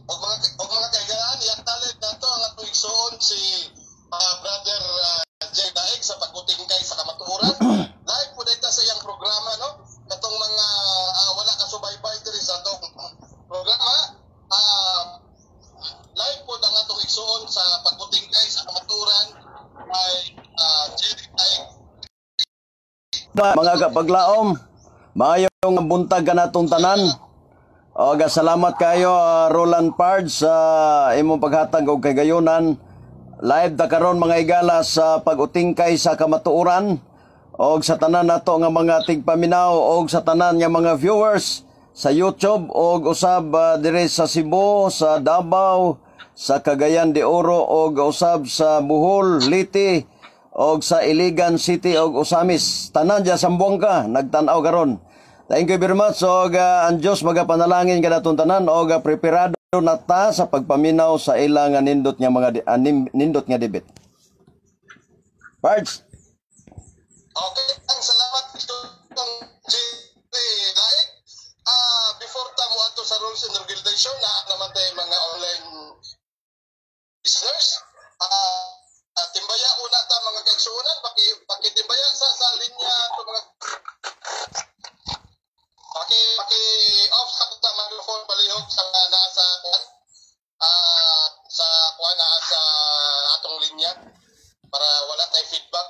Og mga kaiganaan, i-acknowledge nato ang atong igsuon si Brother Jay Daig sa pag-utingkay sa kamatuoran. Live po dito sa iyang programa, no? Katong mga wala ka subaybay diri sa atong programa, live po ang atong igsuon sa pag-utingkay sa kamatuoran ay Jerry Daig. Mga kapaglaom, maayong buntag kanatong tanan. Og salamat kayo, Roland Pards, sa imong paghatag og kagayonan. Live ta karon, mga igala, sa pag-utingkay sa kamatuoran og sa tanan nato nga mga tigpaminaw og sa tanan nga mga viewers sa YouTube og usab diri sa Cebu, sa Davao, sa Cagayan de Oro og usab sa Bohol, Leyte og sa Iligan City og Ozamis. Tanan diya sa Zamboanga nagtan-aw karon. Thank you very much og ang Dios magapanalangin kanatong tanan og preparado na ta sa pagpaminaw sa ilang nindot nga mga nindot nga debate. Pards. Okay, ang salamat itong Jerry Daig. Before ta mo ato sa rules and regulation, na naman tayo mga online listeners. Timbaya una ta, mga kaigsuonan, pakitimbaya sa linya to, mga paki off sa ta microphone palihog sa mga nasa kuan sa kuan, naa sa atong linya para wala tay feedback.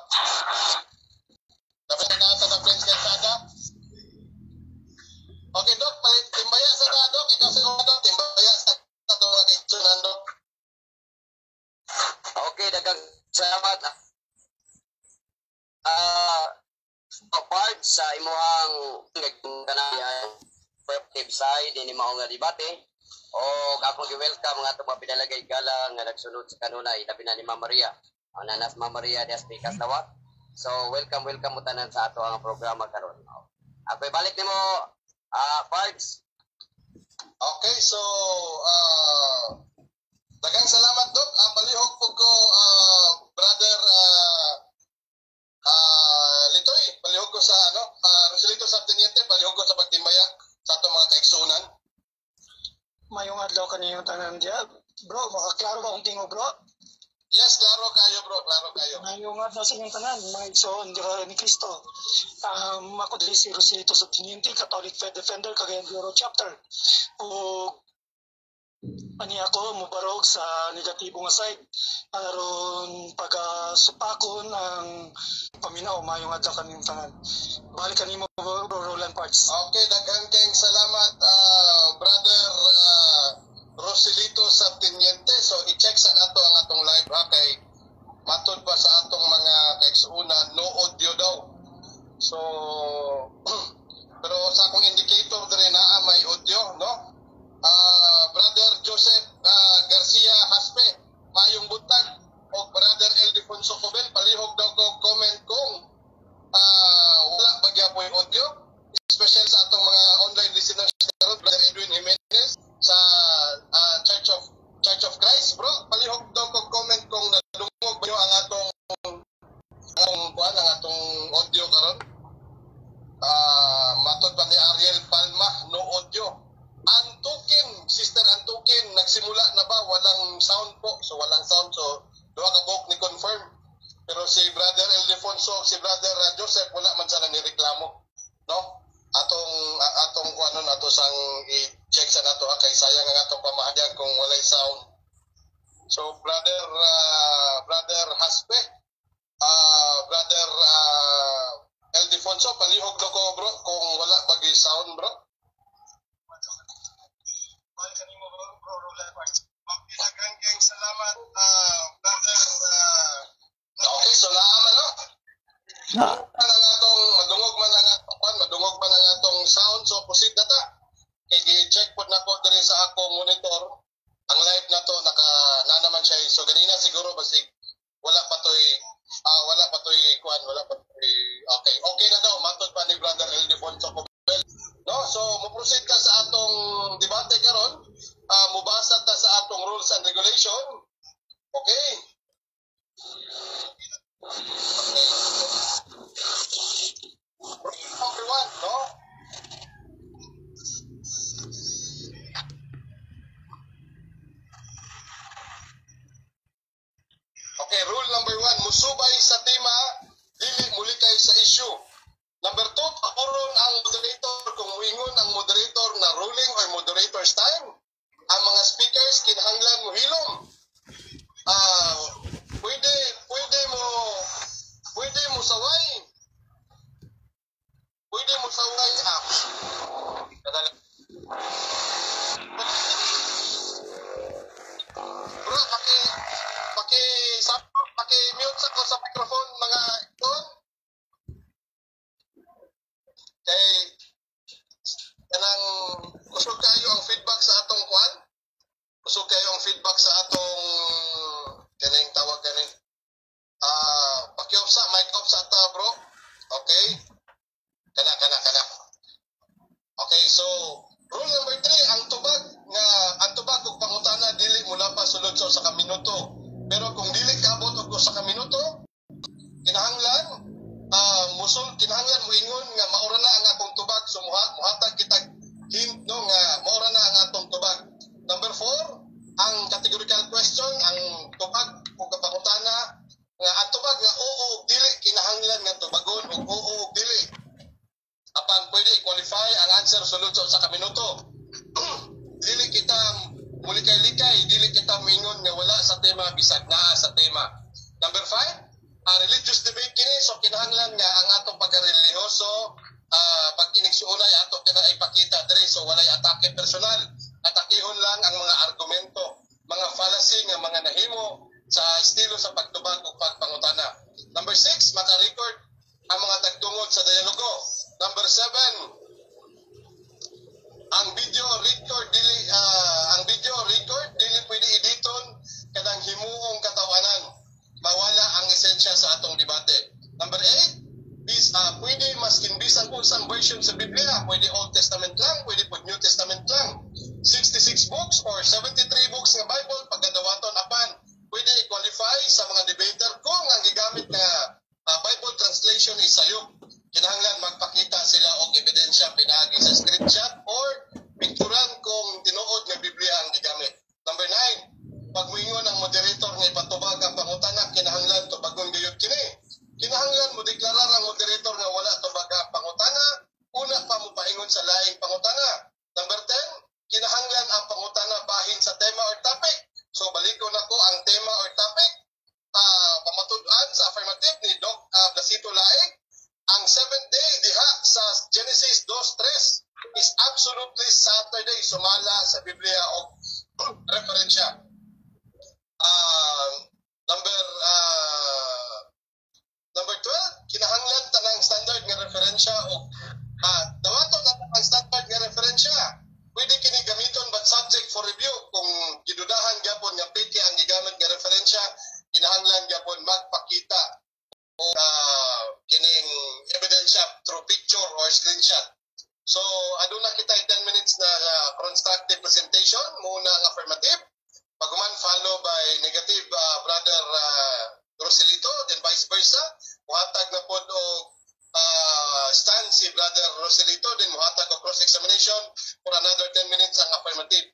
Dapat na nasa sa Prince Calzada. Okay, Dok, palit, timbaya sa ta, Dok. Ikaw sa Dok, timbaya sa atong mga kaigsuonan, Dok. Okay, daghang salamat. Part sa imuhang kanang perspective side ini mao nga debate o akong gi-welcome ang atong mga pinalagay gala nga nagsunod sa kanunay, labi na ni Ma'am Maria. Ang nanas Ma'am Maria Dias Pikas Lawak. So welcome, welcome mo tanan sa ato ang programa karon. Ako balik nimo, Pards. Okay, so daghang salamat, Dok. Palihog po ko, Brother Litoy, palihog ko sa ano, Roselito Sarteniente, palihog ko sa pagtimbaya sa atong mga kaigsuonan. Mayong adlaw kaniyong tanan diya. Bro, makaklaro ba akong tingog, bro? Yes, klaro kayo, bro, klaro kayo. Mayong adlaw sa inyong tanan, mga igsoon dira ni Kristo. Ako diri si Rosilito Subteniente, Catholic Faith Defender, Cagayan de Oro Chapter. O ani ako mobarog sa negatibo nga side aron pagasumpakon ang paminaw. Mayong adlaw kaniyong tanan. Balik kanimo, bro Roland Parts. Okay, daghang kayong salamat, Brother Rosilito Sarteniente. So, i-check sa nato ang atong live ha, kay matod pa sa atong mga kaigsuonan, no audio daw. So, pero sa akong indicator diri naa may audio, no? Brother Joseph Garcia Haspe, mayong buntag. O Brother Eldefonso Cobel, palihog daw ko comment kung wala ba gyapoy audio. Especially sa atong mga online listeners karon, Brother Edwin Jimenez sa Church of Christ, bro. Palihog daw ko comment kung nadungog ba nyo ang kuan, ang atong audio karon. Matod pa ni Ariel Palma, no audio. Antukin, Sister Antukin, nagsimula na ba? Walang sound po. So walang sound. So duha ka buok ni confirm. Pero si Brother Ildefonso, si Brother Joseph, wala man sana ni reklamo. No? Atong kuan ato sang i-check sa nato ha, kay sayang ang atong pamahayag kung walay sound. So Brother Haspe, Brother Ildefonso, palihog do ko, bro, kung wala bagi sound, bro. Balik kanimo, bro Roland Parts. Okay, daghang kayong salamat, Brother. Okay, so naa man, no? Na. Man ang atong madungog man ang atong kwan, madungog man ang atong sound, so proceed na ta. Kay gi-check pod nako diri sa akong monitor. Ang live na to naka na naman siya. So ganina siguro basig wala pa toy kwan, wala pa toy okay. Okay na daw matod pa ni Brother Ildefonso Cobel. No, so mo proceed ka sa atong debate karon. Mubasa ta sa atong rules and regulation. Okay. Okay. Number one, no? Musubay sa tema, dili mulikay sa issue. Number 2, pakuron ang moderator kung muingon ang moderator na ruling or moderator's time. Ang mga speakers kinahanglan mohilom. Ah, pwede pwede mo pwede mo saway. Pwede mo saway ah. Kadali. Bro, paki paki sa paki mute sa ko sa microphone, mga ton. Kay kanang kusog kayo ang feedback sa atong kuan. Kusog kayo ang feedback sa atong kaning tawag kani. Ah, paki-off sa mic, off sa ta, bro. Okay? Kana, kana, kana. Okay, so rule number 3, ang tubag ug pangutana dili molapas sulod sa usa ka minuto. Pero kung dili kaabot og usa ka minuto, kinahanglan musul kinahanglan moingon nga maura na ang akong tubag, so muhatag kitag hint, no, nga maura na ang atong tubag. Number 4, ang categorical question, ang tubag ug pangutana nga ang tubag nga oo ug dili kinahanglan nga tubagon og oo ug dili. Apan pwede i-qualify ang answer sulod sa usa ka minuto. Dili kita mulikay-likay, dili kita moingon nga wala sa tema bisag naa sa tema. Number 5, religious debate kini, so kinahanglan nga ang atong pagkarelihiyoso, pag inigsuonay ato kana ipakita diri, so walay atake personal. Atakihon lang ang mga argumento, mga fallacy nga mga nahimo sa estilo sa pagtubag ug pagpangutana. Number 6, maka-record ang mga tagtungod sa dialogo. Number 7, ang video record dili pwede editon kanang himuong katawanan, mawala ang esensya sa atong debate. Number 8, bis pwede maskin bisan kung unsang version sa Biblia, pwede Old Testament lang, pwede pod New Testament lang. 66 books or 73 books nga Bible pagkadawaton, apan pwede i-qualify sa mga debater kung ang gigamit nga Bible translation is sayop. Kinahanglan magpakita sila og ebidensya pinaagi sa screenshot or picturan kung tinuod nga Biblia ang gigamit. Number 9, pag muingon ang moderator nga ipatubag ang pangutana, kinahanglan tubagon gayud kini. Kinahanglan mo deklarar ang moderator nga wala tubag ang pangutana, una pa mo paingon sa laing pangutana. Number 10, kinahanglan ang pangutana bahin sa tema or topic. So balikon nako ang tema or topic. Pamatud-an sa affirmative ni Doc Blasito Laig, ang seventh day diha sa Genesis 2:3 is absolutely Saturday sumala sa Biblia o referensya. Number 12, kinahanglan tanang standard nga referensya o dawaton na ang standard nga referensya. Pwede kini gamiton but subject for review. Kung gidudahan gyapon nga peke ang gigamit nga referensya, kinahanglan gyapon magpakita o kining ebidensya through picture or screenshot. So, aduna kita 10 minutes na constructive presentation, muna ang affirmative, paghuman follow by negative, Brother Roselito, then vice versa. Muhatag na pod og stand si Brother Roselito, then muhatag og cross-examination for another 10 minutes ang affirmative.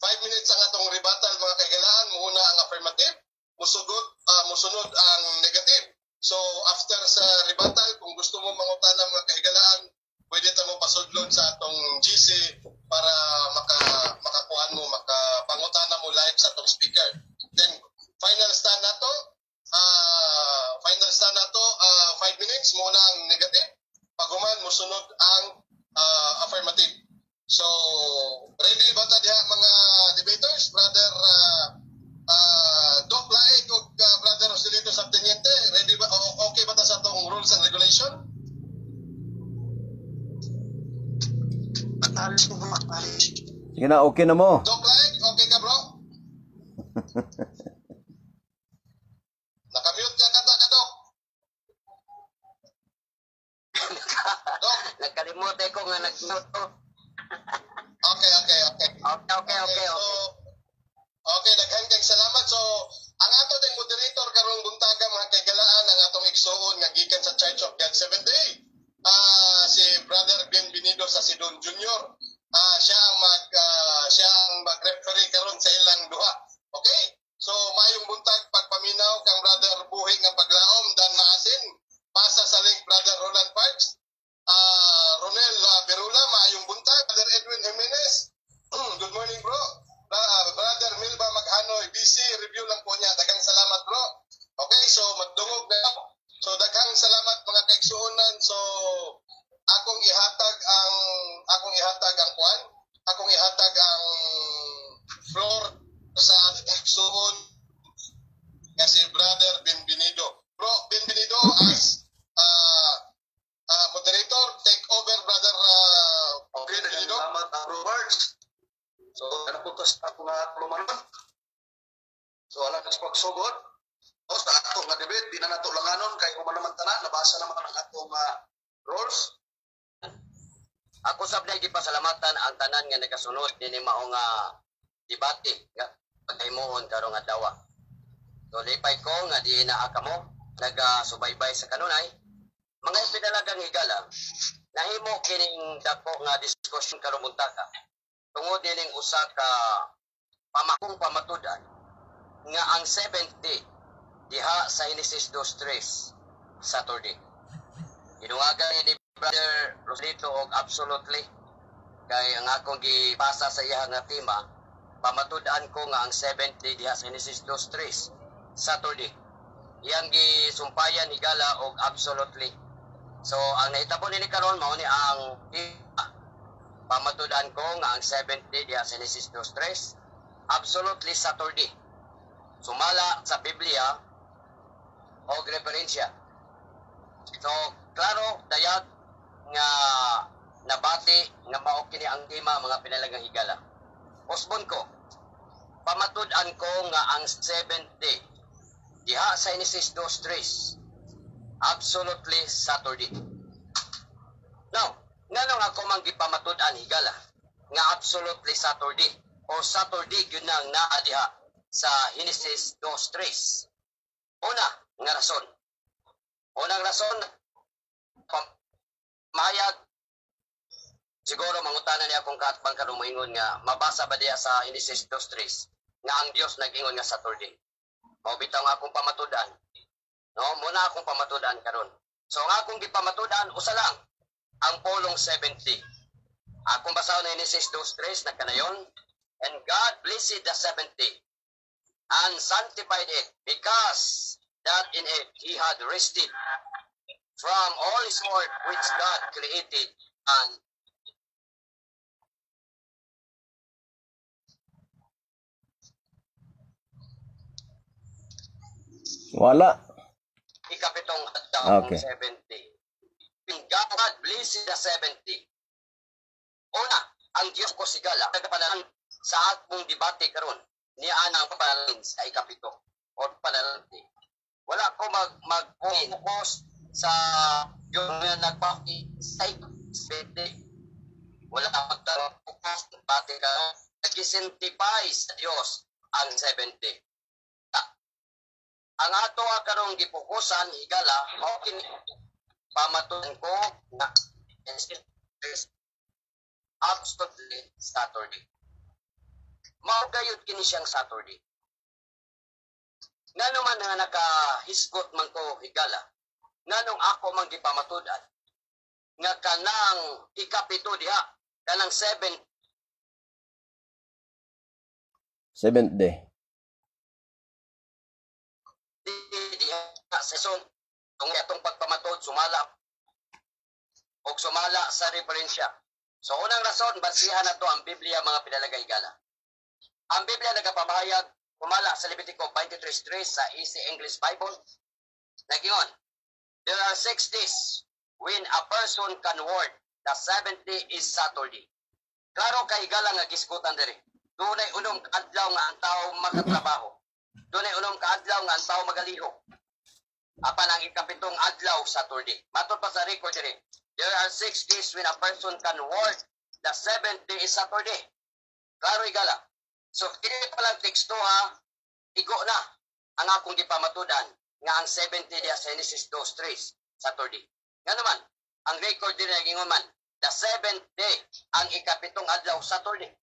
5 minutes ang atong rebuttal, mga kaigalaan, muna ang affirmative, musunod ang negative. So after sa rebuttal, kung gusto mo mangutana, mga kahigalaan, pwede ta mo pasudlon sa atong GC para makakuan mo, makapangutana mo live sa atong speaker. Then final stand nato, 5 minutes muna ang negative. Paghuman, musunod ang affirmative. So, ready ba ta diha, mga debaters? Brother Doc Laik ug Brother Roselito Sabteniente, ready ba? Okay ba ta sa atong rules and regulation? Acknowledge mo ba? Acknowledge. Sige na, okay na mo. Doc Laik, okay ka, bro? Nakamute ka kata ka, Doc. Doc, Nagkalimot ko nga nag-mute ko. Okay. Okay. So, okay, daghan kay salamat. So, ang ato ding moderator karong buntaga, mga kaigalaan, ang atong igsuon nga gikan sa Church of God Seventh Day. Si Brother Bienvenido sa Sidon Jr. Siya ang mag-referee karon sa ilang duha. Okay? So, maayong buntag, pagpaminaw kang Brother Buhi nga paglaom. mga tulumanon. So alang sa pagsugod, o sa atong nga debate, di na nato langanon kay human naman tanan, nabasa naman ang atong rules. Ako sab na gipasalamatan ang tanan nga nagasunod dinhi mao nga debate nga paghimuon karong adlaw. So lipay ko nga di naa kamo nagasubaybay sa kanunay. Mga ipinalagang higala, nahimo kining dako nga diskusyon karong buntaga tungod dining usa ka pamakong pamatud-an nga ang seventh day diha sa Genesis 2:3, Saturday. Ginuwagan ni Brother Rosalito og absolutely kay ang akong gipasa sa iya nga tema, pamatud-an ko nga ang seventh day diha sa Genesis 2:3, Saturday. Iyang gisumpayan, higala, og absolutely. So ang nahitabo nini karon mao ni ang tema. Pamatud-an ko nga ang seventh day diha sa Genesis 2:3, absolutely Saturday. Sumala sa Biblia og referensya. So, klaro, dayag nga nabati nga mao kini ang tema, mga pinalagang higala. Usbon ko, pamatud-an ko nga ang seventh day diha sa Genesis 2:3, absolutely Saturday. Now, nganong ako man gipamatud-an, higala, nga absolutely Saturday o Saturday gyud nang naa diha sa Genesis 2:3? Una nga rason. Unang rason, mahayag siguro mangutana niya akong kaatbang karon, moingon nga mabasa ba diya sa Genesis 2:3 nga ang Dios nag-ingon nga Saturday? Mao bitaw nga akong pamatud-an. No, muna akong pamatud-an karon. So ang akong gipamatud-an usa lang, ang pulong 70. Akong basahon na Genesis 2:3 nagkanayon, "And God blessed the seventh day and sanctified it, because that in it he had rested from all his work which God created and" Wala. Ikapitong adlaw, seventh day. And God blessed the seventh day. Una, ang Diyos ko, higala, nagpanalang sa atong debate karon niya ang panalangin sa ikapito o panalangin. Wala ko mag focus sa yung nagpaki sa ikapito. Wala magfocus debate karon. Nag-sanctify sa Diyos ang seventh day. Ang ato karong gipokusan, higala, mao kini pamatuan ko na absolutely Saturday. Mao gayud kini siyang Saturday. Ngano man nga nakahisgot man ko, higala, nganong ako man gipamatud-an nga kanang ikapito diha, kanang seven Seventh day. Diha sa son kung atong pagpamatod sumala og sumala sa referensya. So unang rason, basihan nato ang Biblia, mga pinalagay, higala. Ang Biblia nagapamahayag sumala sa Levitico 23:3 sa Easy English Bible. Nagingon, "There are 6 days when a person can work. The seventh day is Saturday." Klaro kay, higala, nga gisgutan diri. Dunay 6 ka adlaw nga ang tao makatrabaho. Dunay 6 ka adlaw nga ang tao magalihok. Apan ang ikapitong adlaw, Saturday. Matod pa sa record diri, "There are 6 days when a person can work. The seventh day is Saturday." Klaro, higala. So kini pa lang teksto ha, igo na ang akong gipamatudan nga ang seventh day diha sa Genesis 2:3, Saturday. Nga naman, ang record diri nagingon man, the seventh day, ang ikapitong adlaw, Saturday.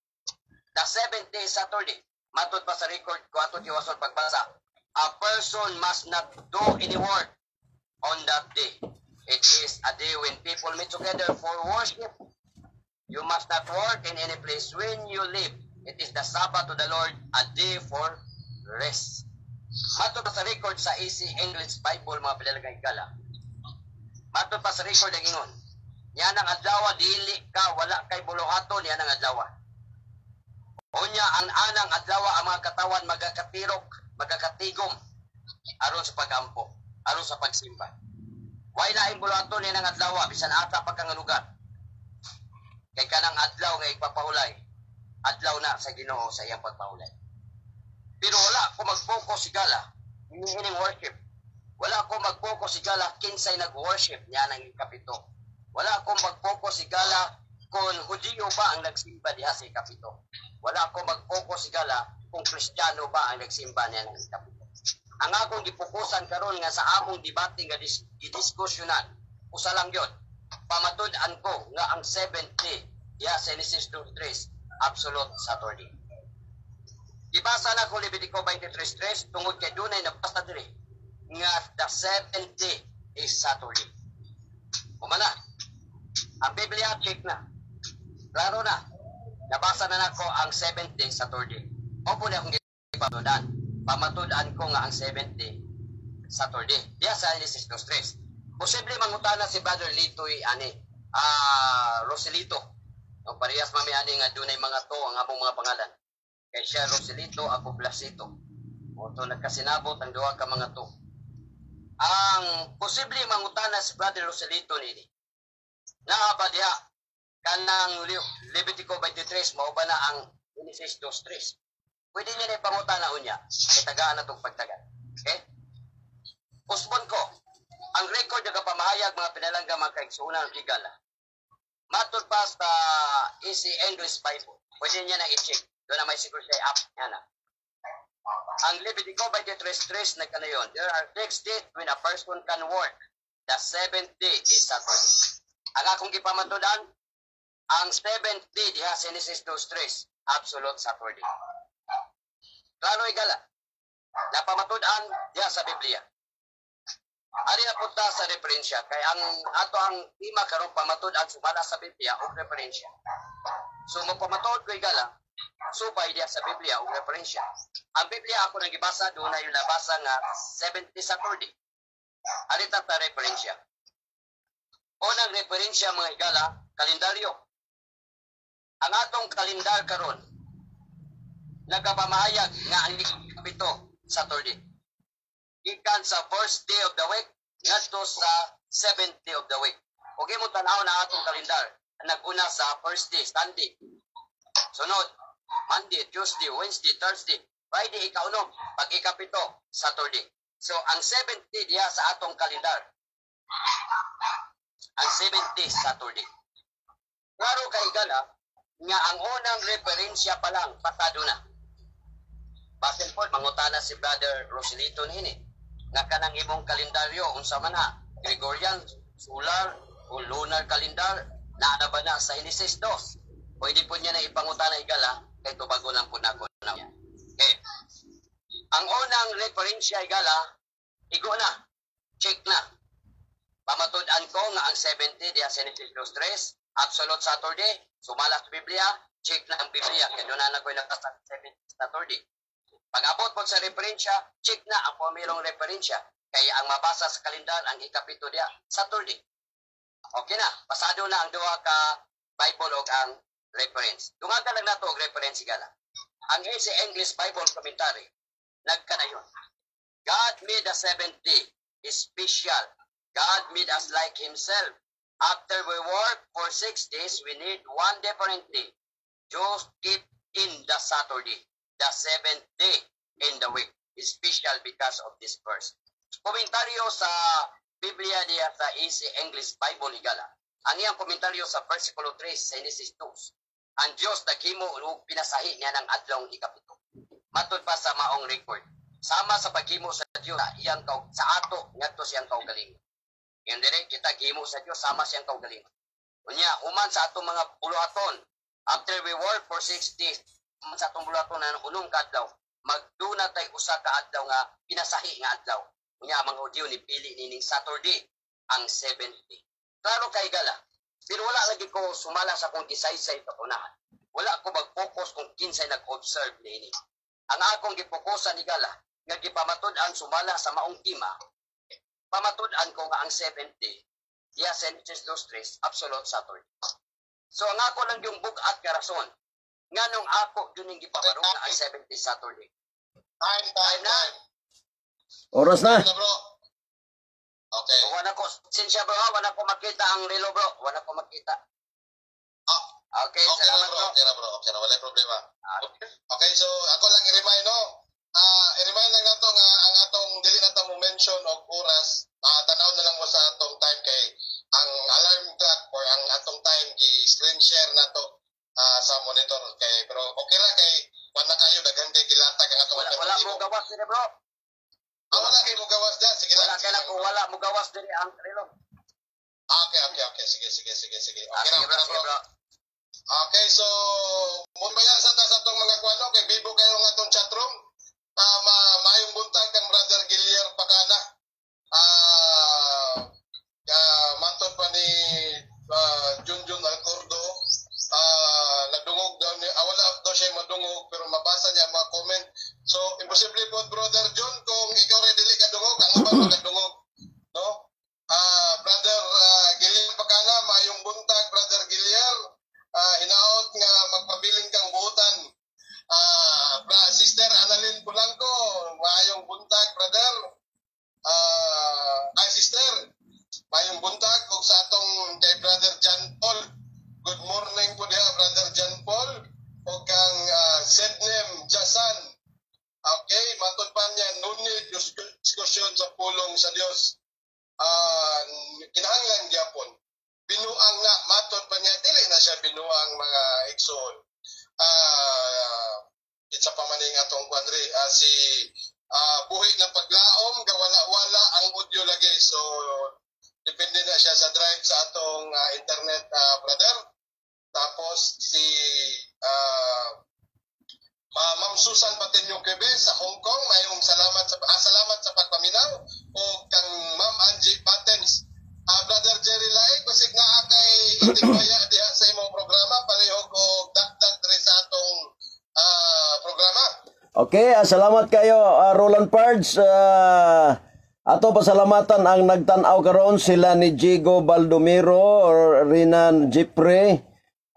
The seventh day is Saturday. Matod pa sa record ko ato tiwason pagbasa, "A person must not do any work on that day. It is a day when people meet together for worship. You must not work in any place when you live. It is the Sabbath to the Lord, a day for rest." Matod pa sa record sa Easy English Bible, mga pinalagay, higala. Matod pa sa record ang ingon, niya ang adlaw, dili ka, wala kay buluhaton niya ang adlaw. Unya ang anang adlaw ang mga katawan magakatirok, magakatigom aron sa pagampo, aron sa pagsimba. Way laing buluhaton niya ang adlaw bisan asa pa ka nga lugar. Kay kanang adlaw nga ipapahulay. Adlaw na sa Ginoo sa iyang pagpahulay. Pero wala ko mag-focus, higala, niining worship. Wala ko mag-focus, higala, kinsay nag-worship niya ng ikapito. Wala ko mag-focus, higala, kung Hudiyo ba ang nagsimba diha sa ikapito. Wala ko mag-focus, higala, kung Kristiyano ba ang nagsimba niya ng ikapito. Ang akong gipokusan karon nga sa among debate nga gidiskusyonan, usa lang yun. Pamatud-an ko nga ang 70 diha sa Genesis 2:3, absolute Saturday. Gibasa na ko Levitico 23:3 tungod kay dunay nabasa diri nga the seventh day is Saturday. Humana. Ang Biblia, check na. Klaro na. Nabasa na nako ang seventh day, Saturday. Opo na akong gipamatud-an. Pamatud-an ko nga ang seventh day, Saturday. Diya sa Genesis 2:3. Posible mangutana si Brother Litoy ani, Roselito. No, parehas mami ani nga dunay mga to ang among mga pangalan. Kay siya Roselito, ako Blasito. O to nagkasinabot ang duha ka mga to. Ang posible mangutana si Brother Roselito nini. Naa ba diha kanang Levitico 23, mao ba na ang Genesis 2:3? Pwede niya na ipangutana unya kay tagaan na tong pagtagan. Okay? Usbon ko, ang record nga kapamahayag, mga pinalangga, mga kaigsuonan ng higala. Matod pa sa Easy English Bible. Pwede niya na i-check. Doon na may siguro siya app niya na. Ang Levitico 23:3 nagkanayon, "There are 6 days when a person can work. The seventh day is Saturday." Ang akong gipamatudan, ang seventh day diha sa Genesis 2:3, absolute Saturday. Klaro, higala. Napamatud-an diha sa Biblia. Ari na punta sa referensya kay ang ato ang tema karon, pamatud-an sumala sa Biblia og referensya. So mapamatuod ko, higala, subay diha sa Biblia og referensya. Ang Biblia ako nang gibasa, doon na yung nabasa nga 70 Saturday. Ari ta sa referensya. Unang referensya, mga higala, kalendaryo. Ang atong kalendar karon nagapamahayag nga ang ikapito, Saturday. Gikan sa first day of the week ngadto sa seventh day of the week. Ug imo tan-aw na atong kalendar, nag-una sa first day, Sunday. Sunod, Monday, Tuesday, Wednesday, Thursday, Friday ikaunom, pag ikapito, Saturday. So ang seventh day diha sa atong kalendar, ang seventh day, Saturday. Klaro kay, higala, nga ang unang referensya pa lang, pasado na. Basin po, mangutana si Brother Roselito nini nga kanang imong kalendaryo, unsa man ha, Gregorian, solar, o lunar calendar, naa na ba na sa Genesis 2? Pwede po niya na ipangutana, higala, kay tubago lang po nako na. Okay. Ang unang referensya, higala, igo na, check na. Pamatud-an ko nga ang 70 diha sa Genesis 2:3, absolute Saturday, sumala sa Biblia, check na ang Biblia, kaya doon na ko nakasa 70 Saturday. Pag-abot po sa referensya, check na ang pumirong referensya. Kaya ang mabasa sa kalendar, ang ikapito diya, Saturday. Okay na, pasado na ang duha ka Bible o ang reference. Dungagan lang nato og reference, higala. Ang Easy English Bible Commentary, nagkanayon, "God made the seventh day special. God made us like Himself. After we work for 6 days, we need one different day. Just keep in the Saturday, the seventh day in the week. Is special because of this verse." Komentaryo sa Biblia diya sa Easy English Bible, higala. Ang iyang komentaryo sa versikulo 3 sa Genesis 2. Ang Diyos naghimo og pinasahi niya ng adlawng ikapito. Matod pa sa maong record, sama sa paghimo sa Diyos sa iyang sa ato ngadto siyang kaugalingon. Ngayon dire kita gihimo sa Diyos sama siyang kaugalingon. Unya human sa atong mga buluhaton, after we work for 6 days, human sa atong buluhaton na unom ka adlaw, magduna tay usa ka adlaw nga pinasahi nga adlaw. Unya ang mga Hudyo ni pili nining Saturday, ang seventh day. Klaro kay, higala. Pero wala lagi ko sumala sa akong gisaysay sa unahan. Wala ko mag-focus kung kinsay nag-observe niini. Ang akong gipokusan, higala, nga gipamatud-an sumala sa maong tema, pamatud-an ko nga ang seventh day, diya sa Genesis 2:3, absolute Saturday. So ang ako lang yung bug-at nga rason, nganong ako yun yung gipabarog na ang seventh day, Saturday. Time, time, time. Oras na. Na, bro. Okay. Wala ko, sinsya bro, ha? Wala ko makita ang relo, bro. Wala ko makita. Ah, Okay, Okay na salamat, bro, bro. Okay na bro, okay na, wala problema. Ah, Okay, so ako lang i-remind, no. I-remind lang nato nga ang atong dili na ta mo mention og oras, tanaw na lang mo sa atong time kay ang alarm clock or ang atong time gi screen share nato sa monitor kay, pero okay ra kay wala kayo, daghan kay gilatag ang atong Wala wala mo gawas dire, bro. Ah, wala kay mo gawas diyan. Sige lang. Wala kay lang kung wala mo gawas diri ang relo. Ah, okay. Sige, sige, sige, sige. Ah, Okay na, sige okay bro, na, sige bro. bro. Okay, so mumaya sa ta sa atong mga kwano kay bibo kayo nga atong chatroom. Maayong buntag kang Brother Gilier Pacana. Matod pa ni Junjun Alcordo, nadungog daw ni, wala daw siya madungog pero mabasa niya ang mga comment. So imposible po, Brother John, kung ikaw rin dili ka dungog, ang uban makadungog, no? Brother Gilier Pacana, maayong buntag, Brother Gilier. Hinaot nga magpabilin kang buutan. Sister Annalyn Polanco, maayong buntag, brother. Ay sister, maayong buntag ug sa atong kay Brother John Paul. Good morning po diha, Brother John Paul, ug kang Sednem Jasan. Okay, matod pa niya, no need diskusyon sa pulong sa Dios. Kinahanglan gyapon. Binuang na, matod pa niya, dili na siya binuang, mga igsoon. Itsa pa man ning atong kwadri, si buhi ng paglaom, gawala-wala ang audio lagi. So, depende na siya sa drive sa atong internet, brother. Tapos si Ma'am Susan Patinio Quebe sa Hong Kong, mayong salamat sa pagpaminaw o kang Ma'am Angie Patens. Brother Jerry Laik, basig naa kay itigbaya diha sa imong programa, palihog og dakdak diri sa atong programa. Okay, salamat kayo, Roland Pards. Ato pasalamatan ang nagtan-aw karon, sila ni Jigo Baldomero, Rinan Jipre,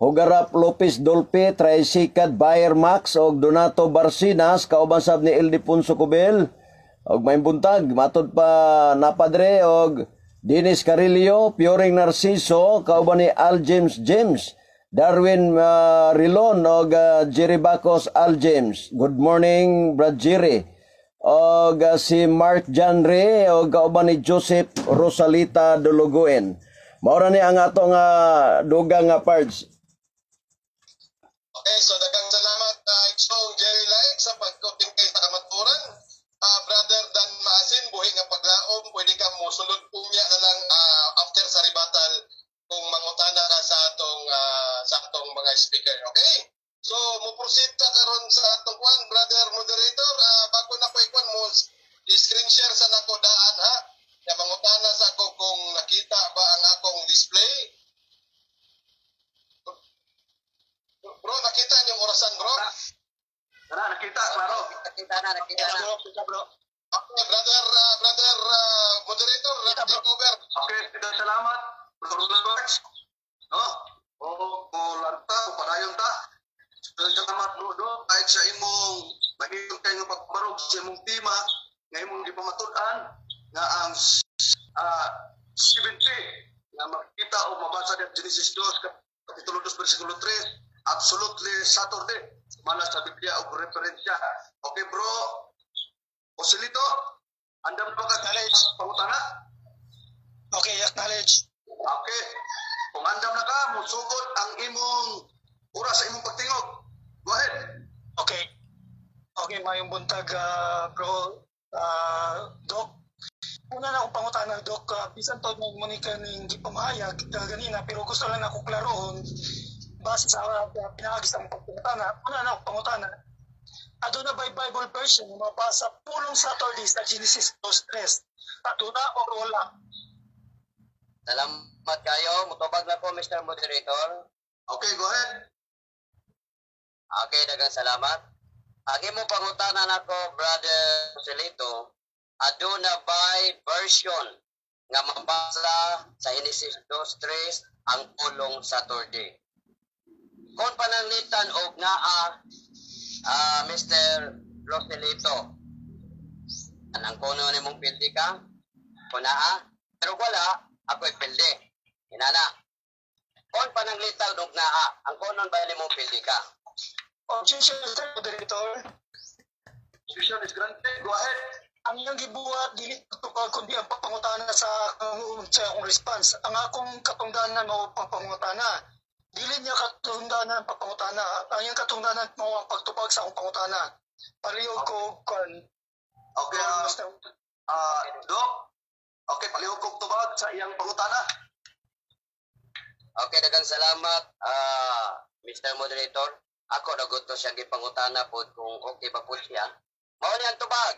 Hugarap Lopez Dolpe, Tricycad Bayer Max og Donato Barcinas, kauban sab ni Ildefonso Cubel. Og may buntag matod pa napadre og Dennis Carillo, Pioring Narciso, kauban ni Al James James, Darwin Rilon og Jerry Bacos Al James. Good morning, Brad Jerry. Og si Mark Janre og kauban ni Joseph Rosalita Dologoen. Maura ni ang ato nga dugang nga parts. Okay, so daghang salamat, Igsoong Jerry Laik, sa pagkutingkay sa kamaturan. Brother Dan Maasin, buhi nga paglaom, pwede ka mo sulod unya na lang after sa rebuttal kung mangutana ka sa atong mga speaker. Okay? So, mo proceed ta karon sa atong kuan, Brother moderator, bago na ko ikuan mo i-screen share sa nako daan ha. Ya, mangutana sa ako kung nakita ba ang akong display. Bro, nakita niyo yung orasan, bro? Tara, nakita, klaro. Nakita na, nakita Kita na. bro, kita bro. Okay, brother moderator, Kita, bro. take over. Okay, daghang salamat, Brother Roland Pards. No? O, o lanta, o padayon ta. Daghang salamat, bro, do. Kahit sa imong mahimong kayo nga pagbarog sa imong tema, nga imong gipamatud-an, nga ang 70 nga makita o mabasa sa Genesis 2, Kapitulo 2, versikulo 3, absolutely Saturday. Mana sa Biblia o referensya. Okay, bro. Osilito, andam ba ka Acknowledge. pangutana? Okay, acknowledge. Okay. Kung andam na ka, musugod ang imong oras sa imong pagtingog. Go ahead. Okay. Okay, mayong buntag, bro. Doc. Una na akong pangutana, Doc. Bisan to mo ni kaning gipamahayag ganina, pero gusto lang ako klarohon base sa pinaagi sa akong pagpangutana. Una na akong pangutana. Aduna ba Bible version nga mabasa pulong Saturday sa Genesis 2:3? Aduna or wala? Salamat kayo. Mutubag na po, Mr. Moderator. Okay, go ahead. Okay, daghang salamat. Ang imong pangutana nako, Brother Joselito, aduna bay version nga mabasa sa Genesis 2:3 ang pulong Saturday? Kung pananglitan og naa, Mr. Roselito, anang kuno nimong pildi ka? Kung naa, pero wala, ako'y pildi. Inana. Kung pananglitan og naa, ang konon ba nimo pildi ka? Objection, Mr. Moderator. Objection is granted. Go ahead. Ang iyang gibuhat dili tupag kundi ang pangutana sa akong response. Ang akong katungdanan mao ang pangutana. Dili niya katungdanan ang pangutana. Ang iyang katungdanan mao ang pagtubag sa akong pangutana. Palihog ko kan Okay, Mr. Doc. Okay, palihog kog tubag sa iyang pangutana. Okay, daghang salamat, Mr. Moderator. Ako na gusto siyang gipangutana pod kung okay ba po siya. Mao ni ang tubag.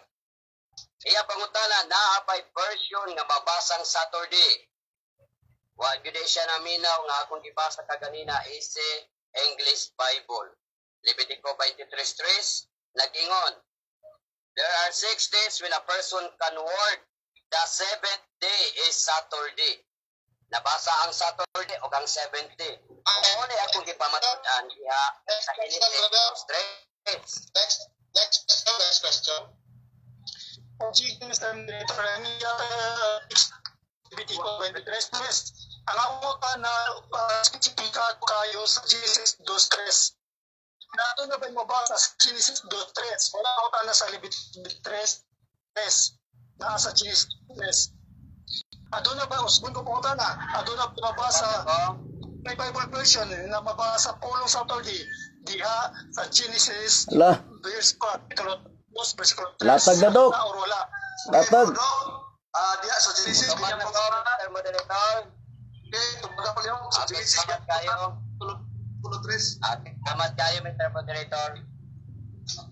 Iya pangutana, naa pa'y version nga mabasang Saturday. Wa gyud siya naminaw nga akong gibasa kaganina is English Bible. Levitico 23:3 nag-ingon, "There are 6 days when a person can work. The seventh day is Saturday." Nabasa ang Saturday o ang seventh day. Mao ni akong gipamatud-an diha sa Genesis 3. Next, next question, next question. Objection, Mr. Moderator. Ang iyang Levitico 23:3. Ang akong na specific kayo sa Genesis 2.3. Nato na ba mabasa sa Genesis 2.3? Wala ako tana sa Levitico 3.3. Naa sa Genesis 3. Aduna ba, usbon ko po na, aduna ba mabasa may Bible version na mabasa pulong Saturday diha sa Genesis Ala, verse 4, verse 3? Latag na, Dok. Or wala? Latag. Doc, diha sa Genesis, Tubag kanyang na ko, pangutana. Mr. Moderator. Okay, tubaga palihog sa Okay, Genesis. salamat kayo. Tulo tres. Okay, salamat kayo, Mr. Moderator.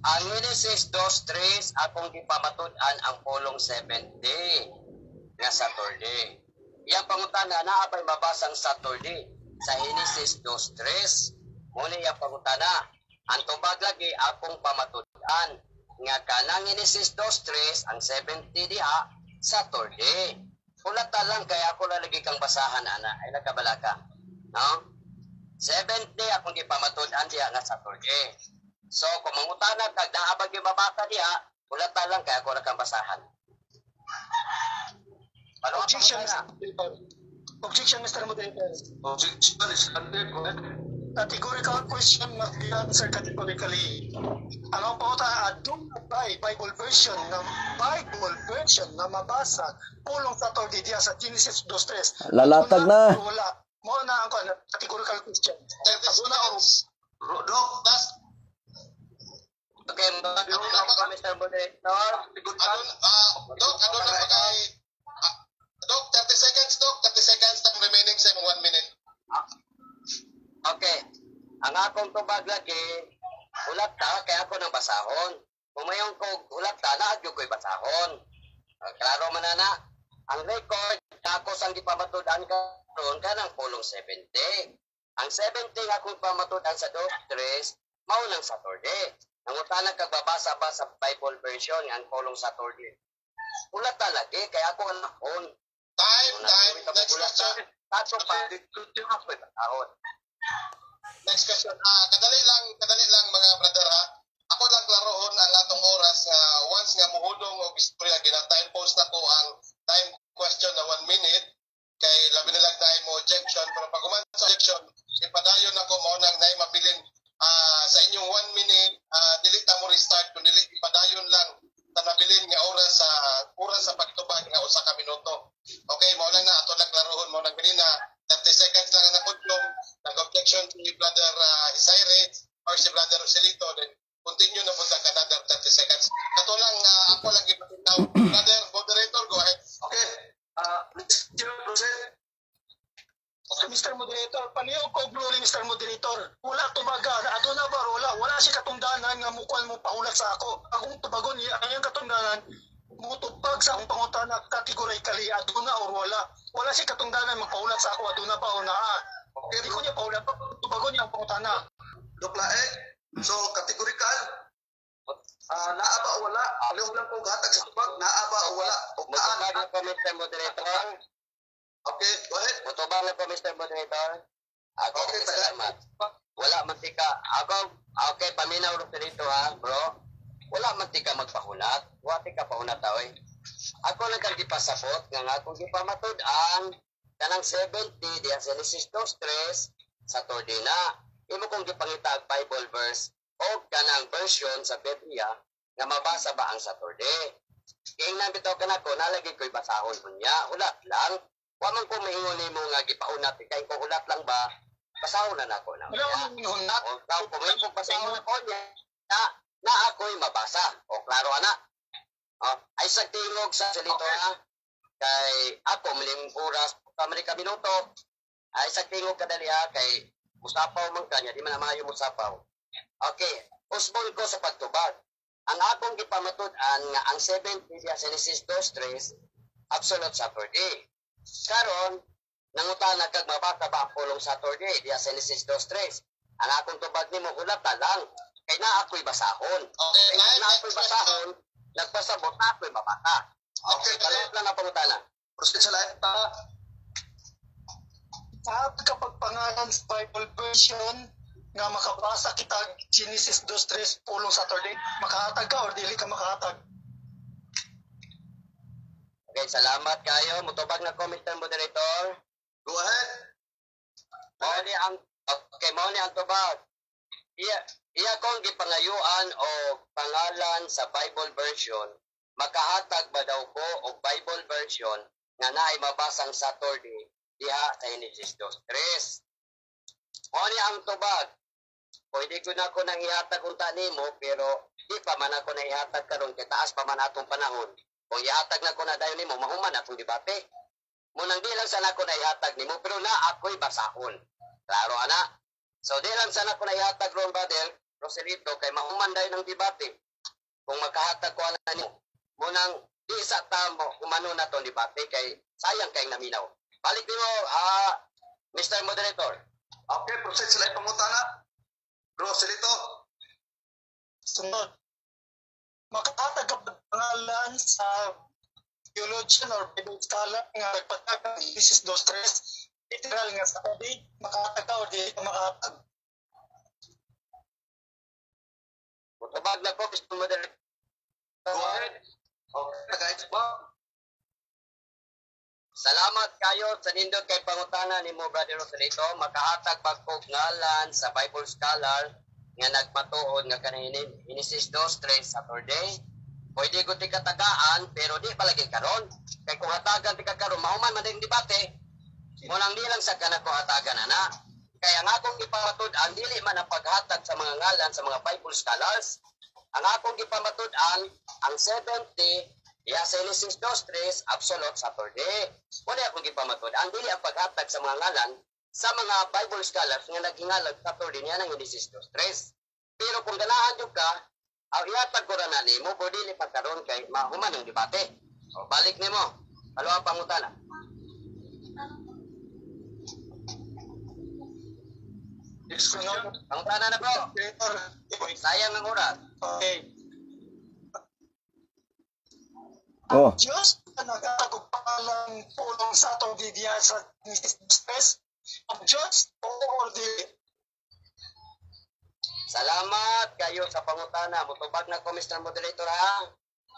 Ang Genesis 2.3, akong gipamatud-an ang pulong seventh day nga Saturday. Iyang pangutana, naa ba'y mabasang Saturday sa Genesis 2.3? Muni iyang pangutana. Ang tubag lagi akong pamatud-an nga kanang Genesis 2.3, ang 70 diha, Saturday. Hulata lang kaya ako lalagi kang basahan, ana. Ay nagkabala ka. No? Seventh day akong gipamatud-an diha nga Saturday. So, kung mangutana kag naa ba mabasa diha, hulata lang kaya ako ra kang basahan. Ano ang Objection, pangutana? Mr. Moderator. Objection, Mr. Moderator. Objection is granted. Go ahead. Categorical question must be answered categorically. Ang akong pangutana, aduna ba'y Bible version na mabasa pulong Saturday diha sa Genesis 2.3? Lalatag na. Wala. Mo na ang kuan, categorical question. 30 Aduna o seconds. Doc, Last, Okay, mga Mr. Moderator. Adun, Doc, aduna pa kay, Doc, 30 seconds, Doc, 30 seconds time remaining sa imong 1 minute. Okay. Ang akong tubag lagi, hulata kaya ako nang basahon. Kung mayon ko hulata, naadyo ko'y basahon. Klaro man na na. Ang record, ako sang gipamatud-an karon kanang pulong 70. Ang 70 nga akong pamatud-an sa 2.3, mao nang Saturday. Nangutana kag babasa ba sa Bible version nga ang pulong Saturday. Hulata lagi kaya ako anakon. Time, time. Next question. Tato pa, ako'y basahon. Next question. Kadali lang mga brother ha. Ako lang klarohon ang atong oras nga once nga muhudong og istorya, gina-time post na ko ang time question na 1 minute kay labi na lang tayo mo objection, pero pag human sa objection ipadayon ako, mao nang naay mabilin sa inyong 1 minute, dili ta mo restart kun dili ipadayon lang sa nabilin nga oras sa pagtubag nga 1 ka minuto. Okay, mao lang na ato lang klarohon. Mao nang ganina 30 seconds lang ang nakudlom, nag-objection si Brother Isaire or si Brother Roselito, then continue na punta ka another 30 seconds. Kato lang, ako lang gipatinaw. Brother moderator, go ahead. Okay. Next, proceed. Mr. Moderator, palihog ko glory, Mr. Moderator. Wala tubaga, aduna ba wala? Wala siya katungdanan nga mukuan mo pahulat sa ako. Akong tubagon niya, ang iyang katungdanan mutubag sa akong pangutana categorically, aduna or wala. Wala siya katungdanan magpahulat sa ako, aduna ba o naa. Okay, Di ko niya pahulat, tubagon niya ang pangutana. Doc Lae. So, categorical. Naa ba o wala? Palihog lang ko gatag sa tubag. Naa ba o wala? O naa. Mutubag na ko, Mr. Moderator. Okay, go ahead. Mutubag na ko, Mr. Moderator. Okay, Okay, salamat. Wala man tika. Ako, okay, paminaw ro dito ha, bro. Wala man tika magpahunat. Wa tika pahunat oy. Ako lang kang gipasabot nga nga akong gipamatud-an kanang 70 diha sa Genesis 2.3. Saturday na. Imo kong gipangita ang Bible verse o kanang version sa Biblia nga mabasa ba ang Saturday. Kaya nang bitaw ka nako, nalagi ko'y basahon unya. Hulat lang. Wa man ko maingon nimo nga gipaunat kay kung hulat lang ba, basahon na nako na Wala unya. akong hunat. O tao kung may basahon ako niya, na ako'y mabasa. O klaro ana. O, ay sa tingog sa salito ha. Kay ako maling oras, kamali ka minuto. Ay sa tingog kadali ha kay musapaw man kanya, di man na maayo musapaw. Okay, usbon ko sa pagtubag. Ang akong gipamatud-an nga ang 7 sa Genesis 2:3 absolute Saturday. Karon, nangutana kag mabasa ba ang pulong Saturday diya sa Genesis 2:3. Ang akong tubag nimo, hulata lang kay naa ako'y basahon. Okay, Kay kung naa next ako'y question. basahon, nagpasabot na ako'y mabasa. Okay, Kalot lang ang pangutana. Proceed sa live pa. At kapag pangalan sa Bible version nga makabasa kita Genesis 2:3 pulong Saturday, makahatag ka or dili ka makahatag? Okay, salamat kayo. Mutubag na ko, Mr. Moderator. Go ahead. Mao ni ang okay, mao ni ang tubag. Iya kong gipangayuan o pangalan sa Bible version, makahatag ba daw ko og Bible version nga naay mabasang Saturday diha sa Genesis 2:3. Mao ni ang tubag. Pwede ko na ko nang ihatag unta nimo, pero di pa man ako na ihatag karon kay taas pa man atong panahon. Kung ihatag na ko na dayon nimo, mahuman atong debate. Munang di lang sana ko na ihatag nimo, pero na ako'y basahon. Klaro ana. So di lang sana ko na ihatag ron, brother Roselito, kay mahuman dayon ang debate. Kung makahatag ko ana nimo, munang di sa tamo umano na tong debate kay sayang kay naminaw. Balik nimo, Mr. Moderator. Okay, proceed sa live pangutana. Roselito. Sunod. Makahatag ka pangalan sa theologian or Bible scholar nga nagpatag ng Genesis 2:3 literal nga Saturday, makahatag ka or dili ka makahatag? Mutubag na ko, Mr. Moderator. Go ahead. Okay, naka-Xbox. Salamat kayo sa nindot kay pangutana nimo, Brother Rosalito. Makahatag ba ko ngalan sa Bible scholar nga nagmatuod nga kanang Genesis 2:3 Saturday? Pwede ko ti katagaan, pero di palagi karon. Kay kung hatagan ti ka karon, mahuman man din debate. Munang di lang sa kanako hatagan ana. Kaya ang akong gipamatud-an dili man ang paghatag sa mga ngalan sa mga Bible scholars. Ang akong gipamatud-an ang 70 diha sa Genesis 2:3 absolute Saturday. Wala akong gipamatud-an dili ang paghatag sa mga ngalan sa mga Bible scholars nga naghingalag Saturday niya ng Genesis 2:3. Pero kung ganahan jud ka, ang ihatag ko ra na nimo, pero dili pa karon kay mahuman ang debate. O, balik nimo. Follow up pangutana. Next question. Pangutana na, bro. Moderator. Sayang ang oras. Okay. Oh. Diyos na naghatag og pangalan pulong Saturday diha sa Genesis 2:3. Ang Diyos o or dili? Salamat kayo sa pangutana. Mutubag na ko, Mr. Moderator, ha?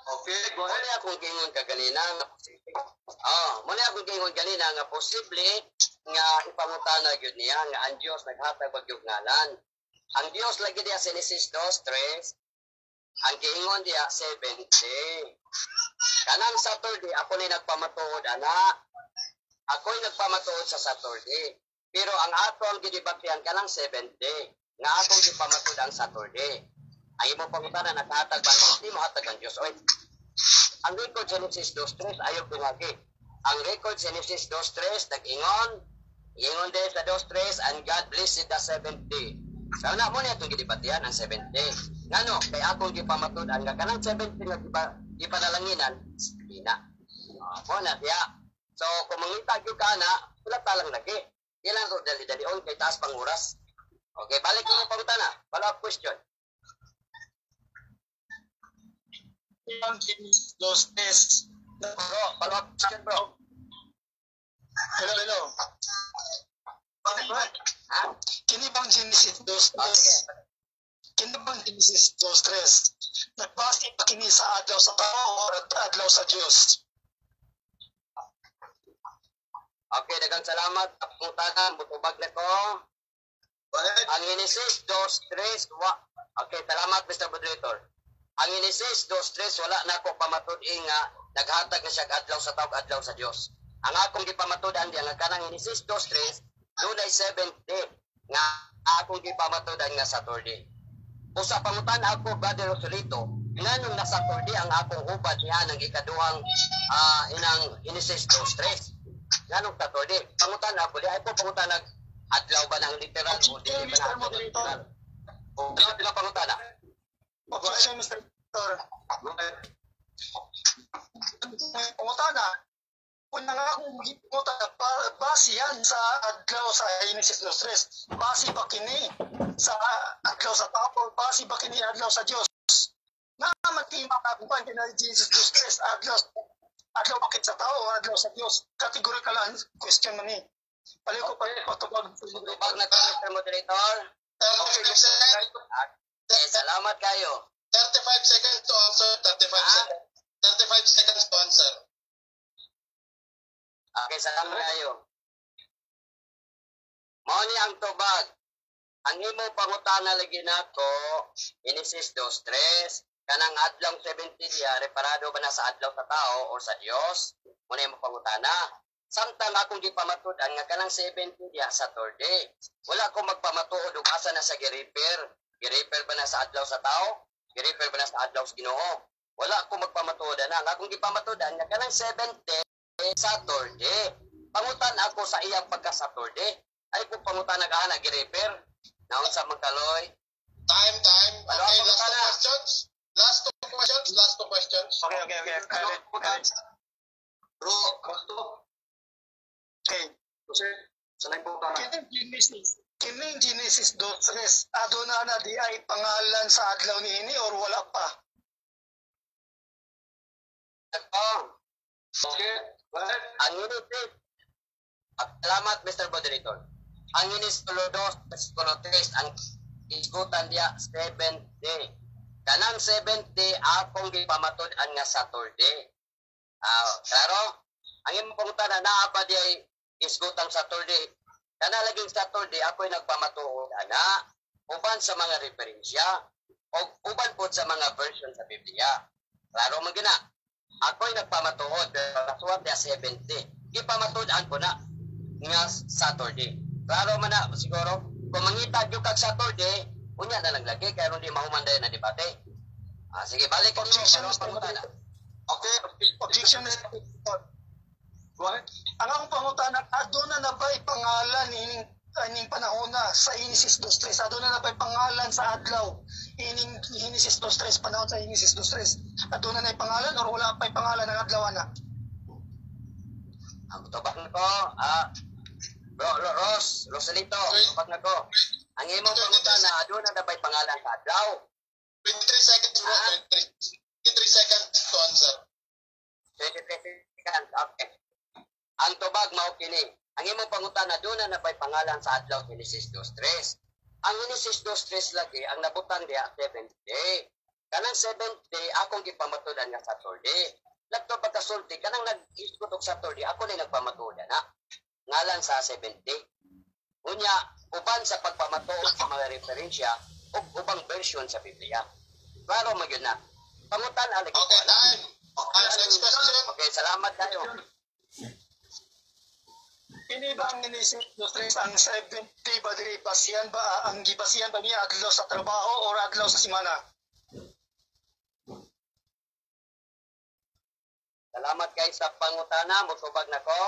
Okay, go ahead. Muna akong gingon kaganina nga posible. Oh, muna akong gingon ganina nga posible nga ipangutana gyud niya nga ang Dios naghatag og gyud ngalan. Ang Dios lagi diha sa Genesis 2:3, ang giingon diha 70. Kanang Saturday ako ni nagpamatuod ana. Ako'y nagpamatuod sa Saturday. Pero ang ato ang gidebatehan kanang 70 nga akong gipamatuod ang Saturday. Ang imong pangutana, naghatag ba? Di mo hatag ang Dios. Oy. Ang record Genesis 2:3 ayaw tungagi. Ang record Genesis 2:3 nag-ingon, ingon din sa 2:3, "And God blessed the seventh day." So na mo niya itong gidibatihan ang seventh day. Ngano kay akong gipamatud-an nga kanang seventh day nga gipanalanginan dina. Mo na siya. So kung mangita gyud ka na, wala ta lang lagi. Di lang ko dali-dalion kay taas pang oras. Okay, balik ko ng pangutana. Follow up question. Ang Genesis 2:3. Bro, follow up question, bro. Hello, hello. Bakit ba? Ha? Kini bang Genesis 2 Oh, 3? sige. Kini bang Genesis 2:3? Nagbase pa kini sa adlaw sa tao o adlaw sa Dios? Okay, daghang salamat sa pangutana. Mutubag na ko. Go ahead. Ang Genesis 2:3 wa. Okay, salamat, Mr. Moderator. Ang Genesis 2:3, wala na ko pamatud-i nga naghatag na siya adlaw sa tao, adlaw sa Dios. Ang akong gipamatud-an diya nga kanang Genesis 2:3 dunay 7th day nga akong gipamatud-an nga Saturday. Usa pangutan ako, Brother Rosolito, nganong na Saturday ang akong hubad niya ng ikaduhang inang Genesis 2:3? Nganong Saturday? Pangutan ako, di ay ko pangutan nag adlaw ba ng literal o dili ba na Mr. adlaw ng Moderator. literal? O ano sila pangutana? Objection, Mr. Moderator. Go ahead. Pangutana, una nga akong gipangutana, base yan sa adlaw sa Genesis 2.3. Base ba kini sa adlaw sa tao? Base ba kini adlaw sa Diyos? Naman kini makakuan kini Genesis 2.3, adlaw bakit sa tao o adlaw sa Diyos? Categorical ang question man ni. Paliw ko pa patubag. Tubag na to, Mr. Moderator. 35 seconds. Okay, salamat kayo. 35 seconds to answer. 35 Ah? seconds. 35 seconds to answer. Okay, salamat kayo. Mao ni ang tubag. Ang imong pangutana lagi nako, Genesis 2:3, kanang adlaw 70 diya, reparado ba na sa adlaw sa tao o sa Dios? Mao na imong pangutana. Samtang akong gipamatud-an nga kanang 70 diya Saturday. Wala ko magpamatuod ug asa na sa gi-refer. Gi-refer ba na sa adlaw sa tao? Gi-refer ba na sa adlaw sa Ginoo? Wala ko magpamatuod na. Ang akong gipamatuod-an nga kanang 70 Saturday. Pangutan ako sa iyang pagka-Saturday. Ay kung pangutan na ka gi-refer. Naunsa man kaloy? Time, time. Ano Okay, ang last two pangutana? questions. Last two questions. Last two questions. Okay. Ano ang Bro, gusto. Okay. Jose, sa laing pangutana. Kining Genesis 2.3, aduna na di ay pangalan sa adlaw ni ini or wala pa? Oh, Okay, go ahead. ang Genesis. Salamat, Mr. Moderator. Ang Genesis 2, versikulo 3, ang isgutan diya 7th day. Kanang 7th day akong gipamatud-an nga Saturday. Ah, klaro? Ang imong pangutana, naa ba di ay isgutan Saturday? Kana laging Saturday ako'y nagpamatuod ana uban sa mga referensya o uban pod sa mga version sa Biblia. Klaro man gina. Ako'y nagpamatuod pero nasuwat diya 70. Gipamatud-an ko na nga Saturday. Klaro man na siguro. Kung mangita gyud kag Saturday, unya na lang lagi kay aron di mahuman dayon na debate. Ah, sige, balik ko nimo Objection, para Mr. pangutana. Okay. Objection, Mr. Moderator. Go ahead. Ang akong pangutana, aduna na ba'y pangalan ining ining panahon na sa Genesis 2.3? Aduna na ba'y pangalan sa adlaw ining Genesis 2.3, panahon sa Genesis 2.3? Aduna na pangalan or wala pa'y pangalan ng adlaw na? Ang tubag ko, ah, Bro, Ros, Rosalito, tubag na ko. Ang imong pangutana, aduna na ba'y pangalan sa adlaw? 23 seconds, bro. Ah. 23, 23 seconds to answer. 23 seconds, okay. Ang tubag mao kini. Ang imong pangutana, aduna na ba'y pangalan sa adlaw Genesis 2.3? Ang Genesis 2.3 lagi, ang nabutang diya, 7th day. Kanang 7th day, akong gipamatudan nga Saturday. Lagto pagkasulti, kanang nag-isgot og Saturday, ako na nagpamatudan na. Ngalan sa 7th day. Unya, uban sa pagpamatuod sa mga referensya ug ubang version sa Biblia. Klaro man gyud na. Pangutan lagi ko Okay, ana. time. Okay, next question. Okay, salamat kayo. Kini ba ang Genesis 2.3, ang 7th day ba diri, basihan ba ang gibasihan ba niya adlaw sa trabaho or adlaw sa simana? Salamat kay sa pangutana, motubag na ko.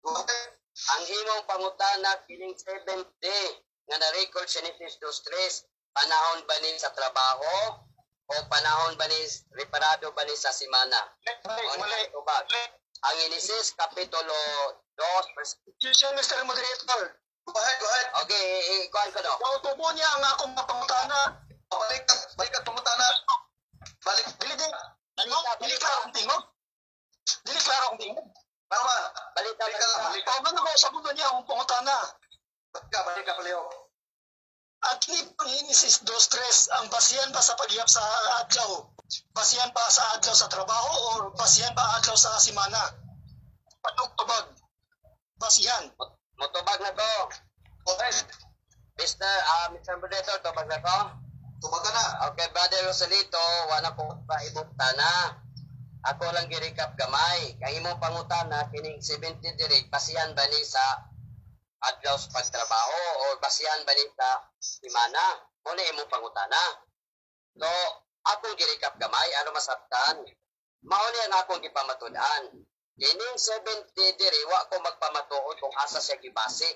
Go ahead. Ang imong pangutana kining 7th day nga na-record sa Genesis 2.3, panahon ba ni sa trabaho o panahon ba ni reparado ba ni sa simana? Mali, Mao ni mali. ang tubag. Ang Genesis kapitulo 2 verse Objection, Mr. Moderator. Go ahead, go ahead. Okay, ikuan ko no. Nautubo niya ang akong mga pangutana. Balik ka, balik ka pangutana. Balik. Dili di. Dili klaro akong tingog. Dili klaro akong tingog. Tama. Balita, Balik ka lang, balita. balik ka. Tawag na ko sa niya akong pangutana. Balik ka, balik ka, Paleo. At kini pang Genesis 2.3, ang basihan ba sa paghihap sa adlaw? Basihan ba sa adlaw sa trabaho or basihan ba adlaw sa simana? Patugtubag. Basihan. Motubag na to. Go ahead. Mr. Moderator, tubag na ko? Tubaga na. Okay, Brother Rosalito, wala ko pa imong tana. Ako lang gi-recap gamay. Kay imong pangutana kining 70 diri, basihan ba ni sa adlaw sa pagtrabaho o basihan ba ni sa semana? Mao na imong pangutana. So, akong gi-recap gamay, ano masabtan? Mao ni ang akong gipamatud-an. Kining 70 diri, wa ko magpamatuod kung asa siya gibase.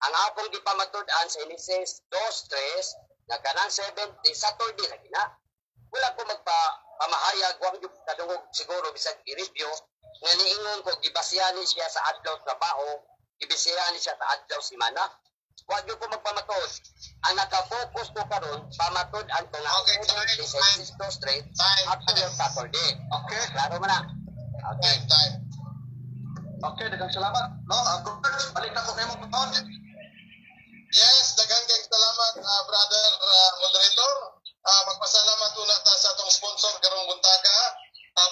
Ang akong gipamatud-an sa Genesis 2:3 nga kanang 70 Saturday lagi na. Wala ko magpamahayag, wa gyud kadungog siguro bisag i-review nga niingon ko gibasihan ni siya sa adlaw trabaho, gibasihan ni siya sa adlaw semana. Wa gyud ko magpamatuod. Ang naka-focus ko karon, pamatud-an ko nga Okay, time, 70 sa Genesis 2:3 Time, up to time. Saturday. Okay. Klaro man na. Okay. Time, time. Okay, daghang salamat. No, Bro, balik na ko nimo panahon. Yes, daghan kay salamat, brother moderator. Magpasalamat una ta sa atong sponsor karong buntaga.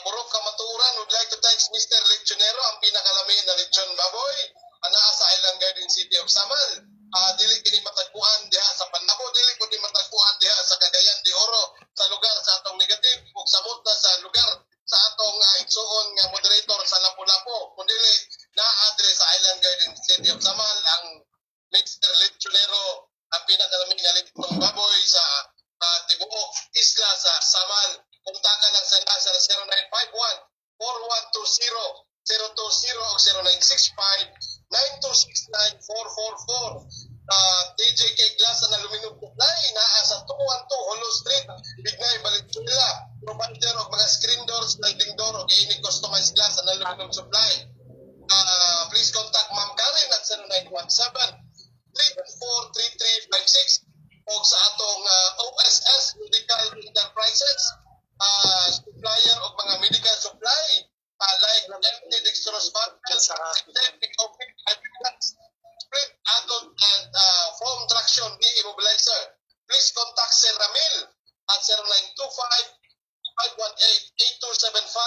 Purok Kamatuoran would like to thank Mr. Lechonero, ang pinakalami na lechon baboy. Anaa sa Island Garden City of Samal. Dili kini matagpuan diha sa Panabo, dili kundi matagpuan diha sa Cagayan de Oro, sa lugar sa atong negative ug samot na sa lugar sa atong igsuon nga moderator sa Lapu-Lapu. Kundi naa diri sa Island Garden City of Samal ang Mr. Lechonero, ang pinakalami nga lechon baboy sa tibuok isla sa Samal. Kontakan lang sa nasa 0951 4120 020 o 0965 9269 444. DJK Glass and Aluminum Supply naa sa 212 Holo Street, Bignay, Valenzuela. Provider og mga screen doors, sliding door og any customized glass and aluminum supply. Please contact Ma'am Karen at 0917 343356 o sa atong OSS Medical Enterprises, supplier og mga medical supply like empty dextrose bottles, septic split adult and foam traction knee immobilizer. Please contact Sir Ramil at 0925 518-8275.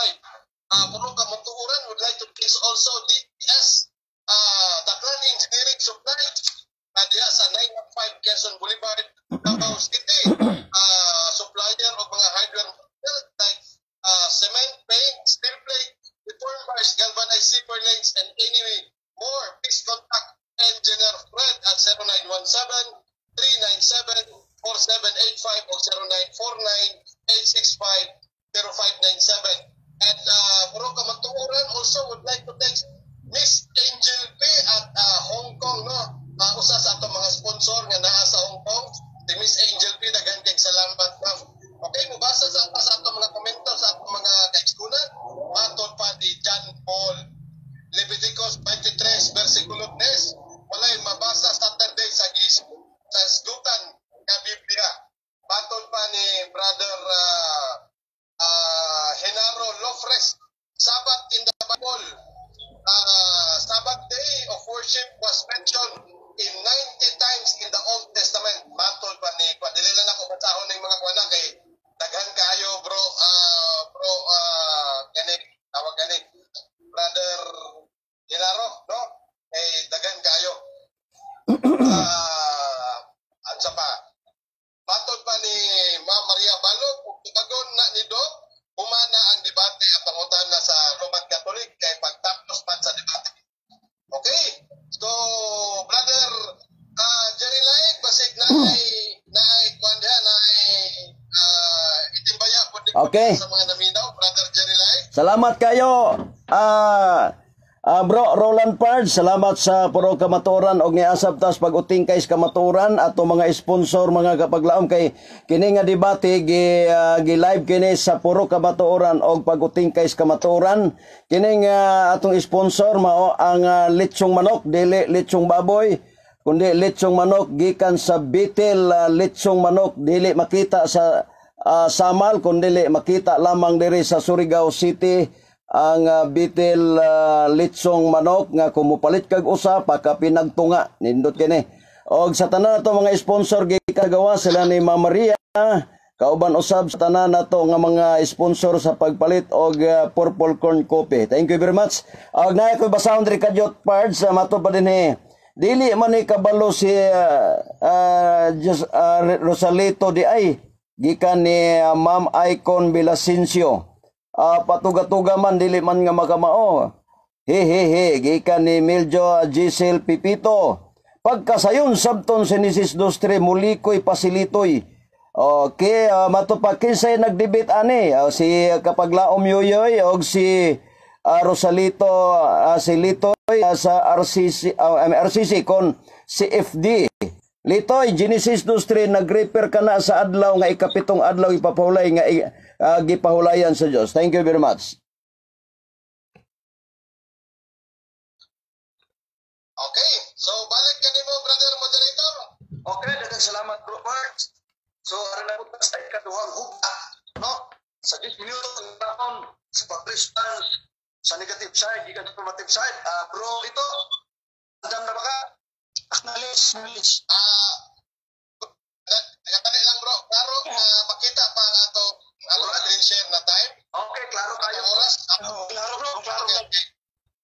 Purok Kamatuoran would like to please also DS Daklan Engineering Supply diha sa 915 Quezon Boulevard, Davao City. Supplier of mga hardware materials like cement, paint, steel plate, reform bars, galvanized zipper lanes, and any more. Please contact Engineer Fred at 0917 397 4785 o 0949 865 0597. And Purok Kamatuoran also would like to thank Miss Angel P at Hong Kong, no? Usa sa atong mga sponsor nga naa sa Hong Kong, si Miss Angel P, daghan kay salamat, ma'am. Okay, mubasa sa atong mga komento sa atong mga kaigsuonan. Matod pa ni John Paul, Leviticus 23 versikulo 10, walay mabasa Saturday sa hisgutan nga Biblia. Matod pa ni Brother Genaro Lofres, Sabbath in the Bible. Sabbath day of worship was mentioned in 90 times in the Old Testament. Matod pa ni kwan. Dili lang ako basahon ng mga kwana kay daghan kaayo, bro, gani tawag gani, Brother Genaro, no? Eh daghan kaayo. At sa pa, matod pa ni Ma'am Maria Balog, kung tubagon na ni Doc, humana ang debate ang pangutana sa Roman Catholic kay pagtapos man sa debate. Okay. So, Brother Jerry Laik, basig naay kuan diha, naay itimbaya po sa mga naminaw, Brother Jerry Laik. Salamat kayo. Bro Roland Pard, salamat sa Purok Kamatuoran og niasab tas pag-utingkay sa kamatuoran ato mga sponsor, mga kapaglaom, kay kini nga debate gi live kini sa Purok Kamatuoran og pag-utingkay sa kamatuoran. Kini nga atong sponsor mao ang litsong manok, dili litsong baboy kundi litsong manok gikan sa Bitel, litsong manok dili makita sa Samal kundi makita lamang diri sa Surigao City ang Bitel litsong manok nga kung mopalit kag usa paka pinagtunga, nindot kini. Og sa tanan nato mga sponsor gikagawa sila ni Ma'am Maria, kauban usab sa tanan nato nga mga sponsor sa pagpalit og Purple Corn Coffee. Thank you very much. Og naa koy basahon diri kadyot, Pards, sa mato pa dinhi. Dili man ni kabalo si Rosalito di ay, gikan ni Ma'am Icon Villasencio. Patuga-tuga man, dili man nga makamao. He he he, gikan ni Miljo Giselle Pipito. Pagkasayon sabton Genesis 2:3, mulikoy pasilitoy. Okay, mato pa, kinsay nagdebate ani? Si Kapaglaom Yoyoy og si Rosalito, si Litoy sa RCC, RCC kon CFD. Litoy, Genesis 2:3 nag-refer ka na sa adlaw nga ikapitong adlaw ipapahulay nga gipahulayan sa Dios. Thank you very much. Okay, so balik kanimo, brother moderator. Okay, daghang salamat, bro Parks. So aron na po sa ikaduhang hugta, no? Sa 10 minuto ang taon sa pag-response sa negative side gikan sa affirmative side. Ah, bro, ito. Andam na ba ka? Acknowledge, acknowledge. Ah, uh, lang, bro. Klaro makita pa ang ato atong screen share na time. Okay, klaro kayo. Ang oras. Oh, klaro, bro, klaro. Okay.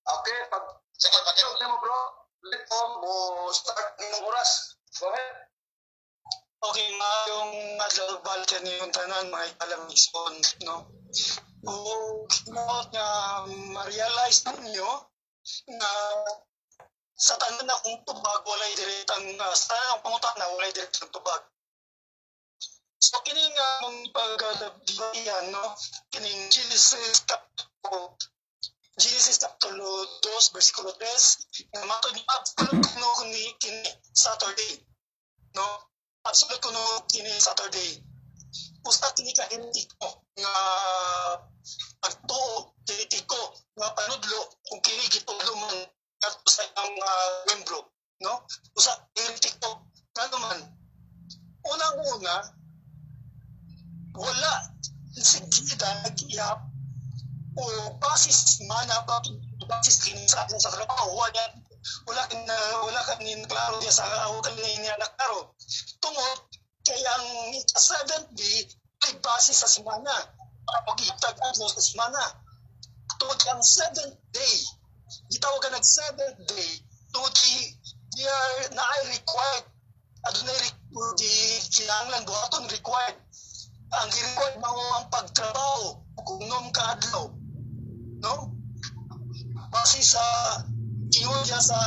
Okay, pag Sige, pakita. mo, bro, dito mo start ng oras. Go ahead. Okay, maayong adlaw balik yung tanan, mga ikalamison, no? O hinaot nga ma-realize ninyo nga sa tanan akong tubag walay direktang sa tanan akong pangutana walay direktang tubag. So kini nga mong pagdibatihan, no? Kining Genesis kapitulo 2 versikulo 3 nga matod ni absolute kuno ni kini Saturday, no? Absolute kuno kini Saturday. Usa kini ka heretiko nga pagtuo, heretiko nga panudlo kung kini gitudlo man kadto sa iyang membro, no? Usa heretiko ngano man, unang-una, wala si Gida nag-iyap o basis mana ba basis kini sa sa trabaho, wala kanin klaro diya sa wala kanin niya na klaro tungod kay ang seventh day ay base sa semana pag-itag adlaw sa semana. Tungod kay ang seventh day, gitawag ka nag seventh day tungod kay they are na ay required, adunay di kinahanglan buhaton, required. Ang gi-required mao ang pagtrabaho kung unom ka adlaw, no? Base sa ingon niya sa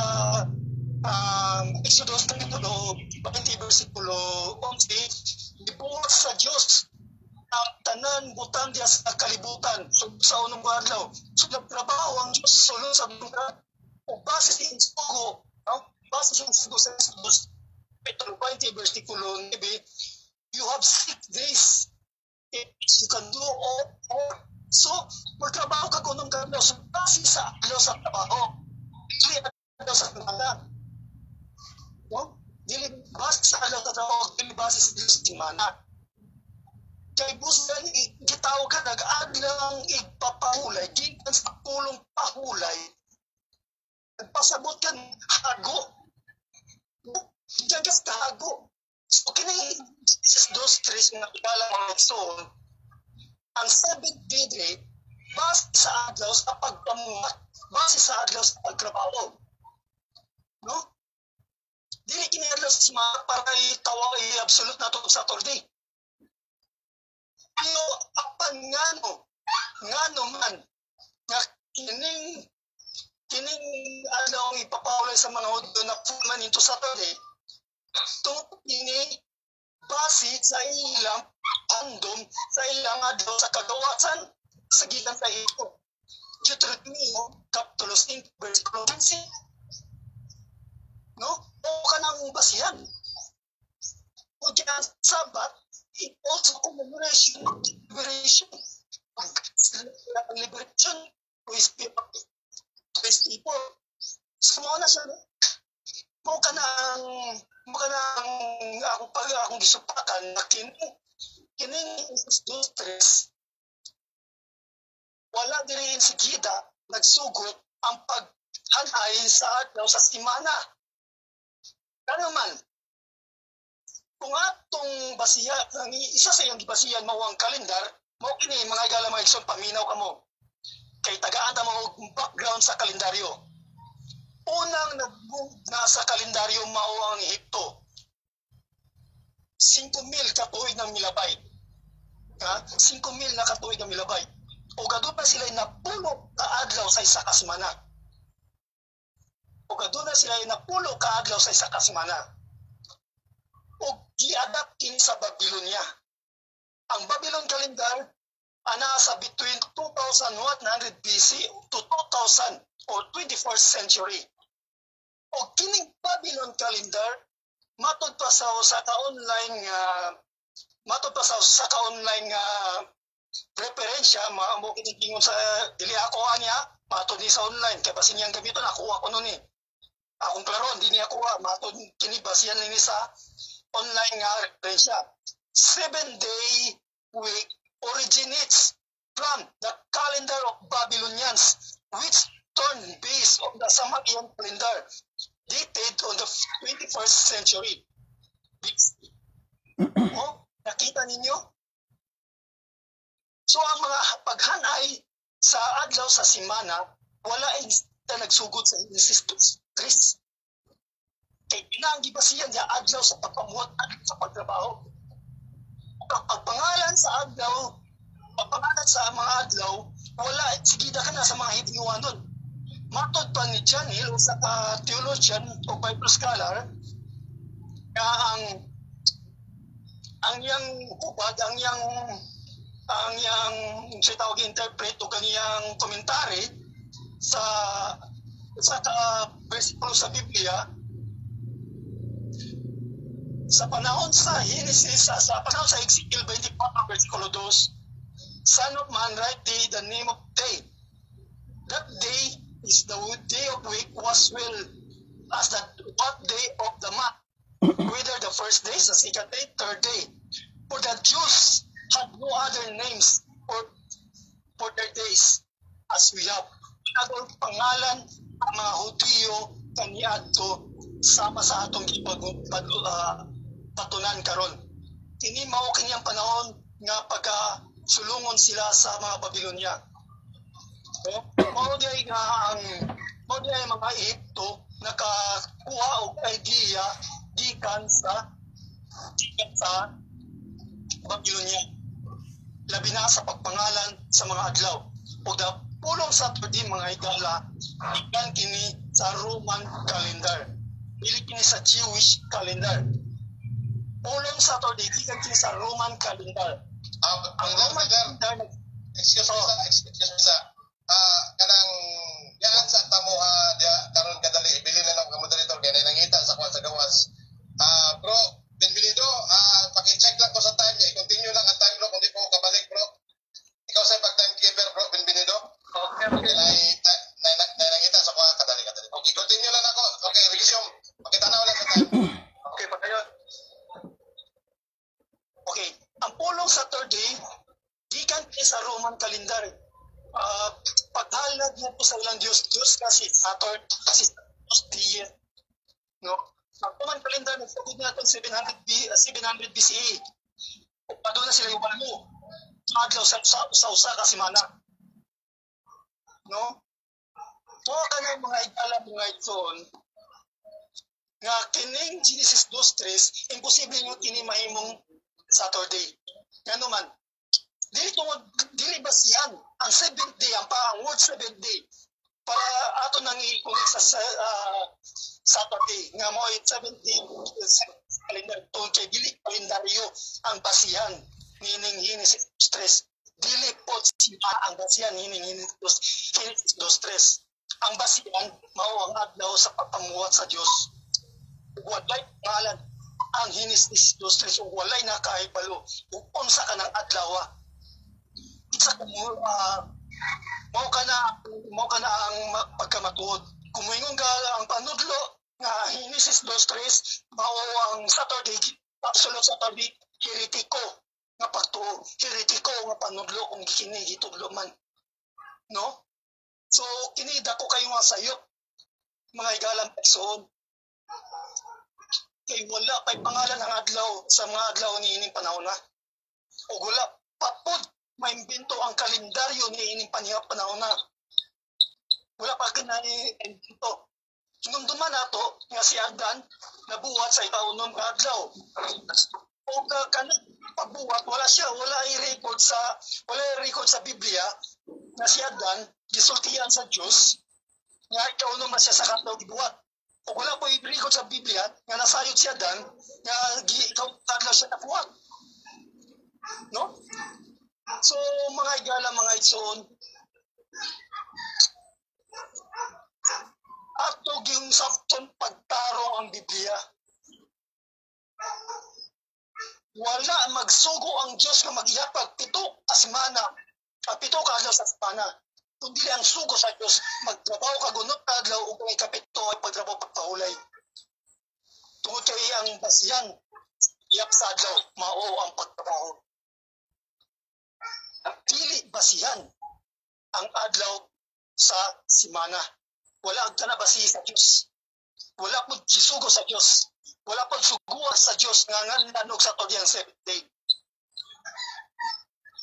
Exodus kapitulo 20 versikulo 11, gibuhat sa Dios ang tanan butang diya sa kalibutan sa unong adlaw. So nagtrabaho ang Dios sulod sa mga o base sa insugo, no? Base sa insugo sa Exodus kapitulo 20 versikulo 9, you have 6 days you can do all work. So magtrabaho ka kung unom ka adlaw. So base sa adlaw sa trabaho, dili adlaw sa semana, no? Dili base sa adlaw sa trabaho, dili base sa adlaw sa semana. Kay busan gitawag ka nag-adlang igpapahulay gikan sa pulong pahulay, nagpasabot ka hago, gikan ka sa hago. So kini Genesis 2:3 nga kilala, mga igsoon, ang seventh day diri base sa adlaw sa pagpamuhat, base sa adlaw sa pagtrabaho, no? Dili kini adlaw sa semana para itawa i-absolute na to Saturday. Pero apan ngano man nga kining kining adlaw ang ipapahulay sa mga Hudyo na full man into Saturday, tungod kini base sa ilang andom sa ilang adlaw sa kagawasan sa gikan sa ito. Deuteronomy kapitulo 5 versikulo 15, no? O kanang basihan o diyan Sabat, it also commemoration of liberation, liberation to his people. So mao na siya, no? Mo ka na ang akong pag akong gisupakan na kini kining dos tres wala diri insigida nagsugot ang paghanay sa adlaw sa simana. Kano man kung atong basiya, ang isa sa iyang gibasihan mao ang kalendar, mao kini, mga igala, mga igsoon, paminaw kamo. Kay tagaan ta mo og background sa kalendaryo. Unang nag-move na sa kalendaryo mao ang Ehipto. 5,000 ka tuig ng milabay. Ha? 5,000 na katuig ng milabay. O aduna sila 10 ka adlaw sa isa ka semana. O aduna sila 10 ka adlaw sa isa ka semana. O gi-adapt kini sa Babylonia. Ang Babylon calendar ana sa between 2100 BC to 2000 or 21st century. O kining Babylon calendar, matod pa sa usa ka online nga referensya, mao kini ingon sa, dili ako anya, matod ni sa online kay basin niyang gamiton, ako ako nun eh. Akong klaro, hindi niya kuha, matod kini basihan ni sa online nga referensya. 7-day week originates from the calendar of Babylonians, which turned based on the Samarian calendar dated on the 21st century BC. Oh, nakita ninyo? So ang mga paghanay sa adlaw sa simana, wala ay nagsugod sa Genesis 3. Kay ang gibasihan niya adlaw sa pagpamuhat, adlaw sa pagtrabaho. Ang pagpangalan sa adlaw, pagpangalan sa mga adlaw, wala sigida ka na sa mga Hebreo. Matod pa ni John Hill, sa theologian o Bible scholar, nga ang iyang hubad, ang iyang siya tawag interpret o kaniyang komentary sa ka versikulo sa Biblia sa panahon sa Genesis, sa panahon sa Ezekiel 24 versikulo 2, "Son of man, write thee the name of day. That day is the day of week was well as the what day of the month, whether the first day, the second day, third day. For the Jews had no other names for their days as we have." Anong pangalan ang mga Hudiyo kaniadto sama sa atong gipag patunan karon? Kini mao kini ang panahon nga pagka sulungon sila sa mga Babylonia. No? Mao diay mga Ehipto nakakuha og idea gikan sa Babylonia. Labi na sa pagpangalan sa mga adlaw. O the pulong Saturday, mga higala, gikan kini sa Roman calendar. Dili kini sa Jewish calendar. Pulong Saturday gikan kini sa Roman calendar. Ang Roman calendar Excuse me sa, excuse me sa, kanang yaan sa tamo ha, diya karon kadali ibili na lang ka moderator kay nangita sa kuha sa gawas. Bro, Benvenido, paki-check lang ko sa time niya, i-continue lang ang time, bro, kung di po ko kabalik, bro. Ikaw sa pag timekeeper, bro, Benvenido. Okay. Nay nangita sa kuha kadali kadali. Okay, continue lang ako. Okay, resume. Pakitanaw lang sa time. Okay, patayon. Okay, ang pulong Saturday gikan kini sa Roman calendar. Paghalad mo po sa ilang Diyos, Diyos kasi Saturn, kasi Diyos Dia. No? Ang Roman calendar nagsugod natin 700 BCE. Paduna sila yung walo adlaw sa usa ka semana. No? Tuwa ka ng mga igala, mga igsoon, nga kining Genesis 2.3, imposible nyo kini mahimong Saturday. Ngano man, dili tungod dili basihan ang seventh day, ang word seventh day para ato nang i-connect sa Saturday nga mo ay seventh day sa calendar, tungod kay dili kalendaryo ang basihan nining Genesis 3. Dili po siya ang basihan nining Genesis 2.3. Ang basihan mao ang adlaw sa pagpamuhat sa Dios. Walay pangalan ang Genesis 2.3 ug walay nakahibalo ug unsa ka ng adlaw. Isa ka mo, mao ka na ang pagkamatuod. Kung moingon ka ang panudlo nga Genesis 2.3 mao ang Saturday, absolute Saturday, heretiko nga pagtuo, heretiko nga panudlo kung kini gitudlo man, no? So kini dako kayo nga sayop, mga igalang igsoon, kay wala pa'y pangalan ang adlaw sa mga adlaw ni ining panahon na ug wala pa pod maimbento ang kalendaryo ni ining panahon na. Wala pa kinaimbento. Hinumduman nato nga si Adan nabuhat sa ikaunom nga adlaw. O kanang pagbuhat, wala siya, wala i-record sa Biblia na si Adan gisultian sa Dios nga ikaunom na siya sa kadlaw gibuhat. O wala po i-record sa Biblia nga nasayod si Adan nga ikaw adlaw siya nabuhat. No? So mga igala, mga igsoon, ato gyung sabton pagtarong ang Biblia. Wala magsugo ang Dios nga magyapag 7 ka semana, 7 ka adlaw sa semana. Kundi ang sugo sa Dios, magtrabaho ka gunot ka adlaw ug ang ikapito ay pagtrabaho pagpahulay. Tungod kay ang basihan iyap sa adlaw mao ang pagtrabaho. Dili basihan ang adlaw sa semana. Wala ang kana basihi sa Dios. Wala po gisugo sa Dios. Wala po suguha sa Dios nga nganlan og Saturday ang seventh day.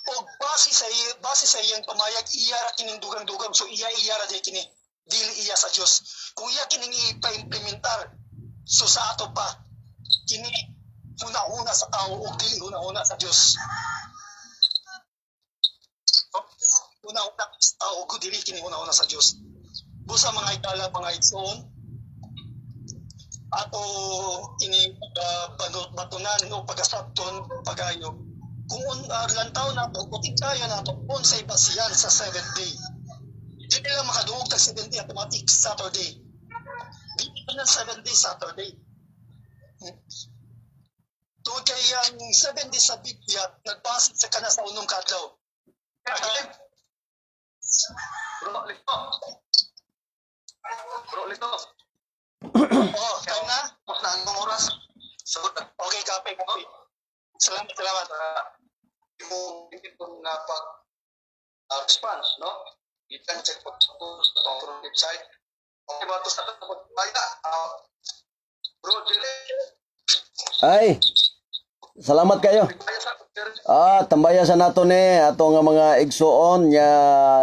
Og base sa iyang pamayag, iya ra kining dugang-dugang, so iya iya ra jay kini, dili iya sa Dios. Kung iya kining ipa-implementar, so sa ato pa kini huna-huna sa tao ug dili huna-huna sa Dios. Huna-huna sa tao ug dili kini huna-huna sa Dios. Busa mga igala, mga igsoon, ato ini batunan o pagasabton pagayo kung lantaw nato kung kaya nato unsay basihan sa seventh day. Di nila makaduog tag seventh day automatic Saturday. Di nila seventh day Saturday. Tungod kay ang seventh day sa Biblia nagbase sa kana sa unong kadlaw. Bro, Lito. Bro, Lito. Oh, time na? Tapos na ang oras. So, Okay, kape, kape. Salamat, salamat. Yung itong nga pag response, no? Gikan sa pagsuko sa atong website. Okay ba ito sa pagkaya? Bro, Jerry, Ay, salamat kayo. kaya sa Jerry. Tambaya sa nato ni ato nga mga igsuon nga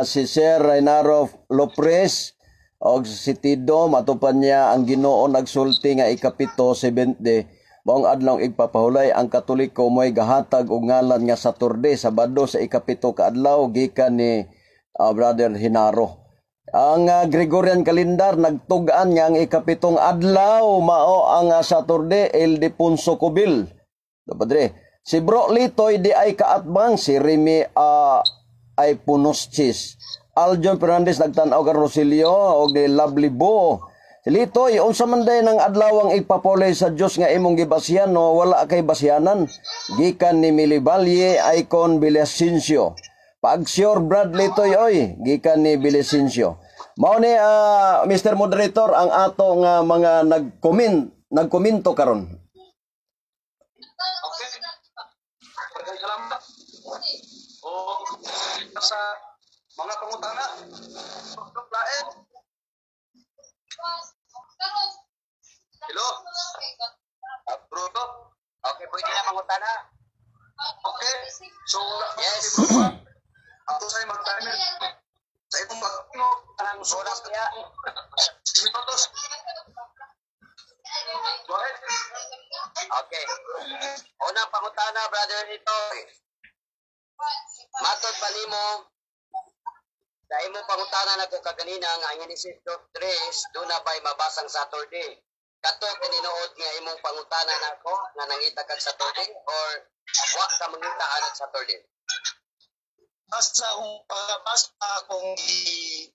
si Sir Reynaro Lopres og si Tido matupan niya ang Ginoo nagsulti nga ikapito, seventh day, maong adlaw igpapahulay. Ang Katoliko mo'y gahatag og ngalan nga Saturday, Sabado sa ikapito ka adlaw, gikan ni Brother Hinaro. Ang Gregorian calendar nagtug-an nga ang ikapitong adlaw mao ang Saturday, Ildefonso Cubil. Padre, si Bro Litoy di ay kaatbang si Remy ay punos cheese. Aljon Fernandez nagtan-aw ka Rosilio og di Lovely Bo. Si Litoy, unsa man day ng adlaw ang igpapulay sa Dios nga imong gibasihan, no wala kay basihanan? Gikan ni Milibalye Icon Villasencio. Pag-sure Brad Litoy oy, gikan ni Villasencio. Mao ni Mr. Moderator ang ato nga mga nag-comment, nagkomento karon. Okay. Maraming salamat. O, sa mga pangutana. Lain. Hello? Bro, Okay, pwede na mangutana. Okay. So, wala pa Yes. Ato sa'yo mag-timer. Sa itong pag-tingog, Ang oras niya. minutos. Go ahead. Okay. Unang pangutana, Brother Litoy. Matod pa nimo sa imong pangutana nako kaganina nga ang Genesis 2:3 duna ba'y mabasang Saturday? Kato tinuod nga imong pangutana nako nga nangita kag Saturday or wa ka mangita anang Saturday? Basta akong gi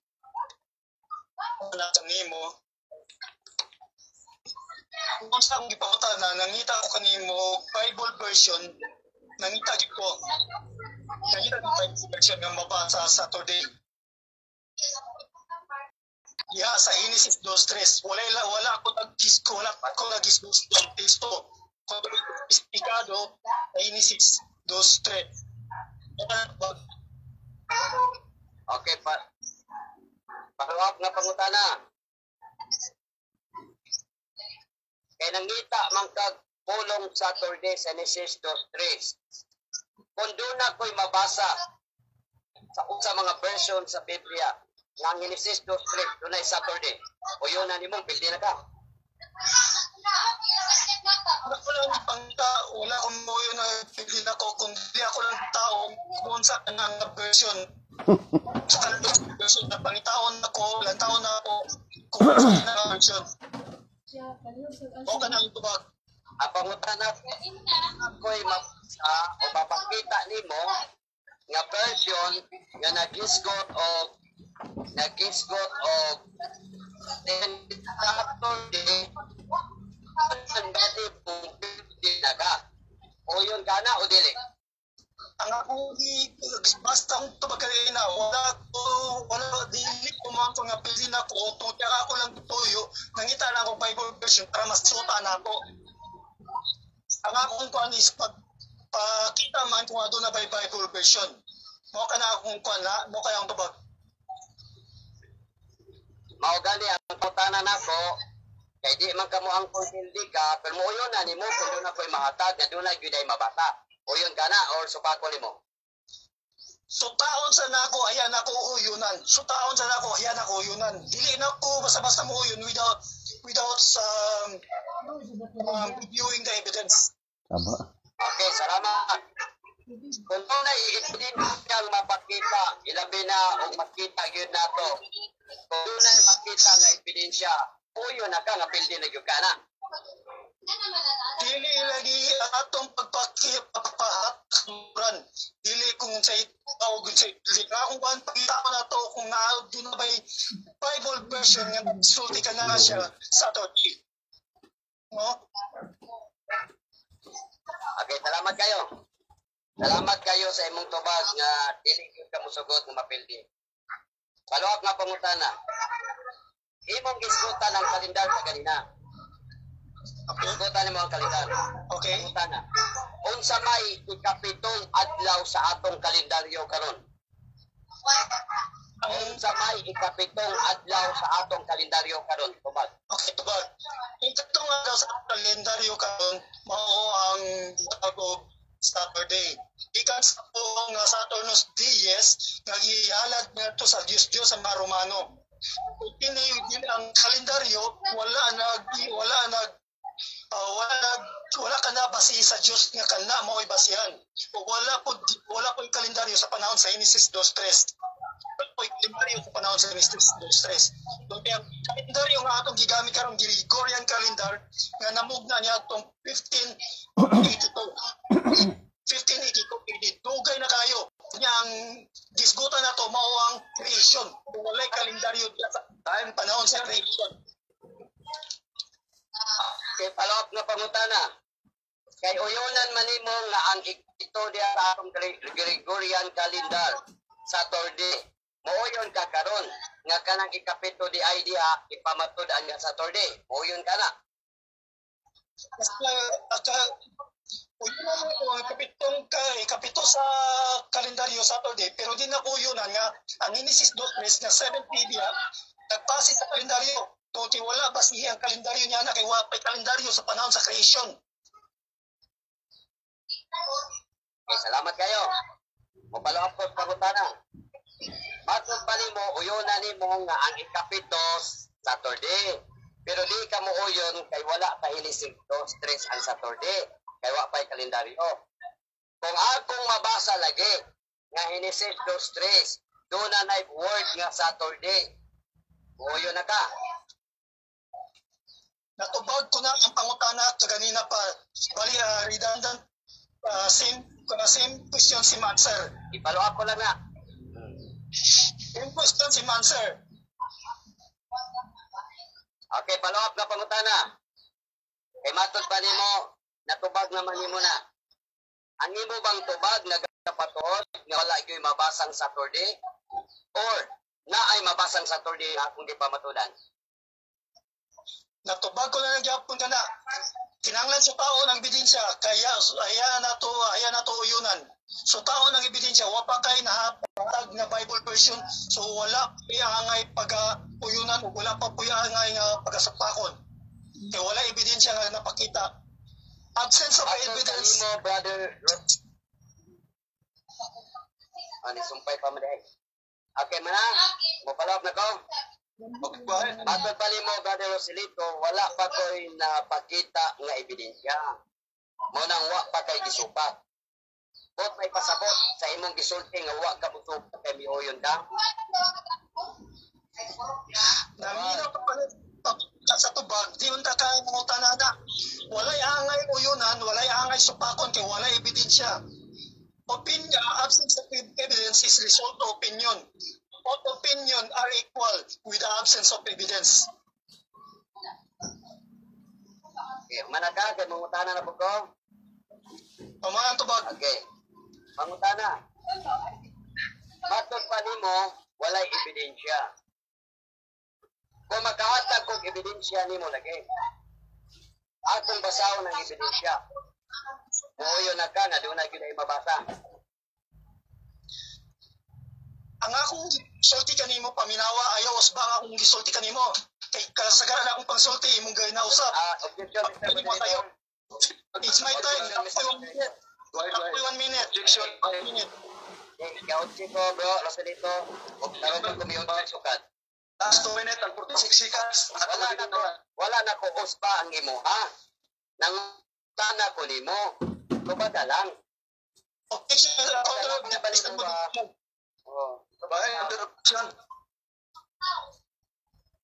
na nimo kung sa akong gipangutana, nangita ko kanimo Bible version, nangita gyud ko. Nangita ko Bible version nga mabasa Saturday. Ya sa Genesis 2:3, wala wala ako nag wala ako nag-gisgos ng teksto. Kung espesifikado sa Genesis 2:3. Okay, pa follow up nga pangutana. Kay nangita man kag pulong Saturday sa Genesis 2:3. Kung doon na ko'y mabasa sa usa mga version sa Biblia Nga ang Genesis 2:3 dunay Saturday. Uyon na nimo, pildi na ka. Wala ko lang pangita, wala ko mo yun na pili na ko, kundi ako lang tao kung sa kanang version. Sa kanang version na pangitaon ako, lantaon na ako kung sa kanang version. O kanang tubag. Ang pangutana ako'y mabasa o mapakita nimo nga version nga nagisgot og then Saturday dati kung pildi na ka. Uyon ka na o dili? Ang ako di basta akong tubag kanina, wala ko, wala, dili ko man ko nga pili na ko, tungod kaya ako lang tuyo, nangita na ako Bible version para masuta na ako. Ang akong kuan is pag pakita man kung aduna ba Bible version. Mo ka na akong kuan na, mo kaya ang tubag. Mao gani ang pangutana nako kay di man kamo ang pildi ka, pero mo na nimo kung doon ako'y mahatag nga doon gyud ay mabasa. Uyon ka na or supako nimo? Sutaon sa nako, ayan ako uyunan. Sutaon sa nako, ayan ako uyunan. Dili na ko basta-basta mo uyon without reviewing the evidence. Tama. Okay, salamat. Kung na ang mapakita, ilabi na og makita gyud nato. Kung doon makita nga ebidensya, uyon na ka nga pildi na gyud ka na. Dili lagi ang atong pagpapahatran. Dili kung sa tawag sa dili nga kung kuan pakita ko na to kung naa doon na bay Bible version nga sulti ka na siya Saturday. No? Okay, salamat kayo. Salamat kayo sa imong tubag nga dili gyud ka mosugot nga mapildi. Follow up nga pangutana. Imong gisgutan ang kalendar sa ganina. Okay. Gisgutan nimo ang kalendar. Okay. Pangutana. Unsa may ikapitong adlaw sa atong kalendaryo karon? Ang Unsa may ikapitong adlaw sa atong kalendaryo karon? Tubag. Okay, tubag. Ikatong adlaw sa kalendaryo karon mao ang tawag Saturday. Gikan sa po nga Saturnus Dies nga gihalad ngadto sa Diyos Diyos sa mga Romano. Kini kini ang kalendaryo wala nag wala ka na basihi sa Dios nga kana mao'y basihan. O wala po kalendaryo sa panahon sa Genesis 2:3. Wala po kalendaryo sa panahon sa Genesis 2:3. So, kaya ang kalendaryo nga atong gigamit karon, Gregorian calendar nga namugna niya atong 1582. 1582 AD. Dugay na kayo. Nya ang disgutan na to mao ang creation. Walay kalendaryo sa Time. panahon sa creation. Okay, follow up nga pangutana. Kay uyonan man nimo nga ang ito diha sa atong Gregorian calendar, Saturday. Mooyon ka karon nga kanang ikapito di ay diha ipamatud-an nga Saturday. Mooyon ka na. Basta uyonan ko ang kapitong ka, ikapito sa kalendaryo Saturday, pero di na uyunan nga ang Genesis 2:3 nga 7 diha nagpasi sa kalendaryo. Tungod wala basihi ang kalendaryo niya na kay wa pa'y kalendaryo sa panahon sa creation. Okay, salamat kayo. Mo-follow up ko sa pangutana. Matod pa nimo, uyonan nimo nga ang ikapito Saturday. Pero di ka mo uyon kay wala pa Genesis 2:3 ang Saturday. Kay wa pa'y kalendaryo. Kung akong mabasa lagi nga Genesis 2:3, doon na word nga Saturday. Uyon na ka. Natubag ko na ang pangutana kaganina pa. Bali, redundant, same question, same answer. I-follow up ko lang na. Same question, same answer. Okay, follow up nga pangutana. Kay matod pa nimo, natubag naman nimo na. Ang imo bang tubag nagapatuod nga wala gyud mabasang Saturday or na ay mabasang Saturday akong gipamatudan? Natubag ko na lang gyapon ka na. Kinanglan sa tao ng ebidensya, kaya aya nato uyunan. So tao ng ebidensya, wa pa kay nahatag nga Bible version, so wala angay pag uyunan ug wala pa puy angay nga pagkasapakon. Kay wala ebidensya nga napakita. Absence of Matod evidence. kanimo, brother. Ano, sumpay pa man diay. Okay man na? Mo-follow up na ko. Okay, go ahead. Matod pa nimo, Brother Roselito, wala pa ko'y napakita nga ebidensya. Mo nang wa pa kay gisupak. Bot may pasabot sa imong gisulti nga wa ka musupak kay miuyon ka. Naminaw pa pala sa tubag, di unta ka mangutana na. Walay angay uyunan, walay angay supakon kay walay ebidensya. Opinion, absence of evidence is result of opinion. Both opinion are equal with the absence of evidence. Okay, mana ka kay mangutana na po ko. Tama ang tubag. Okay. Mangutana. Matod pa nimo, walay ebidensya. Kung makahatag kog ebidensya nimo lagi. Akong basahon ang ebidensya. Muuyon na ka nga doon na gyud ay mabasa. Ang akong sulti kanimo, paminawa, ayaw usba ang akong gisulti kanimo. Kay kasagaran akong pangsulti imong ginausap. Ah, objection, Mr. Moderator. It's my time. Ako 1 minute. Go ahead, go Ako ahead. 1 minute. Objection. Minute. Kautsi ko, bro, Rosalito. Og karon ko kumiyon sukat. Last 2 minutes and 46 seconds. Ato Wala na ko, wala na ko uspa ang imo, ha? Nangutana ko nimo. Tubag lang. Objection, counter objection. Oh. Go ahead, objection.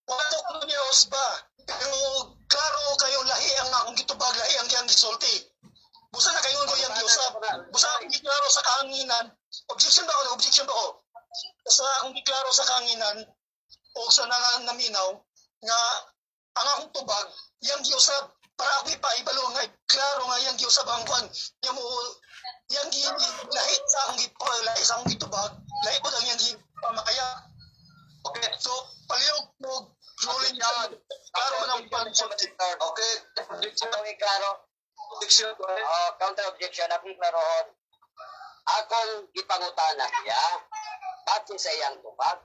Wala to ko niya usba. Pero klaro kayo, lahi ang akong gitubag, lahi ang iyang gisulti. Busa na kayo ko iyang giusap. Busa akong giklaro sa kahanginan. Objection ba ako? Objection ba ako? Sa akong giklaro sa kahanginan o sa naminaw nga ang akong tubag iyang giusap para ako ipaibalo nga klaro nga iyang giusap ang kwan nya mo iyang gi lahi sa akong lahi sa akong gitubag, lahi po ang iyang gipamaya. Okay. So palihog mo ruling, klaro man ang pangsulti. Okay. Objection. Akong iklaro. Objection. Go ahead. Oh, counter objection, akong klarohon. Akong gipangutana siya base sa iyang tubag.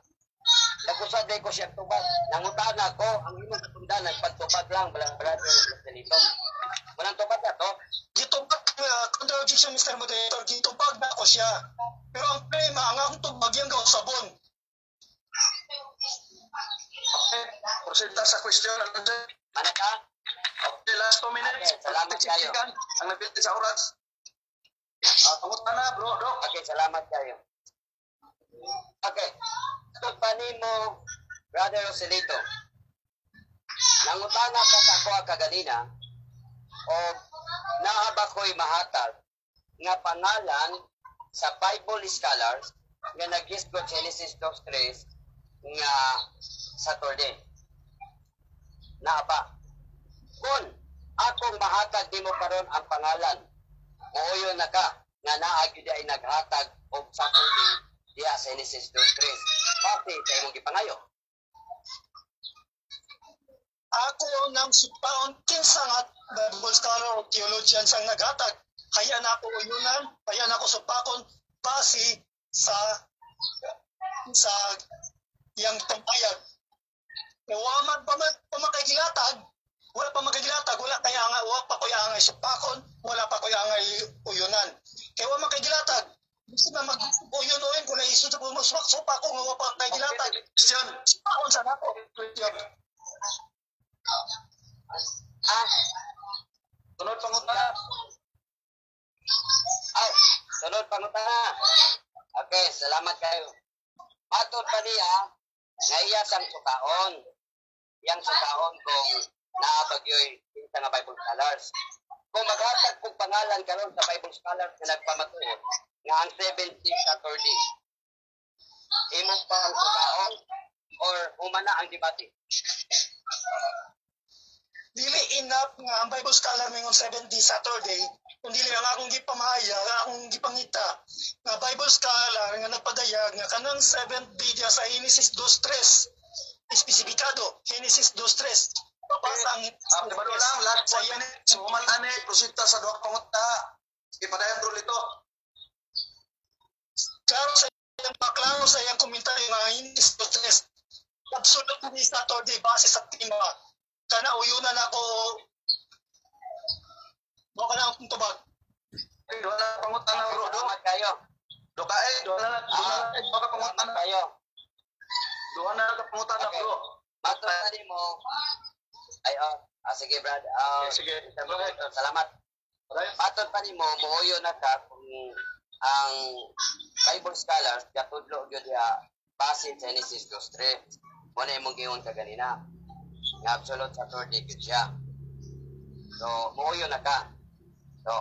Nag-usab ko siyang tubag. Nangutana ko, ang imong katundan, nagpagtubag lang, brother Roselito. Walang tubag na to. Gitubag, counter objection, Mr. Moderator, gitubag na ako siya. Pero ang problema, ang akong tubag yang sabon. Okay. Proceed ta sa question. Ano sir? Ano ka? Okay, last 2 minutes. Okay, salamat 46 kayo. seconds. Ang nabilin sa oras. Ah, pangutana, bro, Doc. Okay, salamat kayo. Okay. Tug pa nimo, Brother Roselito. Nangutana ka sa ako kaganina o naa ba ko'y mahatag nga pangalan sa Bible scholars nga naghisgot Genesis 2.3 nga Saturday. Naa ba? Kung akong mahatag nimo karon ang pangalan, muuyon na ka nga naa gyud ay naghatag og Saturday diha sa Genesis 2.3 base sa imong gipangayo. Ako nang supaon kinsa nga Bible scholar o theologian sang naghatag. Kaya na ako uyunan, kaya na ako supakon base sa iyang pambayag. Wa man pa man pa man kay gilatag, wala pa man kay gilatag, wala kaya nga wa pa koy angay supakon, wala pa koy angay uyunan. Kay wa man kay gilatag, gusto na mag uyon-uyon kung naisod ko mo supak ko nga wa pa kay gilatag. Question. Supakon sa nako. Ah, Sunod pangutana. Ay, sunod pangutana. Okay, salamat kayo. Matod pa niya, nga iya sang sukaon. Yang sukaon kung naa ba gyoy kinsa nga Bible scholars. Kung maghatag kog pangalan karon sa Bible scholars nga nagpamatuod nga ang 70 Saturday, imong pang sukaon or humana ang debate? Dili enough nga ang Bible scholar mingon 70 Saturday kung dili ang akong gipamahayag, ang akong gipangita nga Bible scholar nga nagpadayag nga kanang 7th day diya sa Genesis 2:3, espesipikado Genesis 2:3, mabasa ang Ah, di ba lang, last 1 minute. So, human ani, proceed ta sa duha ka pangutana. Ipadayon, bro, lito. Klaro sa iyang komentaryo nga Genesis 2:3 absolutely Saturday base sa tema. Kana uyunan ako mo kana akong tubag. Okay, duha na pangutana, bro. Do, Salamat kayo. do ka eh, duha na, duha na, duha ka Salamat pangutana. kayo. Duha na ka pangutana, bro. Matod pa nimo. Ay, oh. Ah, sige, Brad. Ah, Okay, sige. Go ahead. Salamat. Right. Matod pa nimo, muuyo na ka kung ang Bible scholars gatudlo gyud diha base sa Genesis 2:3. Mo na imong giingon kaganina. Nga absolute Saturday gyud siya. So, muuyo na ka. So,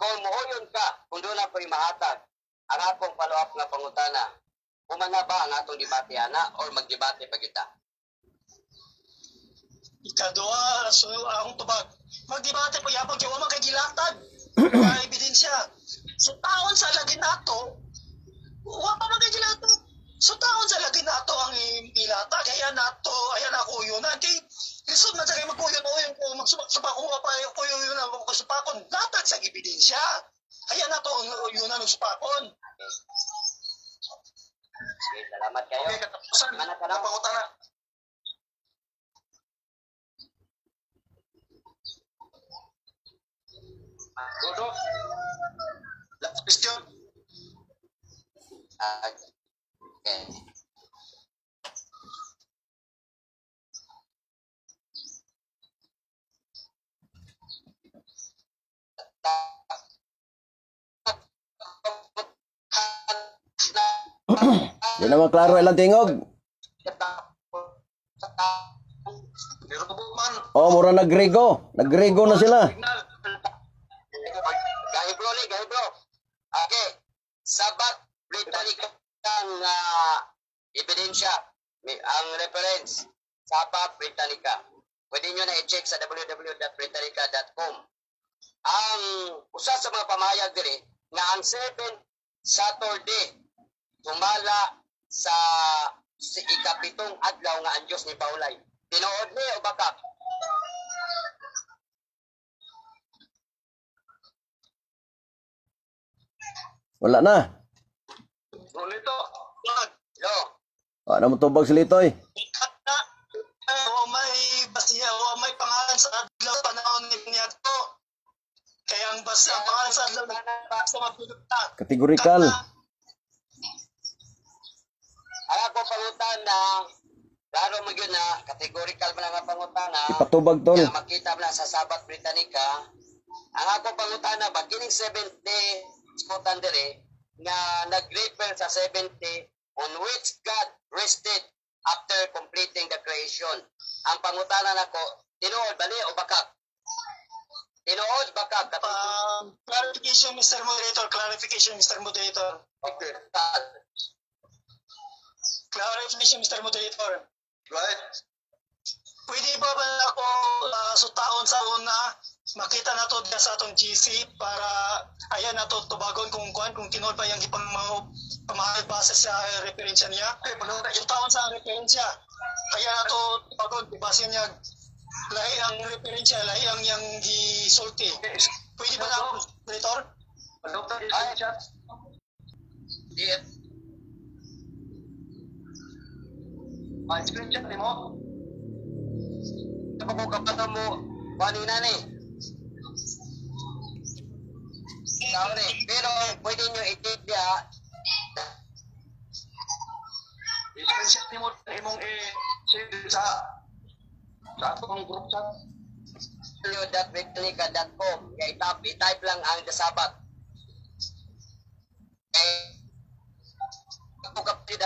kung muuyon ka, kung doon ako'y mahatag, ang akong follow-up nga pangutana, human na ba ang atong debate ana or magdebate pa kita? Ikaduha, so akong tubag. Magdebate pa yapon kay wa man kay gilatag. Mga ebidensya. So taon sa lagi nato, wa pa man kay gilatag. So taon sa lagi nato ang ilatag, ayan nato, ayan ako yun. Kay lisod man sa kay magkuyon uyon kung magsubak-subak kung wa pa kuyon yun ang supakon. Latag sa ebidensya. Ayan nato ang yun ang supakon. Sige, salamat kayo. Okay, katapusan. Mana ka na? Pangutana. Dodo. Last question. Ah, okay. Di naman klaro ilang tingog. Pero man. Oh, mura naggrego. Naggrego na sila. Signal. Gahi bro ni, gahi bro. Okay. Sabat Britannica ang ebidensya, ang reference Sabat Britannica. Pwede nyo na i-check sa www.britannica.com. Ang usa sa mga pamahayag diri nga ang 7 Saturday tumala sa si ikapitong adlaw nga ang Dios ni Paulay. Tinuod ni o baka? Wala na. Rolito. Wag. Hello. Wala mo tubag si Litoy. Na, eh, wa may basiya, wa may pangalan sa adlaw panahon ni niadto. Kaya ang basta ang pangalan sa adlaw sa mabulot na. Categorical. Ang ako pangutana, klaro mo yun na, categorical man ang pangutana. Ipatubag, tol. Kaya makita mo na sa Sabat Britannica. Ang ako pangutana ba, kining 70 spotan dire, nga nag-refer sa 70 on which God rested after completing the creation. Ang pangutana nako, tinuod ba ni o bakak? Tinuod bakak? Clarification, Mr. Moderator. Clarification, Mr. Moderator. Okay. Clarification, Mr. Moderator. Go ahead. Pwede ba ba ako sutaon sa una, makita na to diya sa atong GC para ayan na to tubagon kung kuan kung tinuod ba yung ipang mga pamahayag base sa referensya niya. Okay, panahon So taon sa referensya. Kaya na to tubagon base niya lahi ang referensya, lahi ang yang gisulti. Okay. Pwede ba na ako, moderator? Panahon tayo screenshot. Di, Ah, screenshot ni mo. ko kapag mo, kanina ni. Sorry, pero pwede nyo i-take diya. I-screenshot ni mo imong i-send sa atong group chat. www.britannica.com. Kaya i-type lang ang The Sabbath. Eh, kapatid,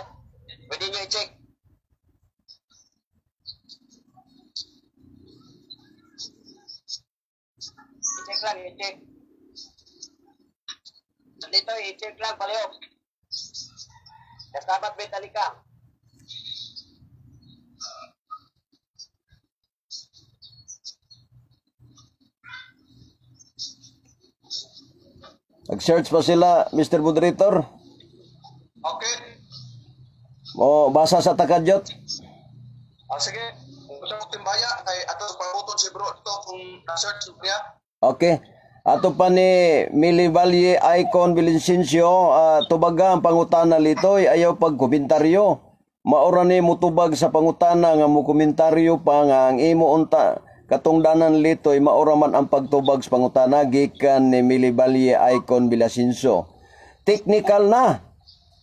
pwede nyo i-check. I-check lang, i-check. Dito, i-check lang, palihog. The Sabbath Britannica. Nag-search pa sila, Mr. Moderator. Okay. O, basa sa takadyot. Ah, sige. Kung gusto ko timbaya, kay ato pabutod si bro ito kung na-search niya. Okay. Ato pa ni Mili Valle Icon Villavicencio, tubaga ang pangutana litoy, ayaw pagkomentaryo. Maura ni mutubag sa pangutana nga mo komentaryo pa nga ang imo unta katungdanan litoy, maura man ang pagtubag sa pangutana gikan ni Mili Valle Icon Villavicencio. Technical na.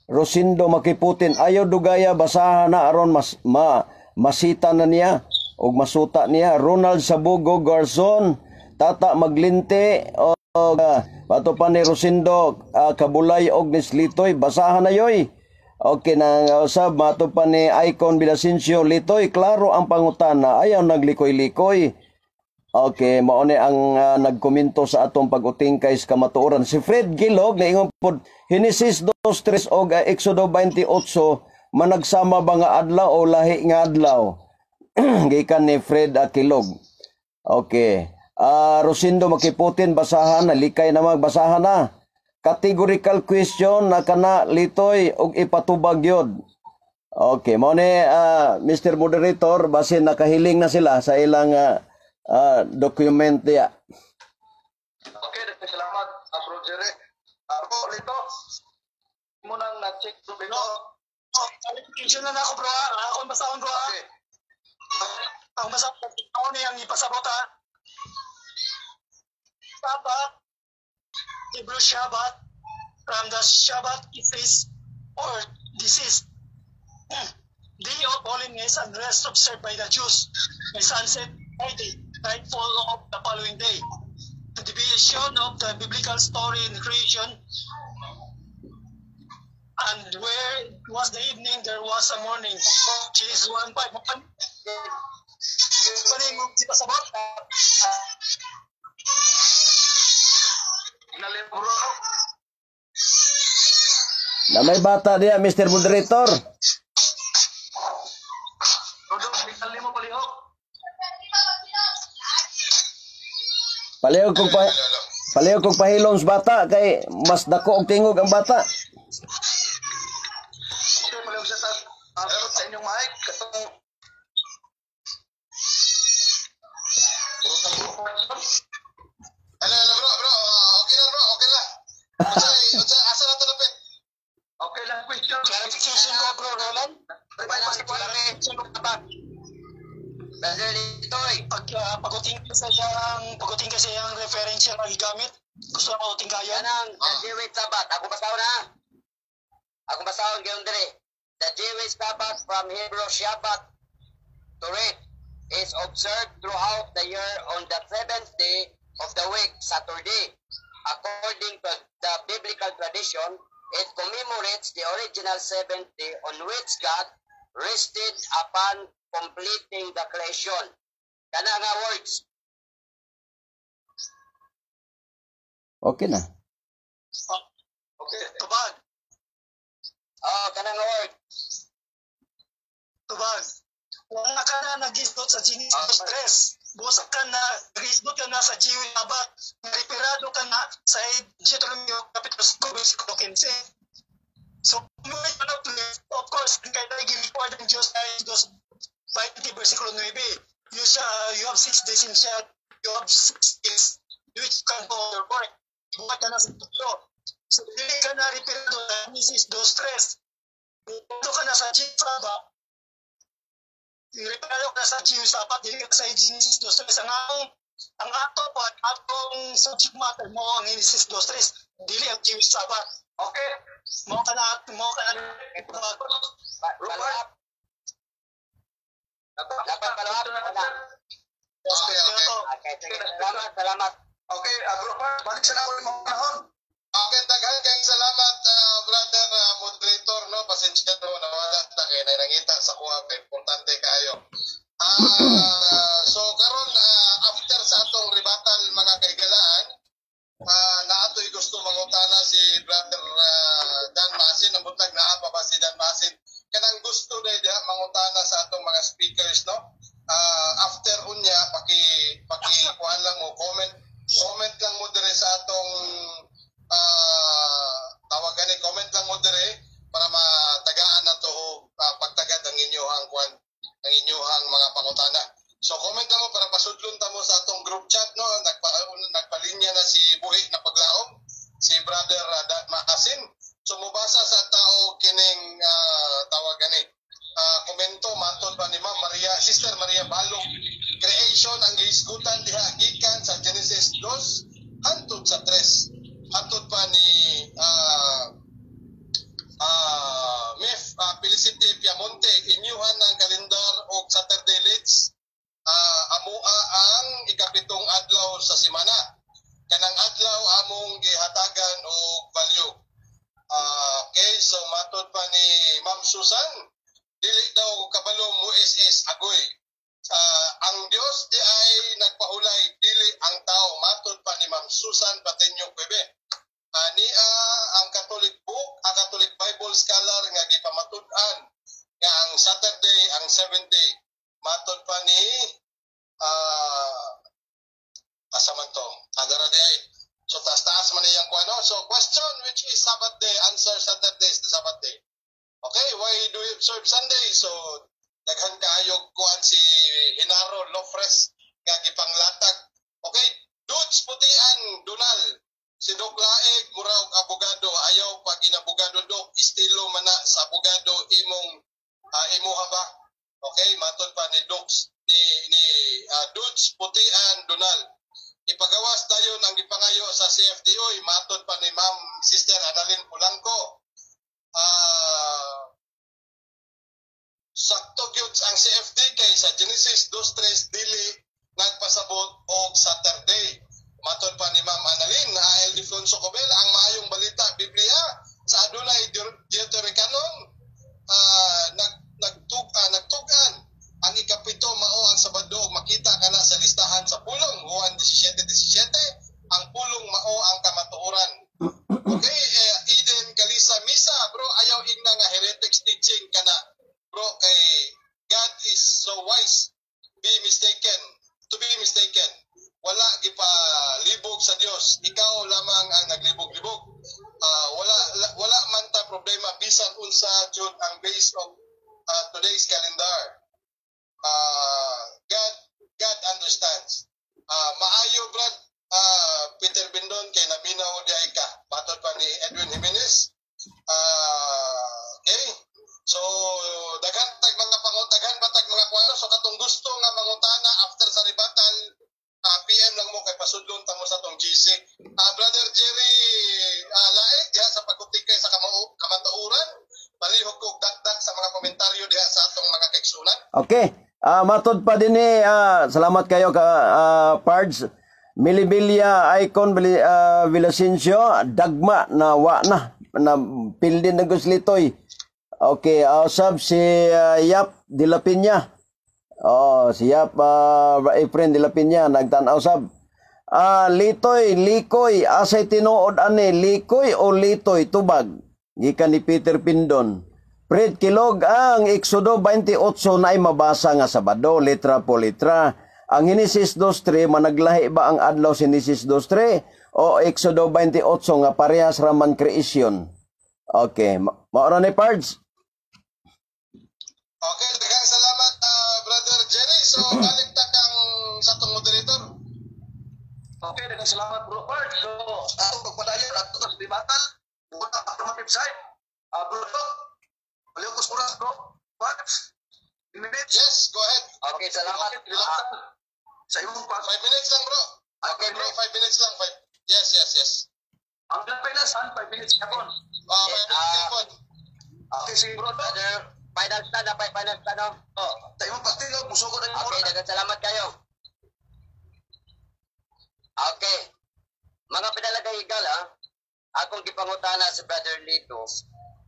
Rosindo Makiputin, ayaw dugaya, basahan na aron mas ma masita na niya og masuta niya. Ronald Sabugo Garzon, Tata Maglinte og pato pa ni Rosindo Kabulay og Nislitoy, basahan na yoy. Okay na usab mato pa ni Icon Villasencio, Litoy, klaro ang pangutana, ayaw naglikoy-likoy. Okay, mao ni ang nagkomento sa atong pag-utingkay sa kamatuoran. Si Fred Gilog, naingon pod, Genesis 2:3 og Exodo 28, managsama ba nga adlaw o lahi nga adlaw? Gikan ni Fred Akilog. Okay. Rosindo Makiputin, basahan na, likay na magbasahan na. Categorical question na kana, Litoy, og ipatubag yod. Okay, mao ni Mr. Moderator, basin nakahiling na sila sa ilang document diya. Okay, daghang salamat, Bro Jerry. Bro Lito, mo nang na-check, Bro Lito. Oh, clarification na na ako, bro, ha. Ako ang basahon, bro, ha. Okay. Ang basahon, ako ni ang ipasabot, ha. Sabbath, Hebrew Shabbat, from the Shabbat is or deceased. Day of holiness and rest observed by the Jews by sunset Friday, nightfall of the following day. The division of the biblical story in creation, and where was the evening, there was a morning. Genesis 1:5. Ano yung pasabot? Inalim, bro. Na may bata diya, Mr. Moderator. Rodo, inalim mo palihog. Palihog kog pahilom sa bata kay mas dako og tingog ang bata. Okay, palihog sa sa inyong mic. Katong Hello, hello, bro, bro. Okay na, bro, okay na. Unsay, asa na to napit? Okay lang question. Clarification ko, bro, Roland. Clarification ko ba? Brother Litoy. Pag paguting kasi yung referential na gigamit, gusto na paguting kaya. Kanang the Jewish Sabbath. Ako basahon na. Ako basahon gayon dire. The Jewish Sabbath, from Hebrew Shabbat to read, is observed throughout the year on the seventh day of the week, Saturday. According to the biblical tradition, it commemorates the original seventh day on which God rested upon completing the creation. Kana nga words. Okay na. Okay. Tubag, Oh, kana nga word. tubag. Wala ka na nag-isgot sa Genesis 3. Busa ka na, nag-isgot ka na sa Jewish Sabbath. Nareferado ka na sa Deuteronomy Kapitulo 5, versikulo 15. So, of course, kaya nag-record ng Diyos sa Exodus 20, versikulo 9. You have 6 days in shell, you have 6 days which you can do your work. Buhat ka na sa tatlo. So, dili ka na referado sa Genesis 2:3. Dito ka na sa Jewish Sabbath. Referado ka na sa Jewish Sabbath, dili ka sa Genesis 2:3. Ang ato po at atong subject matter mo ang Genesis 2:3, dili ang Jewish Sabbath. Okay. Mo ka na, mo ka na. Follow up. Dapat follow up. Wala. Okay. Okay, sige. Salamat, salamat. Okay, bro, balik sa na ako yung mga panahon. Okay, daghan kayong salamat, brother moderator, no? Pasensya no, nawala ta kay nangita sa kuha kay importante kaayo. So karon after sa atong rebuttal, mga kaigalaan, naatoy gusto mangutana si brother Dan Masin, ang buntag naa pa ba si Dan Masin? Kanang gusto day diha mangutana sa atong mga speakers, no? After unya paki paki kuan lang mo, comment lang mo dire sa atong tawag gani, comment lang mo dire para matagaan na to pagtagad ang inyong kuan, ang inyong mga pangutana. So comment lang mo para pasudlon ta mo sa atong group chat, no? Nagpalinya na si Buhi na paglaom, si brother Dan Maasin. So mubasa sa tao kining tawag gani komento matod pa ni Ma'am Maria, Sister Maria Balog. Creation ang gihisgutan diha gikan sa Genesis 2 hantod sa 3. Hantod pa ni Susan. Dili daw kabalo mo SS agoy. Ang Dios di ay nagpahulay, dili ang tao, matod pa ni Ma'am Susan Patenyo Cueve. Niya ang Catholic book, ang Catholic Bible scholar nga gipamatud-an nga ang Saturday ang seventh day. Matod pa ni asa man to? Adara di ay. So taas-taas man iyang kuano. So question, which is Sabbath day? Answer, Saturday is the Sabbath day. Okay, why do you observe Sunday? So daghan kaayo kuan si Hinaro Lofres nga gipanglatag. Okay, Dudes Putian Dunal. Si Doc Laeg mura og abogado, ayaw pag inabogado, Doc, estilo man na sa abogado imong imuha ba? Okay, matod pa ni Docs ni Dudes Putian Dunal. Ipagawas dayon ang gipangayo sa CFDO, matod pa ni Ma'am Sister Annalyn Pulanco. Sakto gyud ang CFD kay sa Genesis 2:3 dili nagpasabot og Saturday. Matod pa ni Ma'am Annalyn. AL Difonso Cobel, ang maayong balita Biblia sa adunay Deuterocanon nagtug-an ang ikapito mao ang Sabado. Makita kana sa listahan sa pulong, Juan 17:17, ang pulong mao ang kamatuoran. Okay, Eden Kalisa Misa, bro, ayaw ingna nga heretics teaching kana, bro, kay God is so wise. Be mistaken, to be mistaken. Wala gipalibog sa Dios. Ikaw lamang ang naglibog-libog. Wala man ta problema bisan unsa jud ang base of today's calendar. God understands. Maayo, brad, Peter Bindon, kay naminaw di ay ka. Matod pa ni Edwin Jimenez. Okay. So daghan tag mga pangot, daghan ba tag mga kwano. So katong gusto nga mangutana after sa rebuttal, PM lang mo kay pasudlon ta mo sa tong GC. Brother Jerry Lae diha sa pagkutikay sa kamatuoran, palihog ko dakdak sa mga komentaryo diha sa atong mga kaigsunan. Okay. Matod pa din ni salamat kayo ka Pards. Milibilia Icon Villasencio, dagma na wa na na pildin na guslitoy. Okay, sab si Yap de la Peña. Oh, si Yap Efren de la Peña nagtan-aw sab. Litoy, likoy, asay tinuod ani, likoy o litoy, tubag. Gikan ni Peter Pindon. Fred Kilog, ang Exodo 28 na ay mabasa nga Sabado, letra po letra. Ang Genesis 2.3, managlahi ba ang adlaw sa Genesis 2.3 o Exodo 28 nga parehas raman creation? Okay, maura ni Pards. Okay, daghang salamat, Brother Jerry. So balik ta kang sa atong moderator. Okay, daghang salamat, Bro Bart. So, atong pagpadayon ato sa rebuttal. Una, affirmative side. Bro Doc, baliw ko sa oras, bro. 5 minutes. Yes, go ahead. Okay, salamat. Okay, rebuttal. Sa imong pag 5 minutes lang, bro. Okay, bro, 5 minutes lang. Five. Yes. Ang final stand, 5 minutes yapon. 5 minutes yapon. Okay, sige, bro Doc. Brother, final stand na, final stand, no? Oh, sa imong pagtingog, musuko na yung Okay, oras. Daghang salamat kayo. Okay. Mga pinalagay higala, akong gipangutana si Brother Lito,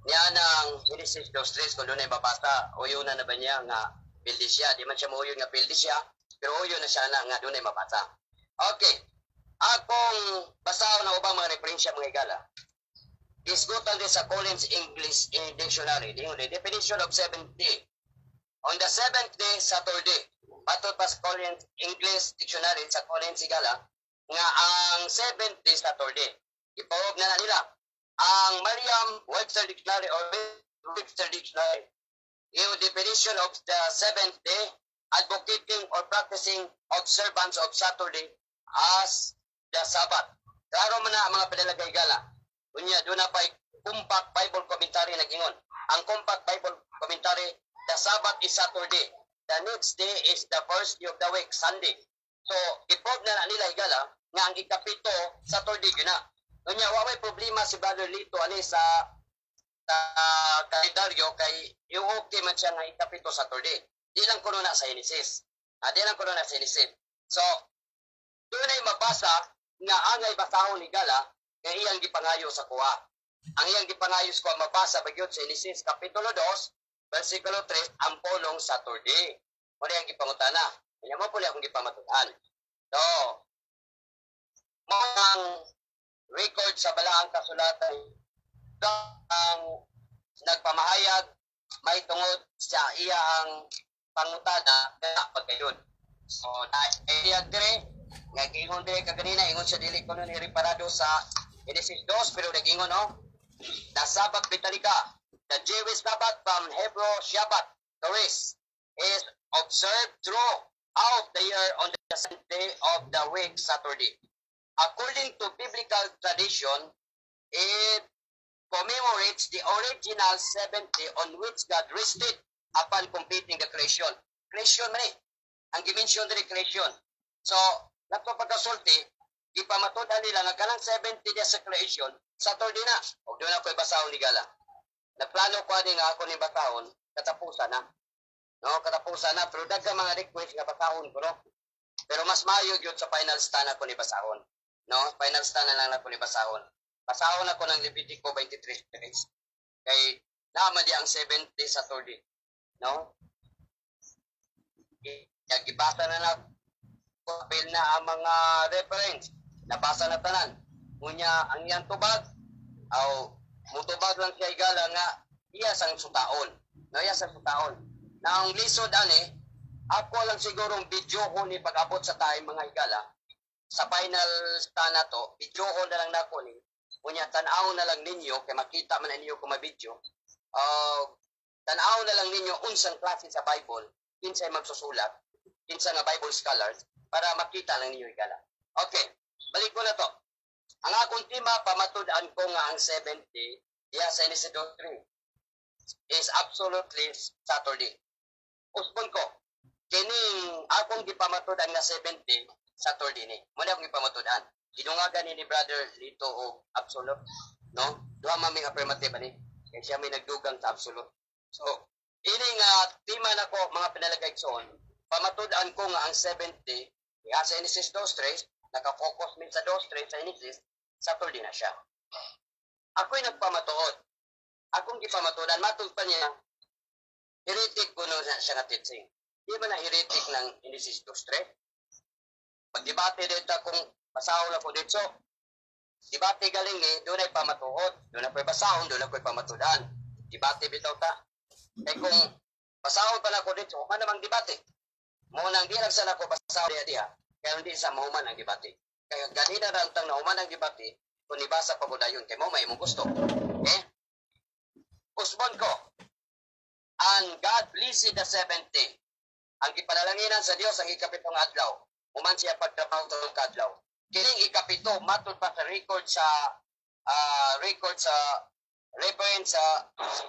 niya ng Genesis 2.3 kung doon ay mabasa, uyo na na ba niya nga pildi siya. Di man siya mauyon nga pildi siya, pero uyo na siya na nga doon ay mabasa. Okay. Akong basahon na ubang mga referensya, mga higala. Isgutan din sa Collins English Dictionary. The definition of seventh day. On the seventh day, Saturday. Matod pa sa Collins English Dictionary, sa Collins, higala, nga ang seventh day, Saturday. Ipawag na na nila. Ang Merriam-Webster Dictionary or Webster Dictionary, yung definition of the seventh day, advocating or practicing observance of Saturday as the Sabbath. Klaro man na ang mga pinalagay gala. Unya, doon na pa Compact Bible Commentary nag-ingon. Ang Compact Bible Commentary, the Sabbath is Saturday. The next day is the first day of the week, Sunday. So, i-prove na na nila, higala, nga ang ikapito, Saturday yun na. Unya, wa may problema si Brother Lito ani sa kalendaryo kay yung okay man siya nga ikapito Saturday. Di lang kuno na sa Genesis. Di lang kuno na sa Genesis. So, doon ay mabasa nga angay basahon ni Gala nga iyang gipangayo sa kuha. Ang iyang gipangayos ko mabasa ba gyud sa Genesis kapitulo 2 versikulo 3 ang pulong Saturday. Mo ang gipangutana. Kanya mo puli akong gipamatud-an. So, mo ang record sa balaang kasulatan ang nagpamahayag may tungod sa iya ang pangutana nga pagkayon. So, naiyag dire, nga giingon dire kaganina, ingon siya dili ko nun reparado sa Genesis 2, pero nag-ingon, no? The Sabbath Britannica, the Jewish Sabbath, from Hebrew Shabbat, to rest, is observed throughout the year on the seventh day of the week, Saturday. According to biblical tradition, it commemorates the original seventh day on which God rested upon completing the creation. Creation man eh. Ang gimension diri, creation. So, nato pagkasulti, gipamatud-an nila nga kanang 70 days sa creation, Saturday na. Og doon ako basahon ni Gala. Nagplano ko ani nga ako ni basahon, katapusan na. No, katapusan na, pero daghan mga request nga basahon ko, no. Pero mas maayo gyud sa final stand ako ni basahon. No, final stand na lang ako ni basahon. Basahon ako ng Levitico 23:3. Kay naman di ang 70 Saturday. No? Ya, gibasa na na apil na ang mga reference. Nabasa na tanan. Ngunya ang iyang tubag aw mutubag lang siya, igala, nga iya sang sutaon. No, iya sang sutaon. Na ang lisod ani, ako lang sigurong video ko ni pag-abot sa time, mga higala, sa final stand na to, video ko na lang nako ni. Unya tan-aw na lang ninyo kay makita man ninyo kung ma-video. Tan-aw na lang ninyo unsang klase sa Bible, kinsay magsusulat, kinsa nga Bible scholars para makita lang ninyo, higala. Okay, balik ko na to. Ang akong tema, pamatud-an ko nga ang 70 diya sa Genesis 3 is absolutely Saturday. Usbon ko, kining akong gipamatud-an nga 70, Saturday ni. Muna akong gipamatud-an. Gidungagan ni Brother Lito og absolute, no? Duha man may affirmative ani. Kay siya may nagdugang sa absolute. So, ini nga tema nako, mga pinalagay igsoon, pamatud-an ko nga ang 70 diya sa Genesis 2:3, naka-focus min sa 2:3 sa Genesis, Saturday na siya. Ako'y nagpamatuod. Akong gipamatuodan, matud pa niya, heretic ko no siya nga teaching. Di ba na heretic ng Genesis 2:3? Pagdebate dito kung basahon ako dito, debate galing ni, doon ay pamatuod. Doon ako'y basahon, doon ako'y pamatudan. Debate bitaw ta. Kaya kung basahon pa na ako dito, man namang debate. Mo nang di lang sana ako basahon diha diha, kaya hindi sa mahuman ang debate. Kaya ganina lang tang nahuman ang debate, kung ibasa pa ko dayon, kay mo may imong gusto. Okay? Usbon ko, and God blessed the seventh day. Ang gipanalanginan sa Dios ang ikapitong adlaw. Human siya pagtrabaho tulong kadlaw. Kining ikapito, matud pa sa record sa reference sa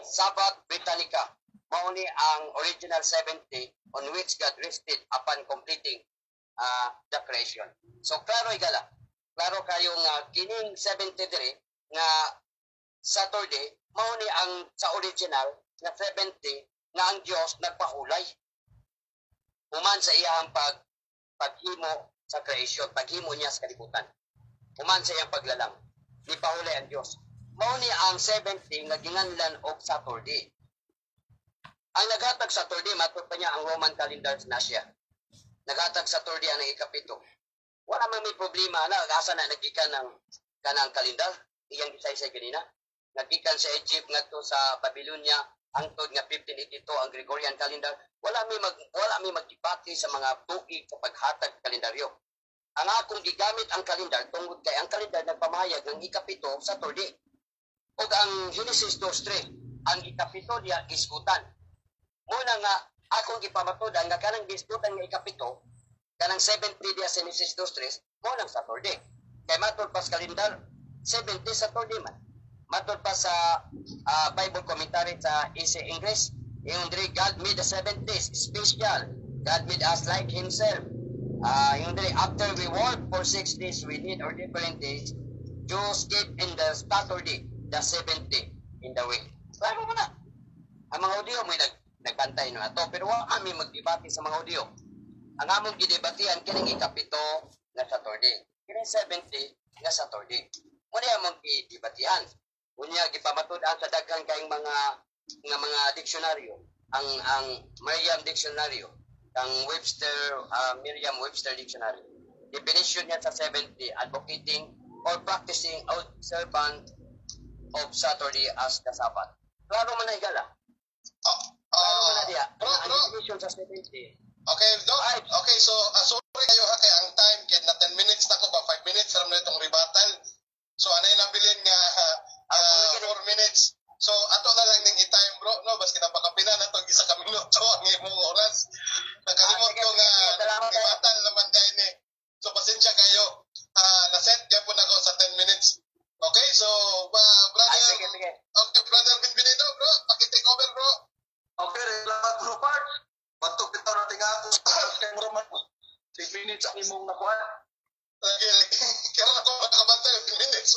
Sabbath Britannica. Mao ni ang original 70 on which God rested upon completing the creation. So klaro, igala. Klaro kayo nga kining 73 nga Saturday mao ni ang sa original nga 70 nga ang Dios nagpahulay human sa iyang paghimo sa creation, paghimo niya sa kalibutan. Human sa iyang paglalang, nipahulay ang Dios. Mao ni ang 70 nga ginganlan og Saturday. Ang naghatag Saturday, matod pa niya, ang Roman calendar na siya. Naghatag Saturday ang ikapito. Wala man may problema na asa na nagikan ng kanang kalendar iyang gisaysay ganina. Nagikan sa Egypt ngadto sa Babylonia hangtod nga 1582 ang Gregorian calendar. Wala may magdebate sa mga tuig sa paghatag kalendaryo. Ang akong gigamit ang kalendar tungod kay ang kalendar nagpamahayag ng ikapito Saturday. Ug ang Genesis 2:3, ang ikapito diya gisgutan. Muna nga akong gipamatud-an nga kanang gisgutan nga ikapito, kanang 70 diya sa Genesis 2:3, mo nang Saturday. Kay matod pa sa kalendar, 70 Saturday man. Matod pa sa Bible commentary sa Easy English, yung diri, God made the seventh days special. God made us like Himself. Yung diri, after we work for 6 days, we need our different days. Jews keep in the Saturday, the seventh day in the week. Klaro mo na. Ang mga Hudyo may nagbantay no ato, pero wa kami magdebate sa mga Hudyo. Ang among gidebatihan kining ikapito nga Saturday. Kining 70 nga Saturday. Mo ni among gidebatihan. Unya gipamatud-an sa daghan kayong mga nga mga diksyonaryo, ang Merriam Dictionary, ang Webster, Merriam-Webster Dictionary. Definition niya sa seventh day, advocating or practicing observant of Saturday as the Sabbath. Klaro man na, higala. Klaro man na diya. Bro, Ang bro. Definition sa seventh day. Okay, Doc. Ay. Okay, so sorry kayo ha kay ang time kay na 10 minutes na ko ba, 5 minutes ra man itong rebuttal. So anay nabilin nga 4 minutes. So ato na lang ning i-time, bro, no, baski na pakapila na tong isa ka minuto ang imong oras. Nakalimot Ah, sige, ko nga sige, salamat, eh. rebuttal naman dahil ni. So pasensya kayo. Na-set gyapon ako sa 10 minutes. Okay, so brother. Ay, sige, sige. Okay, Brother Benvenido, bro, paki-take over, bro. Okay, salamat, bro Pards. Batok bitaw natin nga ako. Kay mura man 6 minutes ang imong nakuha. Lagi, lagi. Kaya ako makabantay 10 minutes.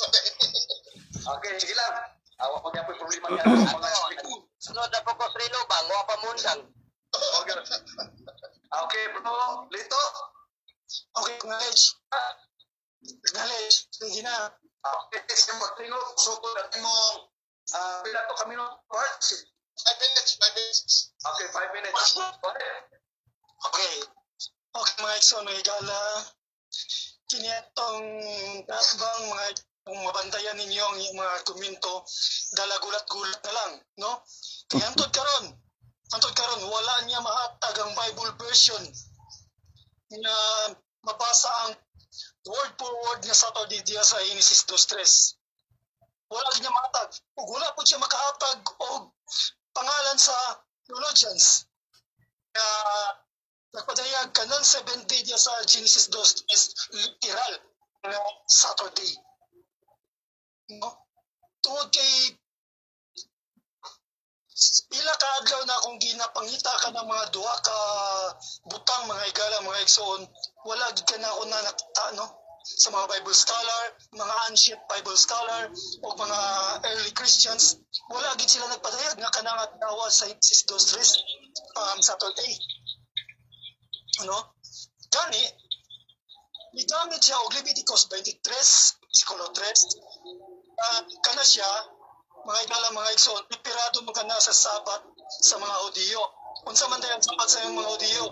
Okay, sige lang. Awa ko niya po problema niya sa mga Ano, sunod na po ko Srilo ba? Nguha pa mundang. Okay. Okay, bro. Lito. Okay, acknowledge. Acknowledge. Sige na. Okay, sige, magtingog. Sukod ang imong pila to kami no, Pards? 5 minutes, 5 minutes. Okay, 5 minutes. Okay. Okay. Okay, mga igsoon, mga higala. Kini atong bang mga kung mabantayan ninyo ang iyong mga argumento, dala gulat-gulat na lang, no? Kaya antod karon, wala niya mahatag ang Bible version na mabasa ang word for word nga Saturday diya sa Genesis 2.3. Wala niya mahatag. Ug wala po siya makahatag og pangalan sa theologians na nagpadayag kanang seventh day diya sa Genesis 2.3 literal na Saturday. No? Tungod kay pila ka adlaw na akong ginapangita ka ng mga duha ka butang, mga higala, mga igsoon, wala gid ka na ako na nakita, no, sa mga Bible scholar, mga ancient Bible scholar o mga early Christians, wala gid sila nagpadayag nga kanang adlaw sa Genesis 2.3 Saturday. Ano? Gani, gigamit siya og Leviticus 23, versikulo 3. Kana siya, mga higala, mga igsoon, pipirado mo kana sa Sabat sa mga Hudiyo. Unsa man ang Sabat sa mga Hudiyo?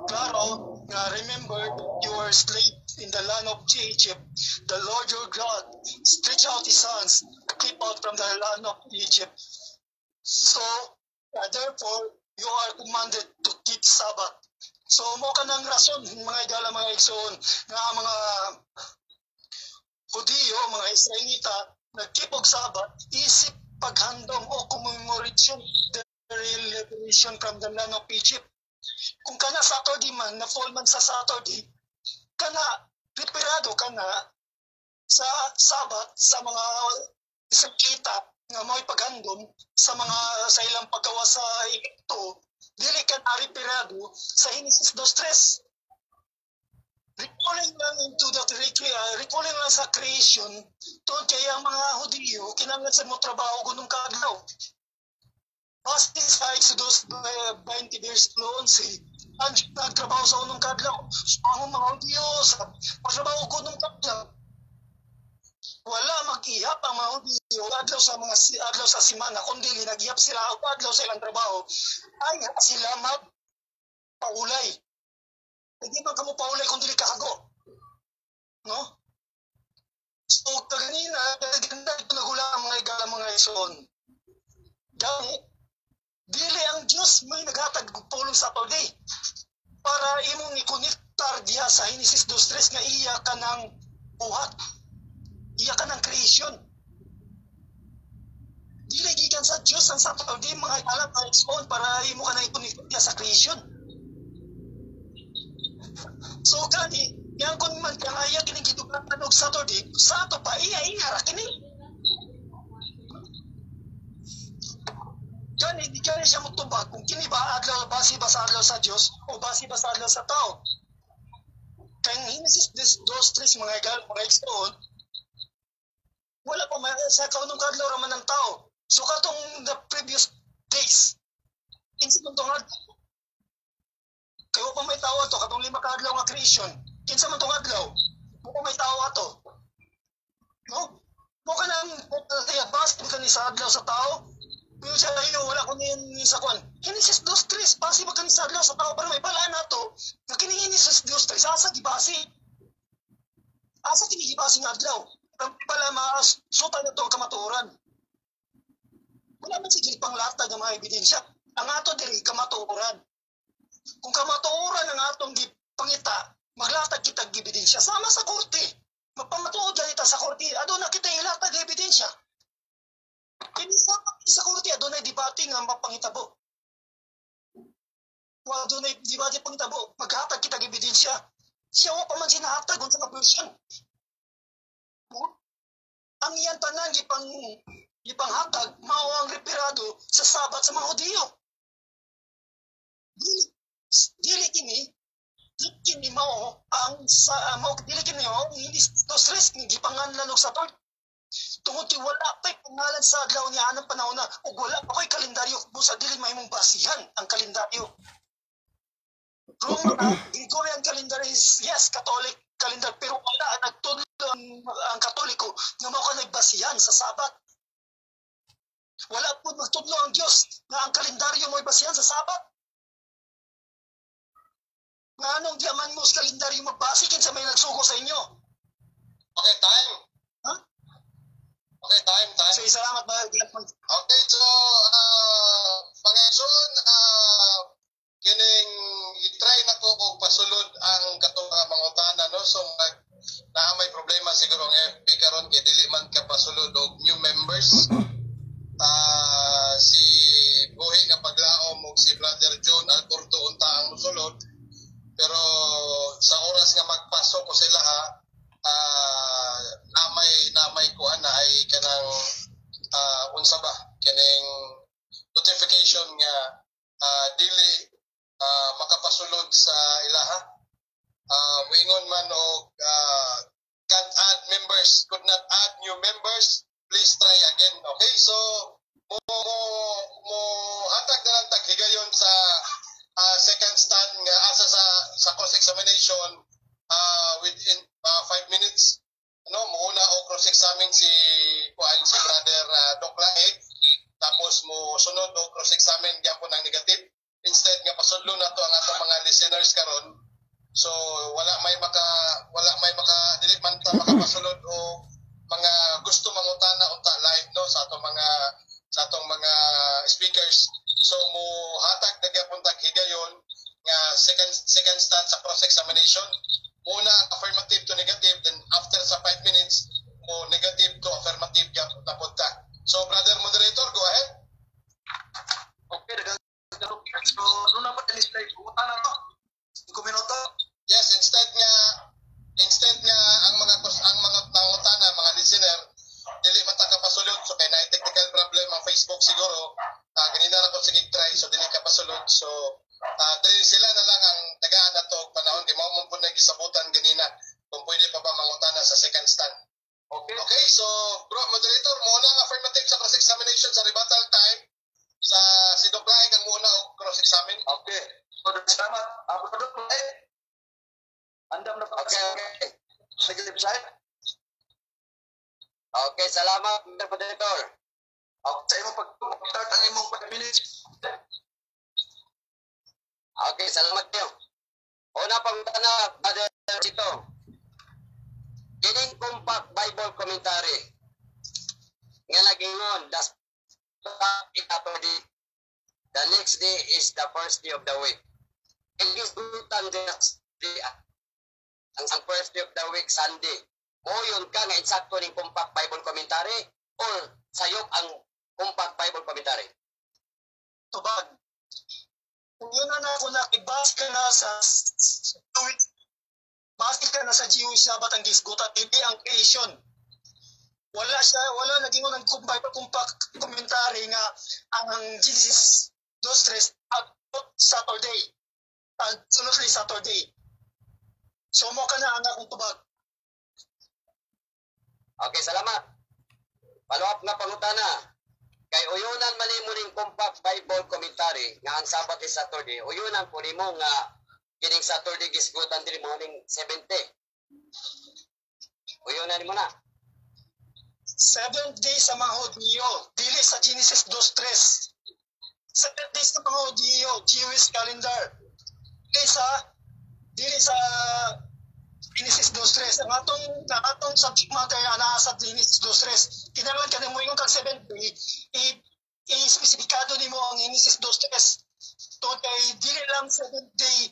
Klaro, nga remember you were slave in the land of Egypt. The Lord your God stretch out his hands to keep out from the land of Egypt. So, therefore, you are commanded to keep Sabbath. So, mo ka ng rason, mga higala, mga igsoon, nga ang mga Hudiyo, mga Israelita, nag-keep og Sabbath, isip paghandom o commemoration the liberation from the land of Egypt. Kung kana Saturday man, na fall man sa Saturday, kana preparado ka na sa Sabbath sa mga Israelita nga mo'y paghandom sa mga sa ilang paggawa sa Egypto, dili ka na referado sa Genesis 2.3. Recalling lang into the recalling lang sa creation, tungod kay ang mga Hudiyo kinahanglan sa mo trabaho gunong kaadlaw. Base sa Exodus 20 verse 11, ang nagtrabaho sa unong kadlaw. So, ang mga Hudiyo sa pagtrabaho gunong kadlaw, wala mag-ihap ang mga Hudiyo adlaw sa mga adlaw sa simana, kundi naghihap sila og adlaw sa ilang trabaho ay sila mag paulay. Hindi man kamo paulay kung dili kahago. No? So, kaganina, kaganina ito nagula ang mga higala, mga igsoon. Gani, dili ang Diyos may naghatag og pulong Saturday para imong ikonektar diha sa Genesis 2.3 nga iya ka ng buhat. Iya ka ng creation. Dili gikan sa Diyos ang Saturday, mga higala, mga igsoon, para imo ka na i-connect diha sa creation. So gani, yang kung man kang iya kining gidugatan og Saturday, sa ato pa iya iya ra kini. Gani di gani siya motubag kung kini ba adlaw base ba sa adlaw sa Dios o base ba sa adlaw sa tao. Kay ang Genesis 2:3, mga higala, mga igsoon, wala pa may, sa kaunong kadlaw ra man ang tao. So katong the previous days, kinsa man tong adlaw? Kay wa pa may tao ato katong 5 ka adlaw nga creation. Kinsa man tong adlaw? Wa pa may tao ato. No? Mo ka nang base ka ni sa adlaw sa tao. Yung siya ayo wala ko ni sa kwan. Genesis 2:3, base ba kani sa adlaw sa tao para may balaan nato nga kining Genesis 2:3 asa gibase? Asa kini gibase nga adlaw? Para masuta na to ang kamatuoran. Wala man sige panglatag ang mga ebidensya. Ang ato diri kamatuoran. Kung kamatuoran ang atong gipangita, maglatag kita og ebidensya sama sa korte. Magpamatuod ganita sa korte, aduna kita ilatag og ebidensya. Kini sa korte adunay debate nga mapangitabo. Wa adunay debate pangitabo, maghatag kita og ebidensya. Siya wa pa man sinahatag unsa ka version. Ang iyang tanan gipanghatag mao ang referado sa Sabat sa mga Hudiyo. Dili dili kini dili kini mao ang sa mao dili kini mao ang 2:3 ni gipanganlan og Saturday. Tungod kay wala pa'y pangalan sa adlaw niya anang panahon na ug wala pa ko'y kalendaryo, busa dili mahimong basihan ang kalendaryo. Roman Gregorian calendar is, yes, Catholic calendar, pero wala nagtudlo ang Katoliko nga mao ka nagbasihan sa Sabat. Wala po magtudlo ang Diyos nga ang kalendaryo mo'y basihan sa Sabat. Nga anong diyaman mo sa kalendaryo magbase kinsa may nagsugo sa inyo? Okay, time. Huh? Okay, time, time. Sige, salamat mga. Okay, so, mga igsoon, kining i-try na ko og pasulod ang katong mga mangutana, no? So, naa may problema siguro ang FB karon kay dili man ka pasulod og new members. Si Buhi nga paglaom og si Brother John Alcordo unta ang musulod. Pero sa oras nga magpasok ko sila ha, namay kuan na ay kanang unsa ba kining notification nga dili makapasulod sa ilaha. Moingon man og can't add members, could not add new members, please try again. Okay, so mo hatag na lang taghigayon sa second stand nga asa sa cross examination within 5 minutes, no? Muuna og cross examine si kuan, si Brother Doc Laig, tapos mo sunod og cross examine gyapon ang negative, instead nga pasudlo na to ang atong mga listeners karon. So wala may maka dili man ta makapasulod o mga gusto mangutana unta live, no, sa atong mga speakers. So mo hatag na gyapon tag higayon nga second stand sa cross examination. Muna ang affirmative to negative, then after sa 5 minutes mo negative to affirmative gyapon na pud ta. So brother moderator, go ahead. Okay, daghang. So, doon na pa ni slide. Pangutana, no? 5 minuto. Yes, instead nga ang mga nangutana, mga listener, dili man ta kapasulod, so kay naay technical problem ang Facebook siguro. Ganina ra ko sige try, so dili ka pasulod. So dili sila na lang ang tagaan na to og panahon kay mao man pud gisabutan ganina kung pwede pa ba mangutana sa second stand. Okay. Okay, so bro moderator, mo na ang affirmative sa cross examination sa rebuttal time sa si Doc Laing ang muna og cross examine. Okay. So, salamat. Brother Laing. Andam na pa Okay. negative side. Okay, salamat, Mr. Moderator. Okay, sa imong pag-start ang imong 5 minutes. Okay, salamat kayo. Una pangutana, Brother Tito. Kining Compact Bible Commentary nga nagingon, "The Sabbath is Saturday. The next day is the first day of the week." Gisgutan ang first day of the week Sunday. Moyon ka nga insakto ning Compact Bible Commentary or sayop ang Compact Bible Commentary? Tubag. Kung yun na na ako nakibase ka na sa Jewish, base ka na sa Jewish Sabbath ang gisgutan, hindi ang creation. Wala siya, wala naging ng Bible Compact Commentary nga ang Genesis 2.3 at Saturday. Absolutely Saturday. So mo ka na ang akong tubag. Okay, salamat. Follow up na pangutana. Kay uyunan man nimo ning Compact Bible Commentary nga ang Sabbath is Saturday. Uyunan po nimo nga kining Saturday gisgutan diri mo ning 70. Uyunan nimo na. Seventh day sa mga Hudyo, dili sa Genesis 2:3. Seventh day sa mga Hudyo, Jewish calendar. Dili sa Genesis 2:3. Ang atong subject matter anaa sa Genesis 2:3. Kinahanglan ka mo ingon kag seventh day, i-espesipikado nimo ang Genesis 2:3. Tungod kay dili lang seventh day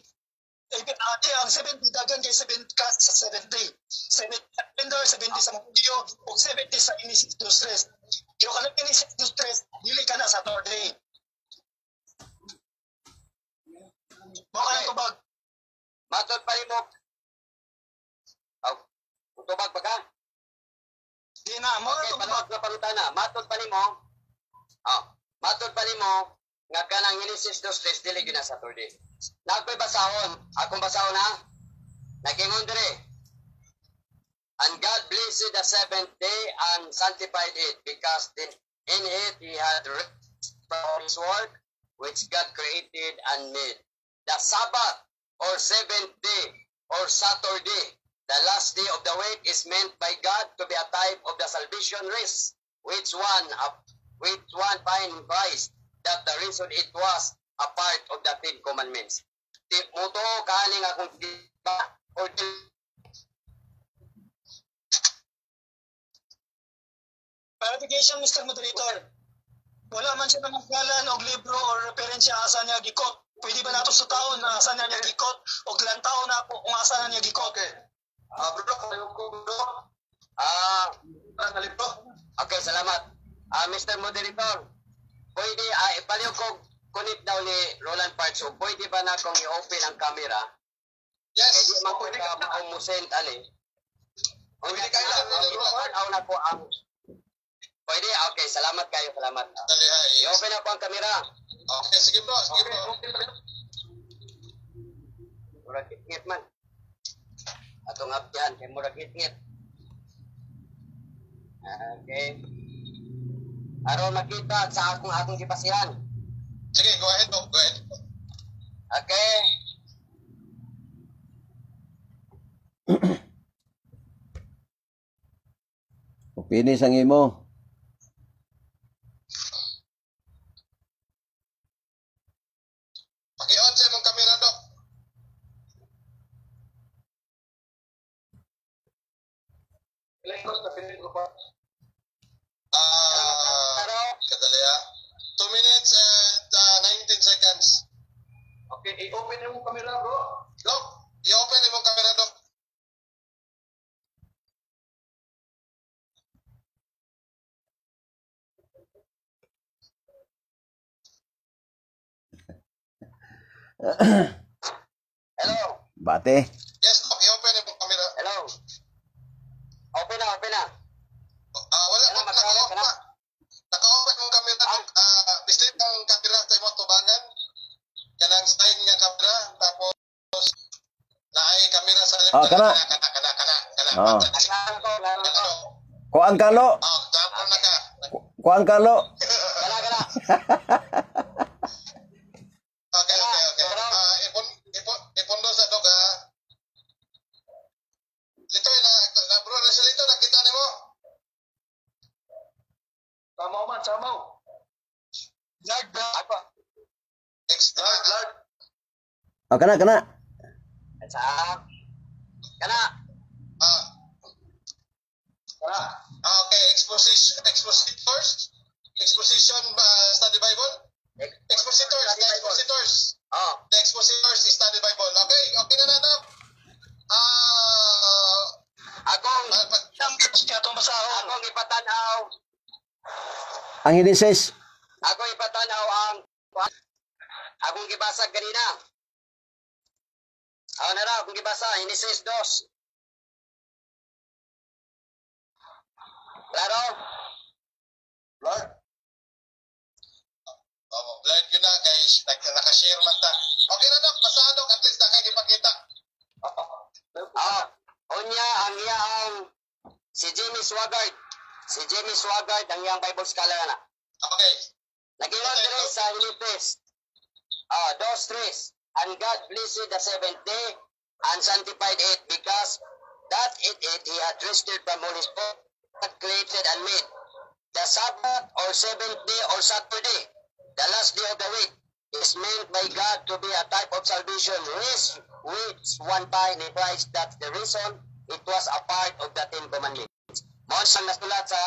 eh, ate, ang seventh day dagan kay seventh ka sa seventh day. Seventh calendar, 70 sa mga Hudyo, ug 70 sa Genesis 2:3. Pero kanang Genesis 2:3, dili ka na Saturday. Mao kay tubag. Matod pa nimo. Oh, tubag ba ka? Di na, mo Okay, tubag. palawag na pangutana. Matod pa nimo. Oh, matod pa nimo nga kanang Genesis 2:3 dili gyud na Saturday. Nagpay basahon. Akong basahon ha. Nagingon dire. "And God blessed the seventh day and sanctified it, because then in it he had rest from his work which God created and made." The Sabbath or seventh day or Saturday, the last day of the week, is meant by God to be a type of the salvation rest, which one find in Christ, that the reason it was a part of the Ten Commandments. Di, muto kaning akong giba or Clarification, Mr. Moderator. Wala man siya namanggalan og libro or referensya asa niya gi-quote. Pwede ba nato sa taon na asa niya gi-quote o lantaw na ako kung asa na niya gi-quote? Okay. Ah, bro, kayo ko, bro. Ah, Ah, libro. Okay, salamat. Ah, Mr. Moderator, pwede, ipaliw ko kunit daw ni Roland Parks. So, pwede ba na kung i-open ang camera? Yes. Eh, di man ko Pwede ka ka. mausend ani. Pwede kayo lang. Ipatanaw na po ang. Pwede? Okay, salamat kayo, salamat. Dali ha. I-open na po ang camera. Okay, sige bro, sige Okay, bro. okay. Murag ngit man. Atong abyan, kay murag ngit. Okay. Aron makita sa akong gibasihan. Sige, go ahead, bro. Go ahead. Okay. Finish ang imo. Paki-on sa imong camera, Dok. Ilekos na pinili ko pa. Ah, Pero, kadali ha. 2 minutes and 19 seconds. Okay, i-open yung camera, bro. Dok, i-open imong camera, Dok. Hello. Bate. Yes, Dok, i-open imong camera. Hello. Open na, open na. Ah, wala Ano, pa, magkano naka-off ka na? pa. Naka-open imong camera, Dok. Ah, display ang camera sa imong tubangan. Kanang sign nga camera, tapos naay camera sa left. Ah, kana. Kana, kana, kana, kana. Ah. Klaro ko, klaro Kana, ko. Dok. Kuang kalo. Ah, tapon na ka. Kuang kalo. Gala, gala. Okay. Ah, ipondo sa dog ah. Litoy na, na bro, na si Lito, nakita nimo? Samaw man, samaw. Lord, bro. Ako. Ex Lord, Lord. Ah, kana kana. Sa kana. Ah, Tara. ah, okay, exposition, expositors, exposition study Bible, expositors, the expositors, Oh, the expositors study Bible. Okay, okay na na, Dok. Ah, akong ah, Ang siya itong basahon. akong ipatanaw, Ang Genesis. akong ipatanaw ang akong gibasa ganina. Ako na raw, akong gibasa, Genesis 2. Klaro? Lord. Oh, blurred yun na, guys. Naka-share man ta. Okay na, Dok. Basta, Dok, at least nakakipakita. Ah, unya ang iyang si Jimmy Swaggart. Si Jimmy Swaggart ang iyang Bible scholar na. Okay. Nagingon diri sa Genesis. Ah, dos tres. "And God blessed the seventh day and sanctified it, because that it he had rested from all his work Created and made. The Sabbath or seventh day or Saturday, the last day of the week, is meant by God to be a type of salvation, which one time in Christ. That's the reason it was a part of the Ten Commandments. Mao siyang nasulat sa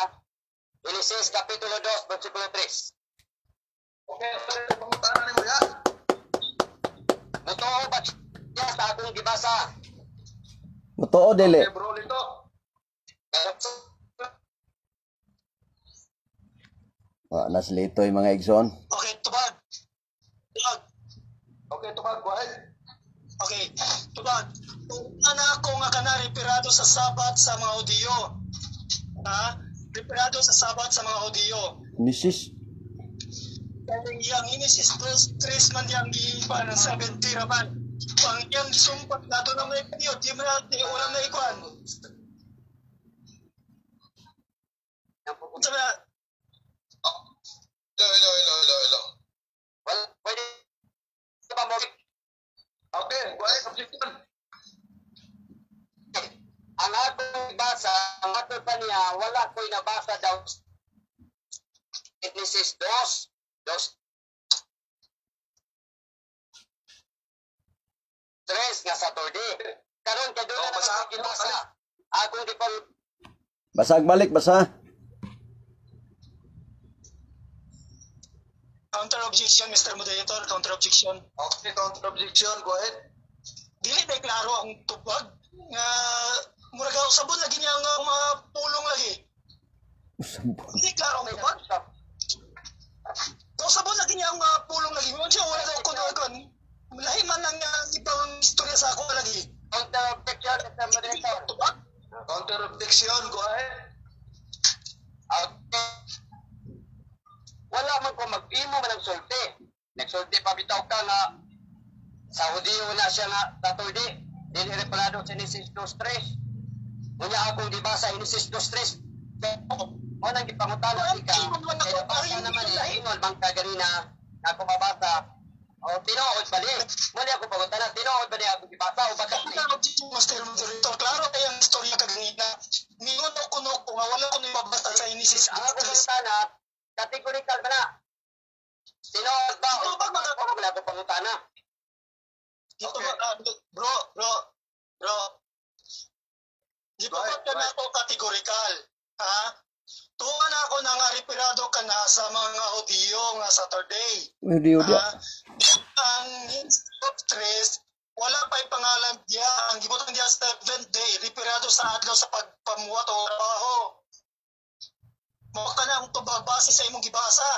Genesis Kapitulo 2, versikulo 3. Okay, pangutana nimo ya. Motoo ba siya sa akong gibasa? Motoo dili. Okay, bro, Lito. Ah, naslitoy mga igsoon. Okay, tubag. Tubag. Okay, tubag, go ahead. Okay, tubag. Ana ako nga kana referado sa Sabat sa mga Hudiyo. Ha? Referado sa Sabat sa mga Hudiyo. Nisis. Yang Genesis 2:3 man yang gi pa ng 70 raman. Ang iyang gisumpat nato na may period, di man di wala na ikuan. Unsa ba? Hello, hello, hello, hello, hello. Well, pwede ba mo? Okay, go ahead, objection. Ang akong basa, ang ato pa niya, wala ko'y nabasa daw Genesis 2, 2, 3 nga Saturday. Karon kay doon Oh, na basa. naman gibasa. Akong gipang Basag balik basa. Counter objection, Mr. Moderator, counter objection. Okay, counter objection, go ahead. Dili day klaro ang tubag nga murag usabon lagi niya nga mga pulong lagi. Dili klaro ang tubag. Usabon lagi niya ang mga pulong lagi. Mo siya wala daw kuno kon. Lahi man lang niya ibang istorya sa ako lagi. Counter objection, Mr. Moderator. Tubag. Counter objection, go ahead. Okay. Wala man ko mag-imo man ang sulti. Nagsulti pa bitaw ka nga sa Hudiyo na siya nga Saturday. Dili reparado sa Genesis 2:3. Unya akong gibasa Genesis 2:3. Mo nang gipangutana ka. Kay nabasa naman eh, ingon bang ka ganina na ako mabasa. O tinuod ba ni? Mo ni ako pangutana, tinuod ba ni ako gibasa o bakas ni? Counter objection, Mr. Moderator. Klaro kay ang istorya kaganina. Mingon ako kuno ko nga wala ko mabasa sa Genesis Ang ako 2:3. pangutana, categorical ba na? Tinuod ba? O Tubag mga wala man ako pangutana. Dito ba, ah, bro, bro, bro. Di ba Right, ka na ako categorical? Ha? Tuwa na ako na nga referado ka na sa mga Hudiyo nga Saturday. Hindi di. Ha? Ang of tres, wala pa yung pangalan diya. Ang gibutang diya seventh day, referado sa adlaw sa pagpamuhat o trabaho. Mao ka na ang tubag base sa imong gibasa.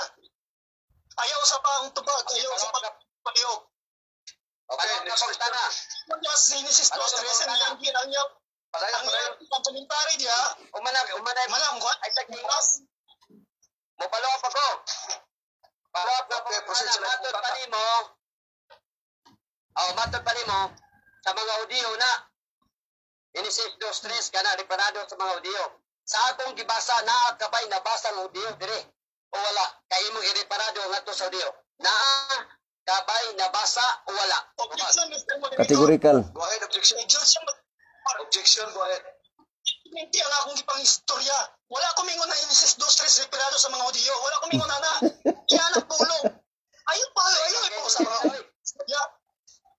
Ayaw sa pa ang tubag, ayaw sa pagpaliog. Okay, Ano next question. pangutana? Ang Genesis Ano 2:3 ang iyang ang iyang Padayon, ang padayon. iyang komentary diya, Umana, umana, malam ko. Ay, taglingas. Mo follow up ako. Follow up na Okay, proceed sa next Matod pa pangutana. nimo. Oh, matod pa nimo sa mga Hudiyo na Genesis 2:3 kana reparado sa mga Hudiyo. Sa akong gibasa naa kabay nabasa ng Hudiyo dire o wala kay imong ireparado ngadto sa Hudiyo. Naa kabay nabasa o wala. Objection, Mr. Moderator. Categorical. Go ahead, objection. Objection, Objection, go ahead. Hindi ang akong gipang istorya. Wala ko mingon na Genesis 2:3 referado sa mga Hudiyo. Wala ko mingon ana. Iyan ang pulong. Ayun pa, ayun ipo sa mga Hudiyo.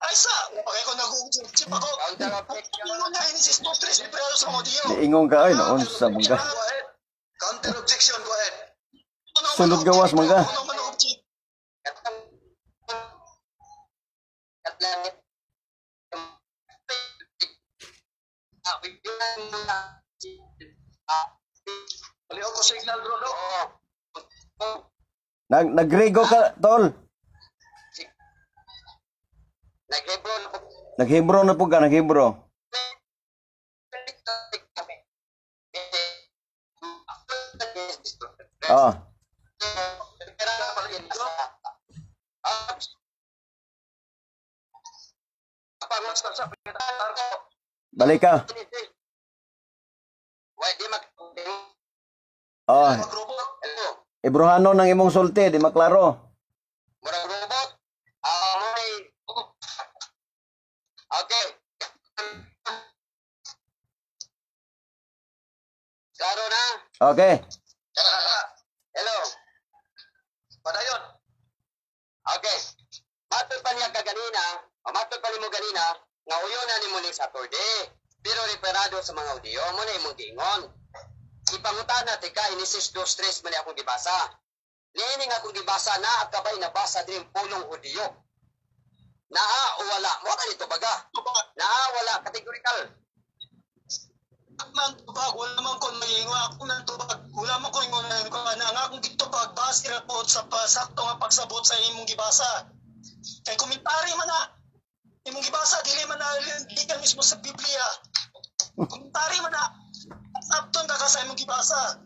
Ay sa, okay ko nag-chip ako. Counter objection. Mingon na Genesis 2:3 referado sa mga Hudiyo. Niingon ka oy, noon sa mga. Go ahead. Counter objection, go ahead. Sulod gawas man ka. Ano man object. Palihog ko signal, bro, no? Nag nagrigo ka tol. Naghebron po. Naghibro na po ka, naghibro. Ah, Basta sa balik ka. Ah, Mag-robot. Ibrohano ng imong sulti, di maklaro. Murag robot. May Okay. Klaro na? Okay. Kana. Hello. Padayon. Okay. Matod pa niya kaganina, o matod pa nimo ganina, nga uyo na nimo ni Saturday. Pero referado sa mga Hudiyo, mo na imong giingon. Ipangutana tika Genesis 2:3 man ni akong gibasa. Niini nga akong gibasa na akabay nabasa diri ang pulong Hudiyo. Naa o wala? Mo ka nito baga. Tubag. Naa wala categorical. Man tubag, wala man ko maingon ako ng tubag. Wala man ko ingon na ang akong gitubag base ra po sa sakto nga pagsabot sa imong gibasa. Kay komentary man na imong gibasa, dili man na di ka mismo sa Biblia. Komentary man na, sabton ka sa imong gibasa.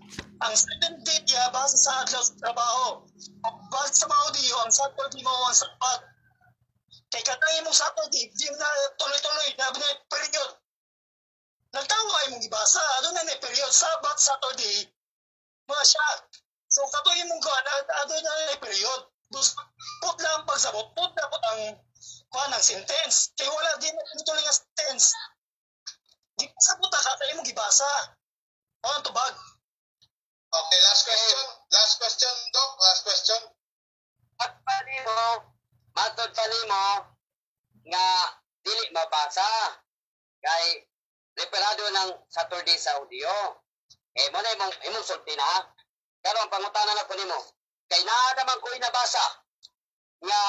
Ang seventh day ya base sa adlaw sa trabaho. Base sa mga Hudiyo, ang Saturday mo ang Sabat. Kay katang imong Saturday, di na tuloy-tuloy na na period. Nagtawa imong gibasa, aduna na period Sabat, Saturday, mga siya. So kato imong kuan, aduna na period. Dus put lang ang pagsabot, put na put ang kuan ang sentence. Kay wala di na tuloy nga sentence. Di sabot ka sa imong gibasa. O ang tubag. Okay, last question. Last question, Doc. Last question. At pa nimo, matod pa nimo nga dili mabasa kay referado ng Saturday sa Hudiyo. Eh mo na imong sulti na. Pero ang pangutana na ko nimo, kay naa naman ko nabasa nga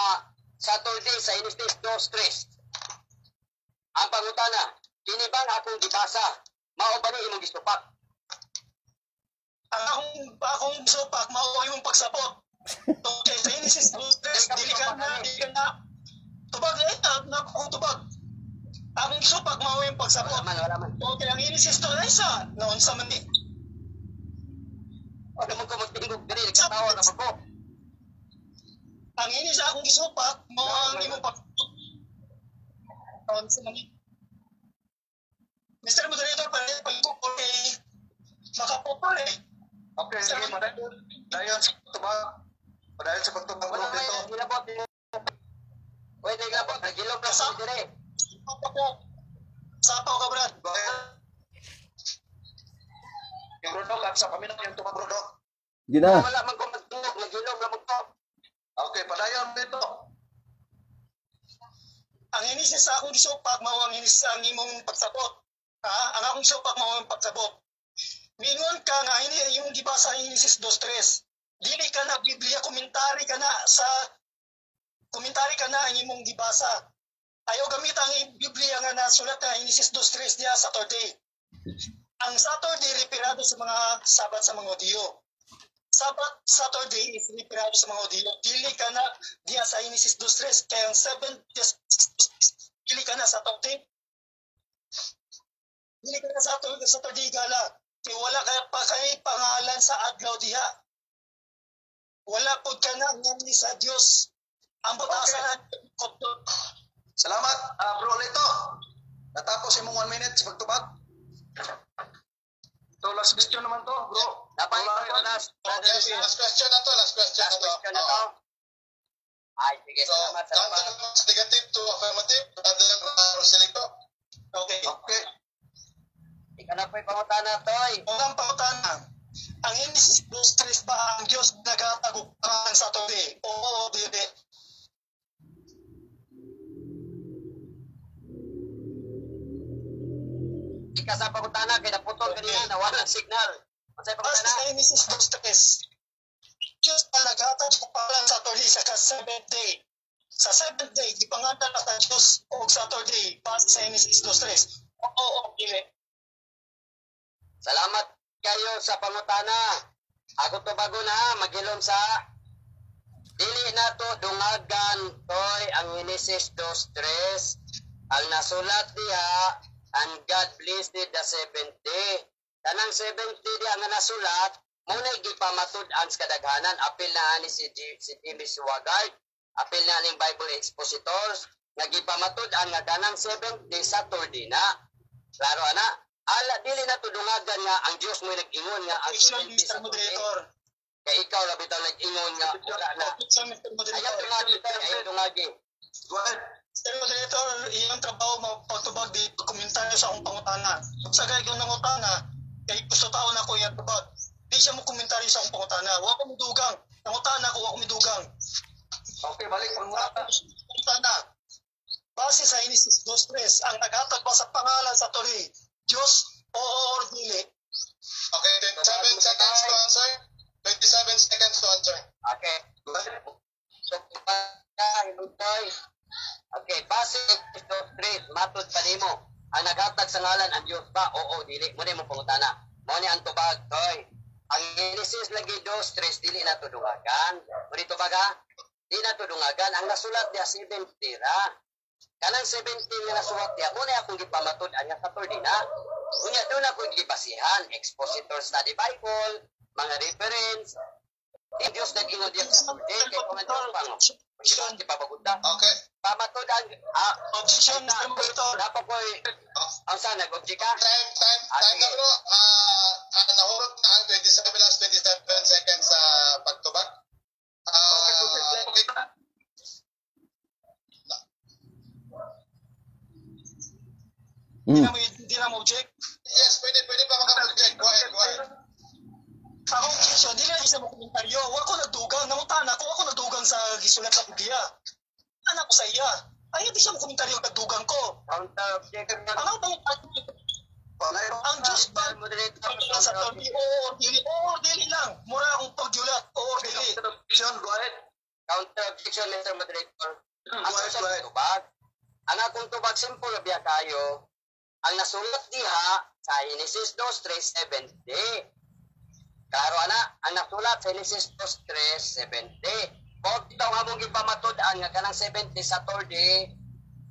Saturday sa Genesis 2:3. Ang pangutana, kini bang akong gibasa? Mao ba ni imong gisupak? Ang akong supak mao ang imong pagsabot. Okay, sa Genesis 2:3, dili ka na tubag eh, na akong tubag. Akong supak mao yung pagsabot. Wala man, wala man. Okay, ang Genesis 2 ay sa noon sa man di. Wala mo ko magtingog diri, nagkatawa na ko. Ang Genesis akong gisupak mao ang imong pagsabot. Noon sa man di. Mr. Moderator, pwede pag kay makaputol eh. Okay, sige, padayon. Padayon sa pagtubag. Padayon sa pagtubag, bro Wala may dito. gilabot. Pwede gilabot, nagilom na sa diri. Sapaw ka, Brad. Go ahead. Yung bro Doc, at sa kami na yung tubag, bro Doc. Gina. Wala man ko magtingog, nagilom na mo ko. Okay, padayon dito. Ang Genesis sa akong gisupak mao ang Genesis ang imong pagsabot. Ha? Ang akong gisupak mao ang pagsabot. Mingon ka nga ini imong gibasa ang Genesis 2:3. Dili ka na Biblia, komentary ka na sa komentary ka na ang imong gibasa. Ayaw gamit ang Biblia nga nasulat na Genesis 2:3 diya Saturday. Ang Saturday referado sa mga Sabat sa mga Hudiyo. Sabat Saturday is referado sa mga Hudiyo. Dili ka na diya sa Genesis 2:3 kaya ang 7 dili ka na Saturday. Dili ka na sa Saturday, Saturday gala. Kaya wala ka pa kay pangalan sa adlaw diha. Wala pod ka na ngani sa Dios. Ang batasan na. Salamat, bro Lito. Natapos imong 1 minute sa pagtubag. So, last question naman to, bro. Napay Wala, last, Yes, last question na to. Last question last na to. question na to. Oo. Ay, sige, So, salamat, salamat. count negative to affirmative. Brother Roselito. Okay. Okay. Ikaw na po'y pangutana, Toy. Unang pangutana, ang Genesis 2:3 ba ang Diyos naghatag og pangalan Saturday? Oo, dili. Ika sa pangutana, kay naputol kanina, nawala ang signal. Unsay Basta pangutana? sa Genesis 2:3, Diyos ba naghatag og pangalan Saturday sa ka-seventh day? Sa seventh day, gipangalan na sa Diyos og Saturday base sa Genesis 2:3. Oo, o dili. Salamat kayo sa pangutana. Ako to bago na, magilom sa dili na to dungagan, Toy, ang Genesis 2:3. Ang nasulat diha, "And God blessed the seventh day." Kanang seventh day diha nga nasulat, mo na gipamatud-an sa kadaghanan, apil na ani si Jimmy Swaggart, apil na aning Bible expositors, nga gipamatud-an nga kanang seventh day Saturday na. Klaro ana? Ala, dili na to dungagan nga ang Dios mo nag-ingon nga ang Objection, seventh day Mr. Saturday. Moderator. Kay ikaw ra bitaw nag-ingon nga wala na. Objection, Mr. Ayaw Moderator. dungagi, Toy, ayaw dungagi. Go ahead. Mr. Moderator, iyang trabaho mo pagtubag di komentaryo sa akong pangutana. Sa gay ko nangutana, kay gusto tao na ko iyang tubag. Di siya mo komentaryo sa akong pangutana. Wa ko midugang. Nangutana ko, wa ko midugang. Okay, balik pangutana. Pangutana. Base sa Genesis 2.3, ang naghatag ba sa pangalan sa Saturday, Diyos, oo or dili? Okay, 27 seconds to answer. 27 seconds to answer. Okay. So, Toy. Okay, base sa 3, matod pa nimo. Ang naghatag sa ngalan ang Dios ba? Oo, dili. Mo ni mo pangutana. Mo ni ang tubag, Toy. Ang Genesis lagi 2:3, dili na to dungagan. Mo ni tubag ha? Di na to dungagan. Ang nasulat diya 70 ra. Kanang 70 nga nasulat diya, mo ni akong gipamatud-an nga Saturday na. Unya doon ako gibasihan, Expositor Study Bible, mga reference. Di Diyos nag-ingon diya sa Saturday, kay kung ang Diyos pang, di ba bagunda? Okay. Pamatud-an, ah, Objection, Mr. Moderator. Dapat ko'y, ang saan, nag-object ka? Time, time, Ah, time na sige. Bro. Nahurot na ang 27 last 27 seconds sa pagtubag. Okay, proceed. Okay. Hindi na mo object. Yes, pwede, pwede pa maka-object. Go ahead, go ahead. Ako objection, di na siya mo komentaryo. Wa ko nagdugang, nangutana ko, wa ko nagdugang sa gisulat sa Biblia. Anak ko sa iya. Ay, di siya mo komentaryo nagdugang ko. Counter objection. Ang ako pangutana, ang Diyos ba Moderator, sa Saturday, oo or dili? Oo or dili lang. Mura akong pagjulat, oo or dili. Objection, go ahead. Counter objection, Mr. Moderator. Go Ang ahead, sa go ahead. tubag. Ang akong tubag, simple biya kayo. Ang nasulat diha sa Genesis 2:3:70. Klaro ana, ang nasulat sa Genesis 2:3:70. Kung ito nga mong gipamatud-an nga kanang 70 Saturday,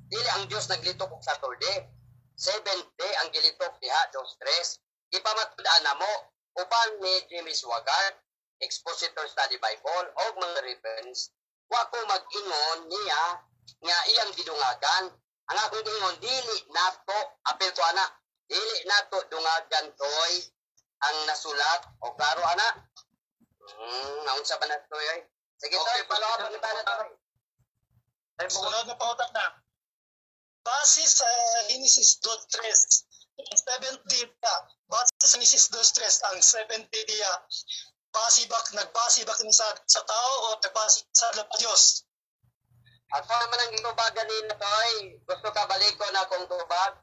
dili ang Dios naglitok og Saturday. 70 ang gilitok diha 2:3. Gipamatud-an namo uban ni Jimmy Swaggart, Expositor Study Bible og mga reference. Wa ko mag-ingon niya nga iyang gidungagan. Ang akong giingon, dili nato, apil ko ana, dili nato dungagan, Toy, ang nasulat o klaro ana. Naunsa ba na Toy oy? Sige Toy, Okay, follow up ang iba na, Toy. Sunod na pangutana. Base sa Genesis 2.3, ang seventh day diya, base sa Genesis 2.3, ang seventh day diya, base ba, nagbase ba kini sa tao o nagbase sa Diyos? Ako naman ang gitubag ganina, Toy. Gusto ka balik ko na akong tubag?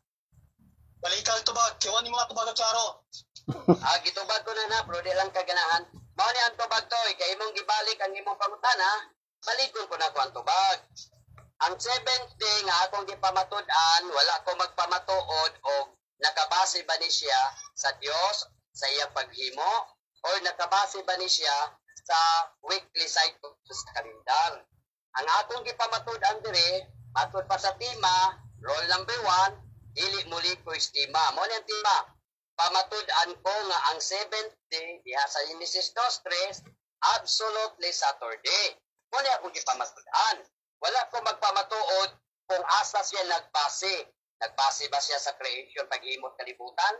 Balikan tubag, kiwan ni mga tubag klaro. Ah, gitubag ko na na, bro, di lang kaganahan. Mao ni ang tubag, Toy, kay imong gibalik ang imong pangutana, balikon ko na ko ang tubag. Ang seventh day nga akong gipamatud-an, wala ko magpamatuod og nakabase ba ni siya sa Dios sa iyang paghimo or nakabase ba ni siya sa weekly cycle sa kalendar. Ang akong gipamatud-an dire, matud pa sa tema, roll number 1, dili muli ko tema. Mo ni ang tema. Pamatud-an ko nga ang seventh day diha sa Genesis 2:3 absolutely Saturday. Mo ni akong gipamatud-an. Wala ko magpamatuod kung asa siya nagbase. Nagbase ba siya sa creation, paghimot kalibutan?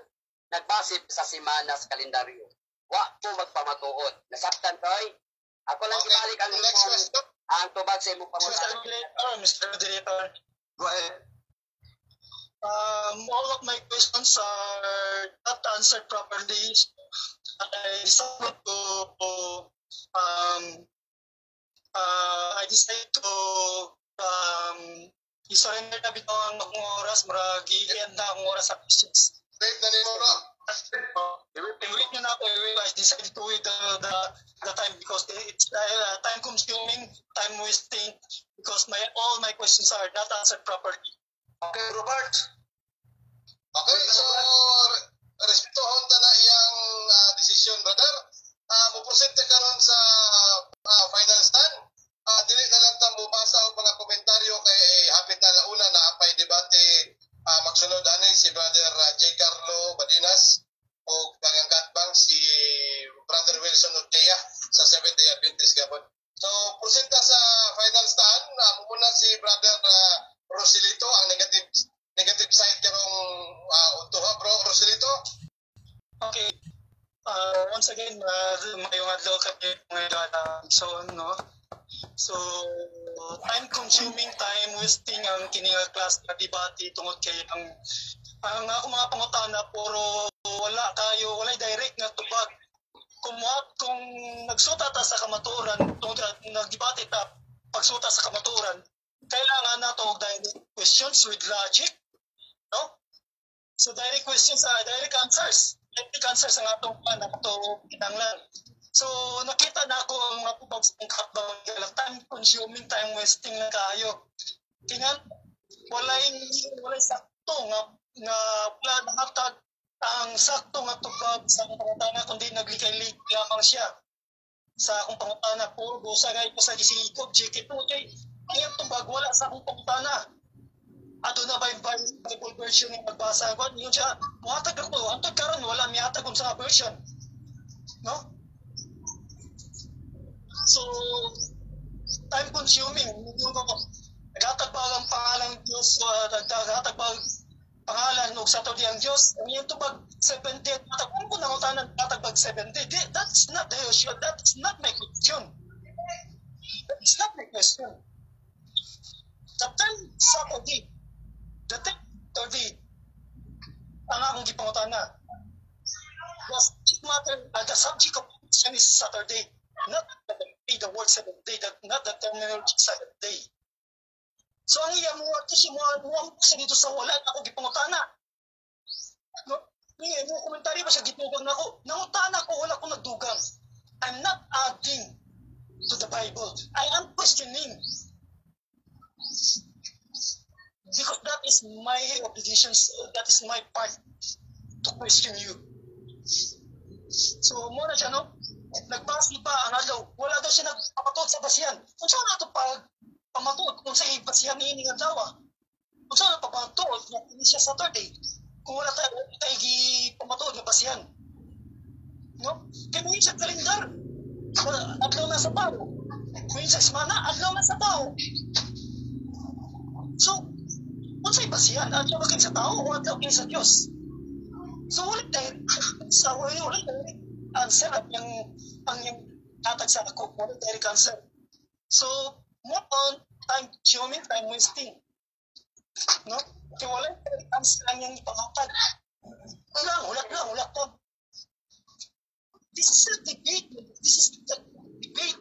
Nagbase sa simana sa kalendaryo? Wa ko magpamatuod. Nasabtan, Toy? Ako lang ibalik ang Next imong question. Ang tubag sa imong Mr. pangutana. Moderator, Mr. Moderator. Go ahead. All of my questions are not answered properly. I decided to i-surrender na bitaw ang akong oras, murag i-end na akong oras sa questions. Wait na nimo, bro. I-wait nyo na ako, i-wait. I decided to wait the time because it's time consuming, time wasting, because my all my questions are not answered properly. Okay, Robert. Okay, so respetuhon ta na iyang decision, brother. Mo-proceed ta karon sa final stand. Dili na lang ta mobasa og mga komentaryo kay eh, hapit na launa na apay debate magsunod ani si Brother J. Carlo Badinas o kanyang katbang si Brother Wilson Ortega sa Seventh Day Adventist gapon. So, proceed ta sa final stand. Muna si Brother Rosilito, ang negative negative side karong udto, bro Rosilito. Okay. Once again, mayong adlaw kay mga so no. So time consuming, time wasting ang kini nga class na debate tungod kay ang ako mga pangutana puro wala kayo, walay direct nga tubag. Kung nagsuta ta sa kamatuoran, tungod nagdebate ta pagsuta sa kamatuoran, kailangan nato og direct questions with logic, no? So direct questions, direct answers. Direct answers ang atong pan ato kinahanglan. So nakita na ako ang mga tubag sa kaatbang, time consuming, time wasting na kayo. Kingan walay sakto nga wala nahatag ang sakto nga tubag sa akong pangutana, kundi naglikay-lik lamang siya sa akong pangutana po busa gay pa sa gisigikob JK2 kay ang iyang tubag wala sa akong pangutana. Aduna ba yung Bible version nga magbasa ko yun siya muhatag ako hantod karon wala mihatag kung sa version, no? So time consuming. Yung ko naghatag ba ang pangalan ng Diyos, naghatag ba ang pangalan og Saturday ang Diyos? Ang iyong tubag 70 at kung ko nangutanan hatag bag 70. Di, that's not the issue. That's not my question. That's not my question. The term Saturday, the term Saturday ang akong gipangutana. The subject matter, the subject of question is Saturday, not the word seventh day, not the terminology seventh day. So ang iya mo ato si mo siya dito sa wala ako gipangutana. No? Niya mo komentaryo ba siya gitugang nako? Nangutana ko, wala ko nagdugang. I'm not adding to the Bible. I am questioning. Because that is my obligations, that is my part to question you. So, mo na siya, no? Nagbase pa ang adlaw. Wala daw siya nagpapatuod sa basihan. Kung saan na ito pag pamatuod kung sa basihan ni nga adlaw, ah. Kung saan na pamatuod nga ini siya Saturday. Kung wala tayo gi pamatuod nga basihan. No? Kaya mo siya kalendar. Adlaw na sa tao. Kung sa semana, adlaw na sa tao. So, unsay basihan? Adlaw ba kini sa tao o adlaw kini sa Dios? So wala tayo sa wala tayo answer at yung hatag sa ako, wala direct answer. So more on time consuming, time wasting. No? Kaya wala direct answer ang yung ipanghatag. Wala, wala lang, wala lang. This is a debate. This is the debate.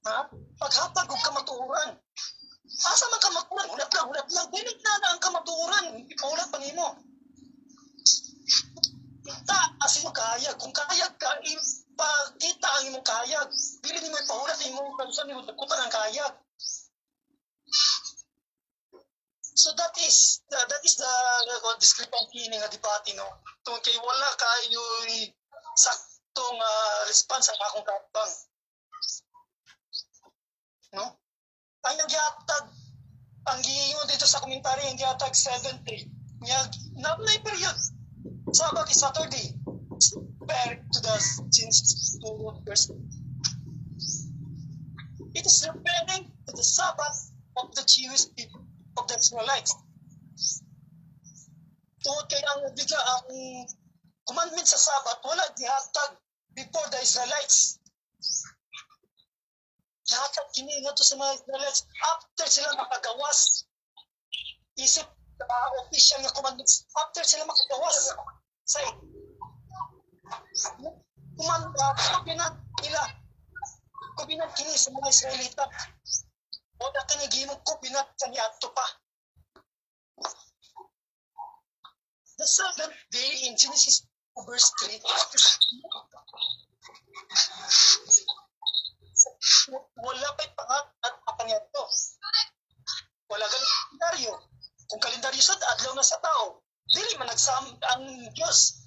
Ha? Paghatag og kamatuoran. Asa man kamatuoran? Hulat lang, hulat lang. Dili na na ang kamatuoran. Ipahulat pa nimo. Kita as imong kahayag. Kung kahayag ka, ipakita ang imong kahayag. Dili nimo ipahulat imong kanusan nimo dagkutan ang kahayag. So that is the discrepancy ni nga debate, no. Tungod kay wala kayo saktong response ang akong kaatbang. No? Ang gihatag, ang giingon dito sa komentaryo, ang gihatag 70. Nya na may period. Sabbath is Saturday. Back to the Genesis 2 verse. It is referring to the Sabbath of the Jewish people, of the Israelites. Tungod kay ang obliga, ang commandment sa Sabbath wala gihatag before the Israelites. Gihatag kini ngadto sa mga Israelites after sila makagawas. Isip official nga commandments after sila makagawas sa command, covenant nila. Covenant kini sa mga Israelita. Wala kini gihimong covenant kaniadto pa. The seventh day in Genesis verse 3, wala pa'y pangat at kaniadto. Wala ganit kalendaryo. Kung kalendaryo sa adlaw na sa tao, dili man nagsam ang Diyos.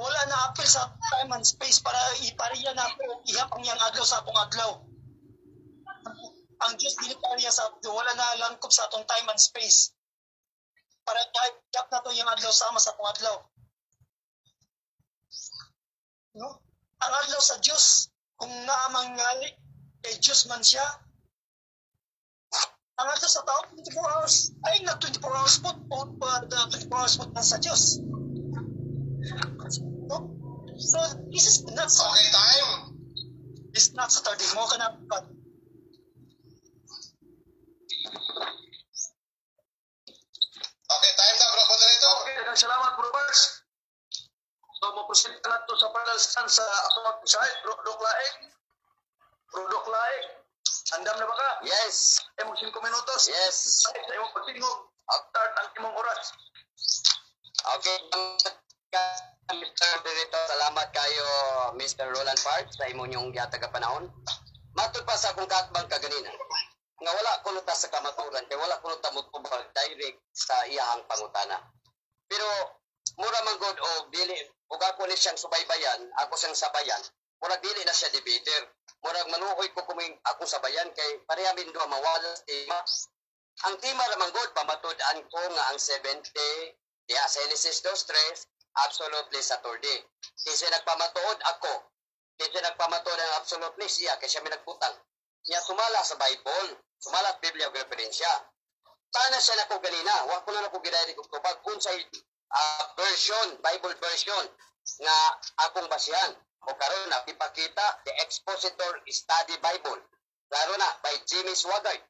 Wala na apil sa time and space para ipariya na ako ihap ang iyang adlaw sa atong adlaw. Ang Diyos dili pariya sa wala na langkob sa atong time and space. Para ihap na to iyang adlaw sama sa atong adlaw. No? Ang adlaw sa Diyos, kung naamang nga kay Diyos man siya, ang adlaw sa tao, 24 hours, ay na 24 hours po, 24 hours po na sa Diyos. No? So, this is not Okay, time. This is not Saturday. Mo ka na. Okay, time na, bro, moderator. Okay, daghang salamat, bro Bars. So, mo-proceed final stand sa atong side, Bro Doc Laing. Bro Doc Laing. Andam na ba ka? Yes. Imong 5 minutos. Yes. Sa imong pagtingog. Start ang imong oras. Okay. Mr. Director, salamat kayo, Mr. Roland Park, sa imong yung gihatag ka panahon. Matud pa sa akong katbang kaganina, nga wala kuno ta sa kamaturan, kay wala kuno ta motubag direct sa iyahang pangutana. Pero mura man gud o dili ug ako ni siyang subaybayan, ako siyang sabayan, murag dili na siya debater. Murag maluoy ko kung akong sabayan kay pareha min duha mawala sa tema. Ang tema ra man gud, pamatud-an ko nga ang 70 diha sa Genesis 2:3 absolutely Saturday. Kasi nagpamatuod ako, kasi nagpamatuod ang absolutely siya kay siya may nagbutang. Niya sumala sa Bible, sumala sa Biblia og referensya. Tana siya nako ganina, wa ko na nako gidirect og tubag unsay version, Bible version nga akong basihan. O karon na ipakita The Expositor Study Bible. Klaro na by Jimmy Swaggart.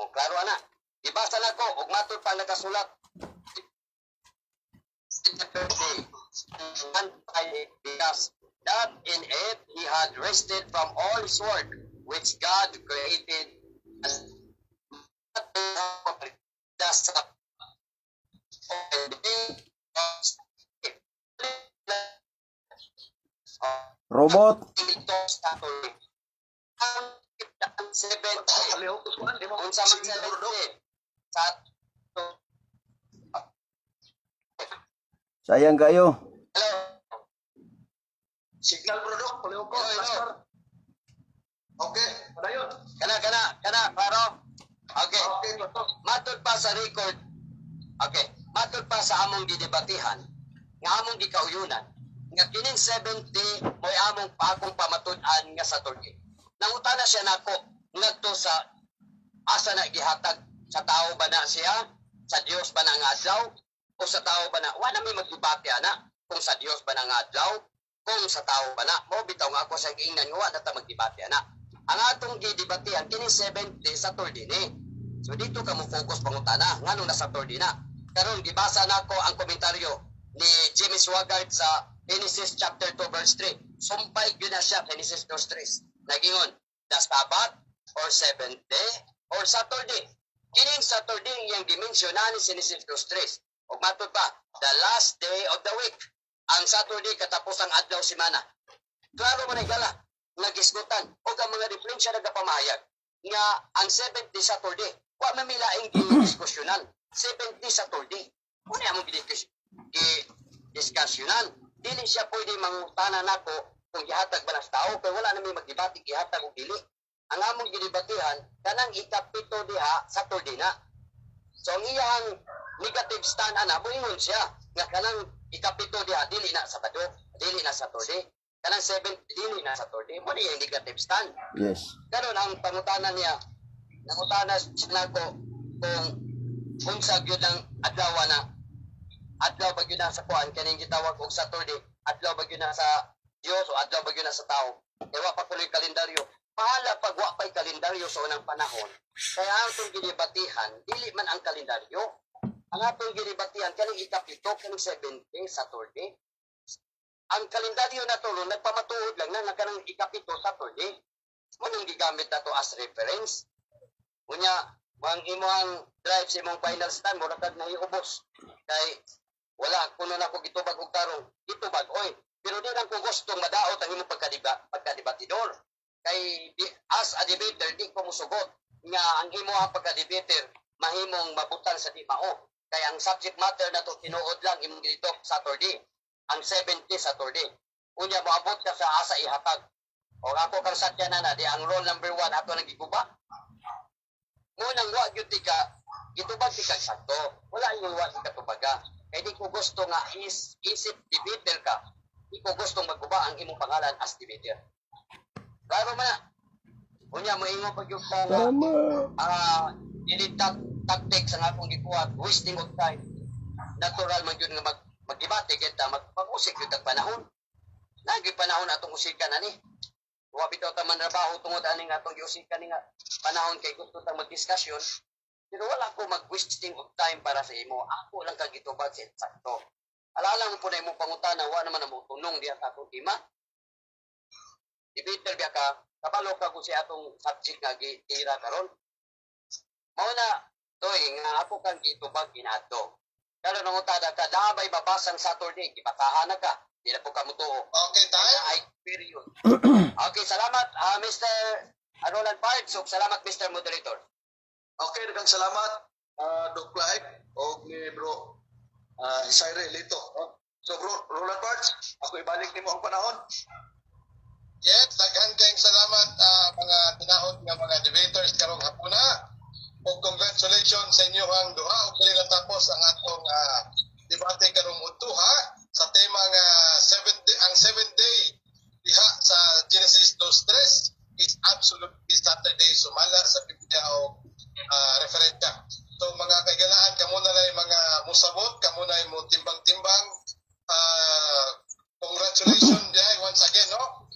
O klaro ana. Gibasa nako og matud pa nakasulat and because that in it he had rested from all his work which God created and the Robot. Palihog ko kuan, imong Unsa man signal, Bro Doc. 70 sa Sayang kayo. Hello. Signal, Bro Doc, palihog ko. Hello, hello. Master. Okay, padayon. Kana kana kana klaro. Okay. Okay, Bro Doc. Matud pa sa record. Okay, matud pa sa among gidebatihan nga among gikauyunan nga kining 70 mo'y among akong pamatud-an nga Saturday. Nangutana siya nako ngadto sa asa na gihatag, sa tao ba na siya, sa Dios ba na nga adlaw o sa tao ba na? Wala may magdebate ana kung sa Dios ba na nga adlaw, kung sa tao ba na. Mo bitaw nga ako sa giingnan nga wa na ta magdebate ana. Ang atong gidebatehan kini 70 Saturday ni. So dito ka mo focus pangutana nganong na Saturday na. Karon gibasa nako ang komentaryo ni Jimmy Swaggart sa Genesis chapter 2 verse 3. Sumpay gyud na siya Genesis 2:3. Nagingon, the Sabbath or seventh day or Saturday. Kining Saturday iyang gimension na ni Genesis 2:3. Ug matud pa, the last day of the week. Ang Saturday katapos ang adlaw semana. Klaro man gala nagisgutan og ang mga referensya nagapamahayag nga ang seventh day Saturday. Wa man may laing gidiskusyonan. Seventh day Saturday. Muna among gidiskusyonan. Dili siya pwede mangutana nako kung gihatag ba na sa tao kay wala na may magdebate gihatag o dili. Ang among gidebatihan kanang ikapito diha Saturday na. So ang iyang negative stand ana, moingon siya nga kanang ikapito diha dili na Sabado, dili na Saturday. Kanang seventh dili na Saturday. Mo ni iyang negative stand. Karon ang pangutana niya, nangutana siya nako kung unsa gyud ang adlaw na, adlaw ba gyud na sa kuan, kaning gitawag og Saturday, adlaw ba gyud na sa Dios o adlaw ba gyud na sa tao? Kay wa pa kunoy kalendaryo. Pahala pag wa pa'y kalendaryo sa unang panahon. Kaya ang atong gidebatihan, dili man ang kalendaryo. Ang atong gidebatihan kaning ikapito, kaning 70 Saturday. Ang kalendaryo na to ron, nagpamatuod lang na nga kanang ikapito Saturday. Mo nang gigamit na to as reference. Unya, ang imong drive sa imong final stand, mura kag nahiubos. Kay wala kuno na ko gitubag og tarong, gitubag oy. Pero di lang ko gustong madaot ang imong pagkadibatidor. Kay di, as a debater, di ko musugot nga ang imong pagka-debater mahimong mabutan sa di mao. Kay ang subject matter na to tinuod lang imong dito Saturday. Ang 70 Saturday. Unya moabot ka sa asa ihatag. O ako kang satya na na di ang rule number 1 ato nang giguba. Mo nang wa gyud ti ka gitubag ti kag sakto. Wala yung wa ti katubaga. Kay di ko gusto nga is isip debater ka. Di ko gustong magguba ang imong pangalan as debater. Klaro man na. Unya moingon pag yung ka nga dili tactics ang akong gikuha, wasting of time. Natural man gyud nga magdebate kita, mag-usik gyud ang panahon. Lagi panahon atong usikan ani. Wa bitaw ta man trabaho tungod ani nga atong giusikan ni nga panahon kay gusto ta magdiskusyon. Pero wala ko mag-wasting of time para sa imo. Ako lang kag gitubag sa eksakto. Alala mo po na imong pangutana, wa naman ang tunong diha sa atong tema. Debater biya ka, kabalo ka kung si atong subject nga gitira karon. Mao na, Toy, nga ako kang gitubag ginato. Karon nangutada ka, naa bay mabasang Saturday, gibakahan na ka. Di na po ka mutuo. Okay, tayo. Ay, period. Okay, salamat, Mr. Roland Pards. So, salamat, Mr. Moderator. Okay, daghang salamat, Doc Clive o ni bro Isaire Lito. No? So bro Roland Pards, ako ibalik nimo ang panahon. Yes, daghan kayong salamat, mga tinahod nga mga debaters karong hapuna. Ug congratulations sa inyong duha ug dili natapos ang atong debate karong udto ha sa tema nga seventh day, ang seventh day diha sa Genesis 2:3 is absolutely Saturday sumala sa Biblia o referensya. So mga kaigalaan, kamo na lang mga musabot, kamo na mo timbang-timbang. Congratulations diay once again, no?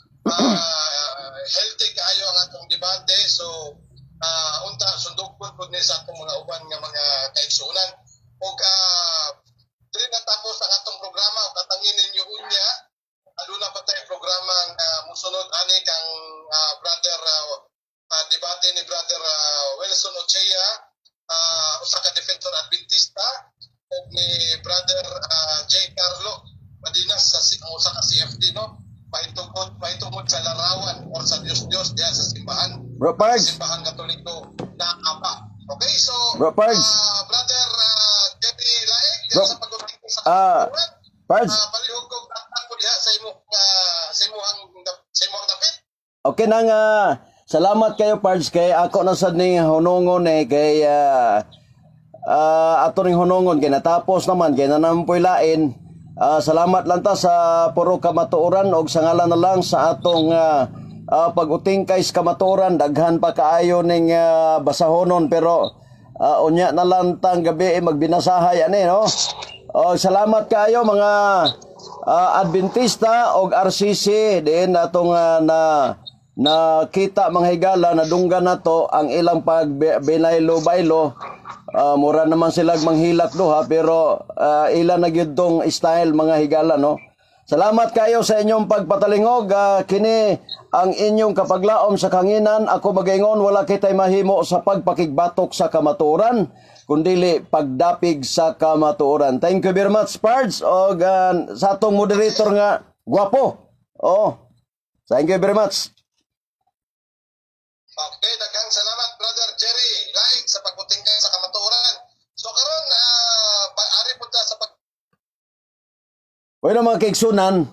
Healthy kaayo ang atong debate. So unta sundog pud ni sa atong mga uban nga mga kaigsuonan. Ug dili natapos ang atong programa ug atangin ninyo unya aduna pa tay programa nga musunod ani kang brother debate ni brother Wilson Ochea, usa ka defensor Adventista, ug ni brother J. Carlo Madinas sa ang usa ka CFD, no, mahitungod sa larawan or sa Dios-Dios diha sa simbahan, Bro Pards. simbahan Katoliko na apa. Okay, so Bro Pards. Brother Jeffy Laek, Bro, sa pag-uting sa ah, Pards. Palihog kog ko diha sa imong dapit. Okay na nga. Salamat kayo, Pards, kay ako na sad ning hunongon eh kay ato ning hunongon kay natapos naman kay nanampoy lain. Salamat lang ta sa puro kamatuoran og sa ngalan na lang sa atong pag-utingkay sa kamatuoran. Daghan pa kaayo ning basahonon pero unya na lang tang gabi eh, magbinasahay ani, no. Oh, salamat kaayo mga Adventista og RCC din atong na nakita mga higala, nadunggan nato ang ilang pag binaylo-baylo. Mura naman sila manghilak duha pero ila na gyud tong style, mga higala, no. Salamat kayo sa inyong pagpatalingog. Kini ang inyong kapaglaom sa kanginan. Ako magaingon, wala kitay mahimo sa pagpakigbatok sa kamatuoran kundili pagdapig sa kamatuoran. Thank you very much, Pards, og sa atong moderator nga gwapo. Oh. Thank you very much. Okay, daghang salamat, Brother Jerry Laik, sa pagbutingkay sa kamatuoran. So karon ari pud ta sa pag Bueno, mga kaigsunan,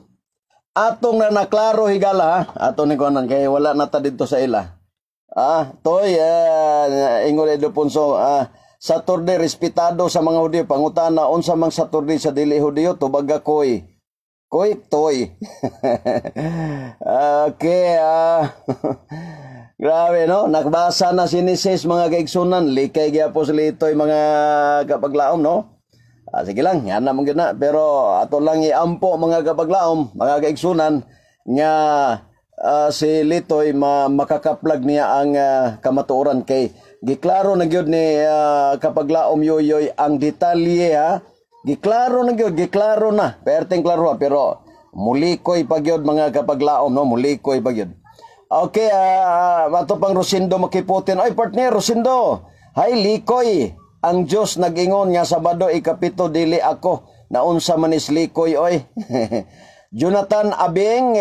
atong na naklaro, higala ha, ato ni kuanan kay wala na ta didto sa ila. Toy, ingon Edo Ponso, Saturday respetado sa mga Hudyo, pangutana unsa mang Saturday sa dili Hudyo, tubaga koy. Koy toy. Okay, grabe no, nakbasa na si Nises, mga kaigsunan, likay gyapon sa litoy, mga kapaglaom, no. Sige lang, yan naman gyud na. Pero ato lang iampo, mga kapaglaom, mga kaigsunan, nga si Litoy makakaplag niya ang kamatuoran kay giklaro na gyud ni kapaglaom Yoyoy ang detalye ha. Giklaro na gyud, giklaro na. Perteng klaro ha, pero mulikoy pa gyud, mga kapaglaom, no, mulikoy pa gyud. Okay, ato pang Rosindo Makiputin. Ay, partner Rosindo. Hay likoy. Ang Dios nag-ingon nga Sabado ikapito, dili ako. Naunsa man is likoy oy. Jonathan Abing,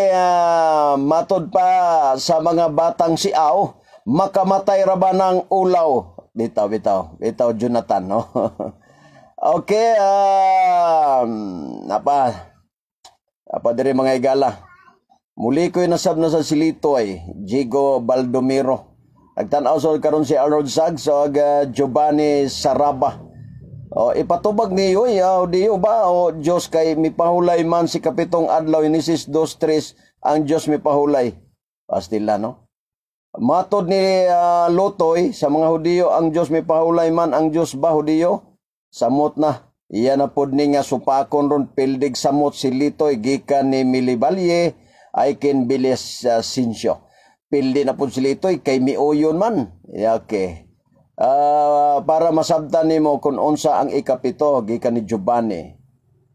matod pa sa mga batang siaw, makamatay ra ba ng ulaw? Bitaw, bitaw. Bitaw, Jonathan, no? Okay, napa. Apa diri, mga igala. Muli ko'y nasab na sa silito ay Jigo Baldomero. Nagtanaw sa karon si Arnold Sags og Giovanni Saraba. O, ipatubag ni Yoy, diyo ba o Diyos kay mipahulay man si kapitong adlaw, Genesis 2:3, ang Diyos mipahulay. Pastila, no? Matod ni Lotoy, sa mga Hudiyo ang Diyos mipahulay man, ang Diyos ba Hudiyo? Samot na. Iya na pod ni nga supakon ron pildig samot si Litoy gikan ni Milibalye ay kin Bilis Sinsyo. Pildi na pod si Litoy kay miuyon man. Okay. Para masabtan nimo kung unsa ang ikapito gikan ni Giovanni.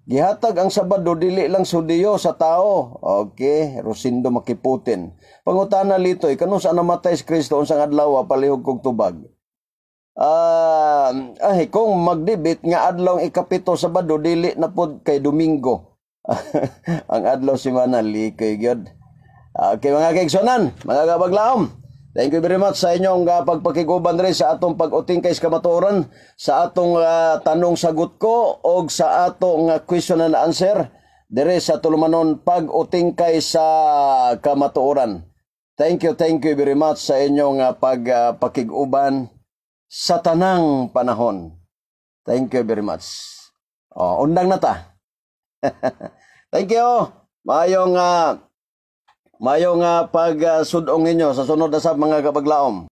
Gihatag ang Sabado dili lang sa Hudiyo, sa tao. Okay, Rosindo Makiputin. Pangutana, Litoy, kanus-a namatay si Kristo, unsang adlaw? Palihog kog tubag. Ah, ay kung magdebate nga adlaw ang ikapito, Sabado, dili na pod kay Domingo ang adlaw semana, likoy gyud. Okay, mga kaigsuonan, mga kabaglaom. Thank you very much sa inyong pagpakiguban rin sa atong pag-utingkay sa kamatuoran, sa atong tanong sagot ko og sa atong question and answer dire sa tulumanon pag-utingkay sa kamatuoran. Thank you very much sa inyong pagpakiguban sa tanang panahon. Thank you very much. Oh, undang na ta. Thank you. Maayong pag-sudong ninyo sa sunod na sa mga kabaglaom.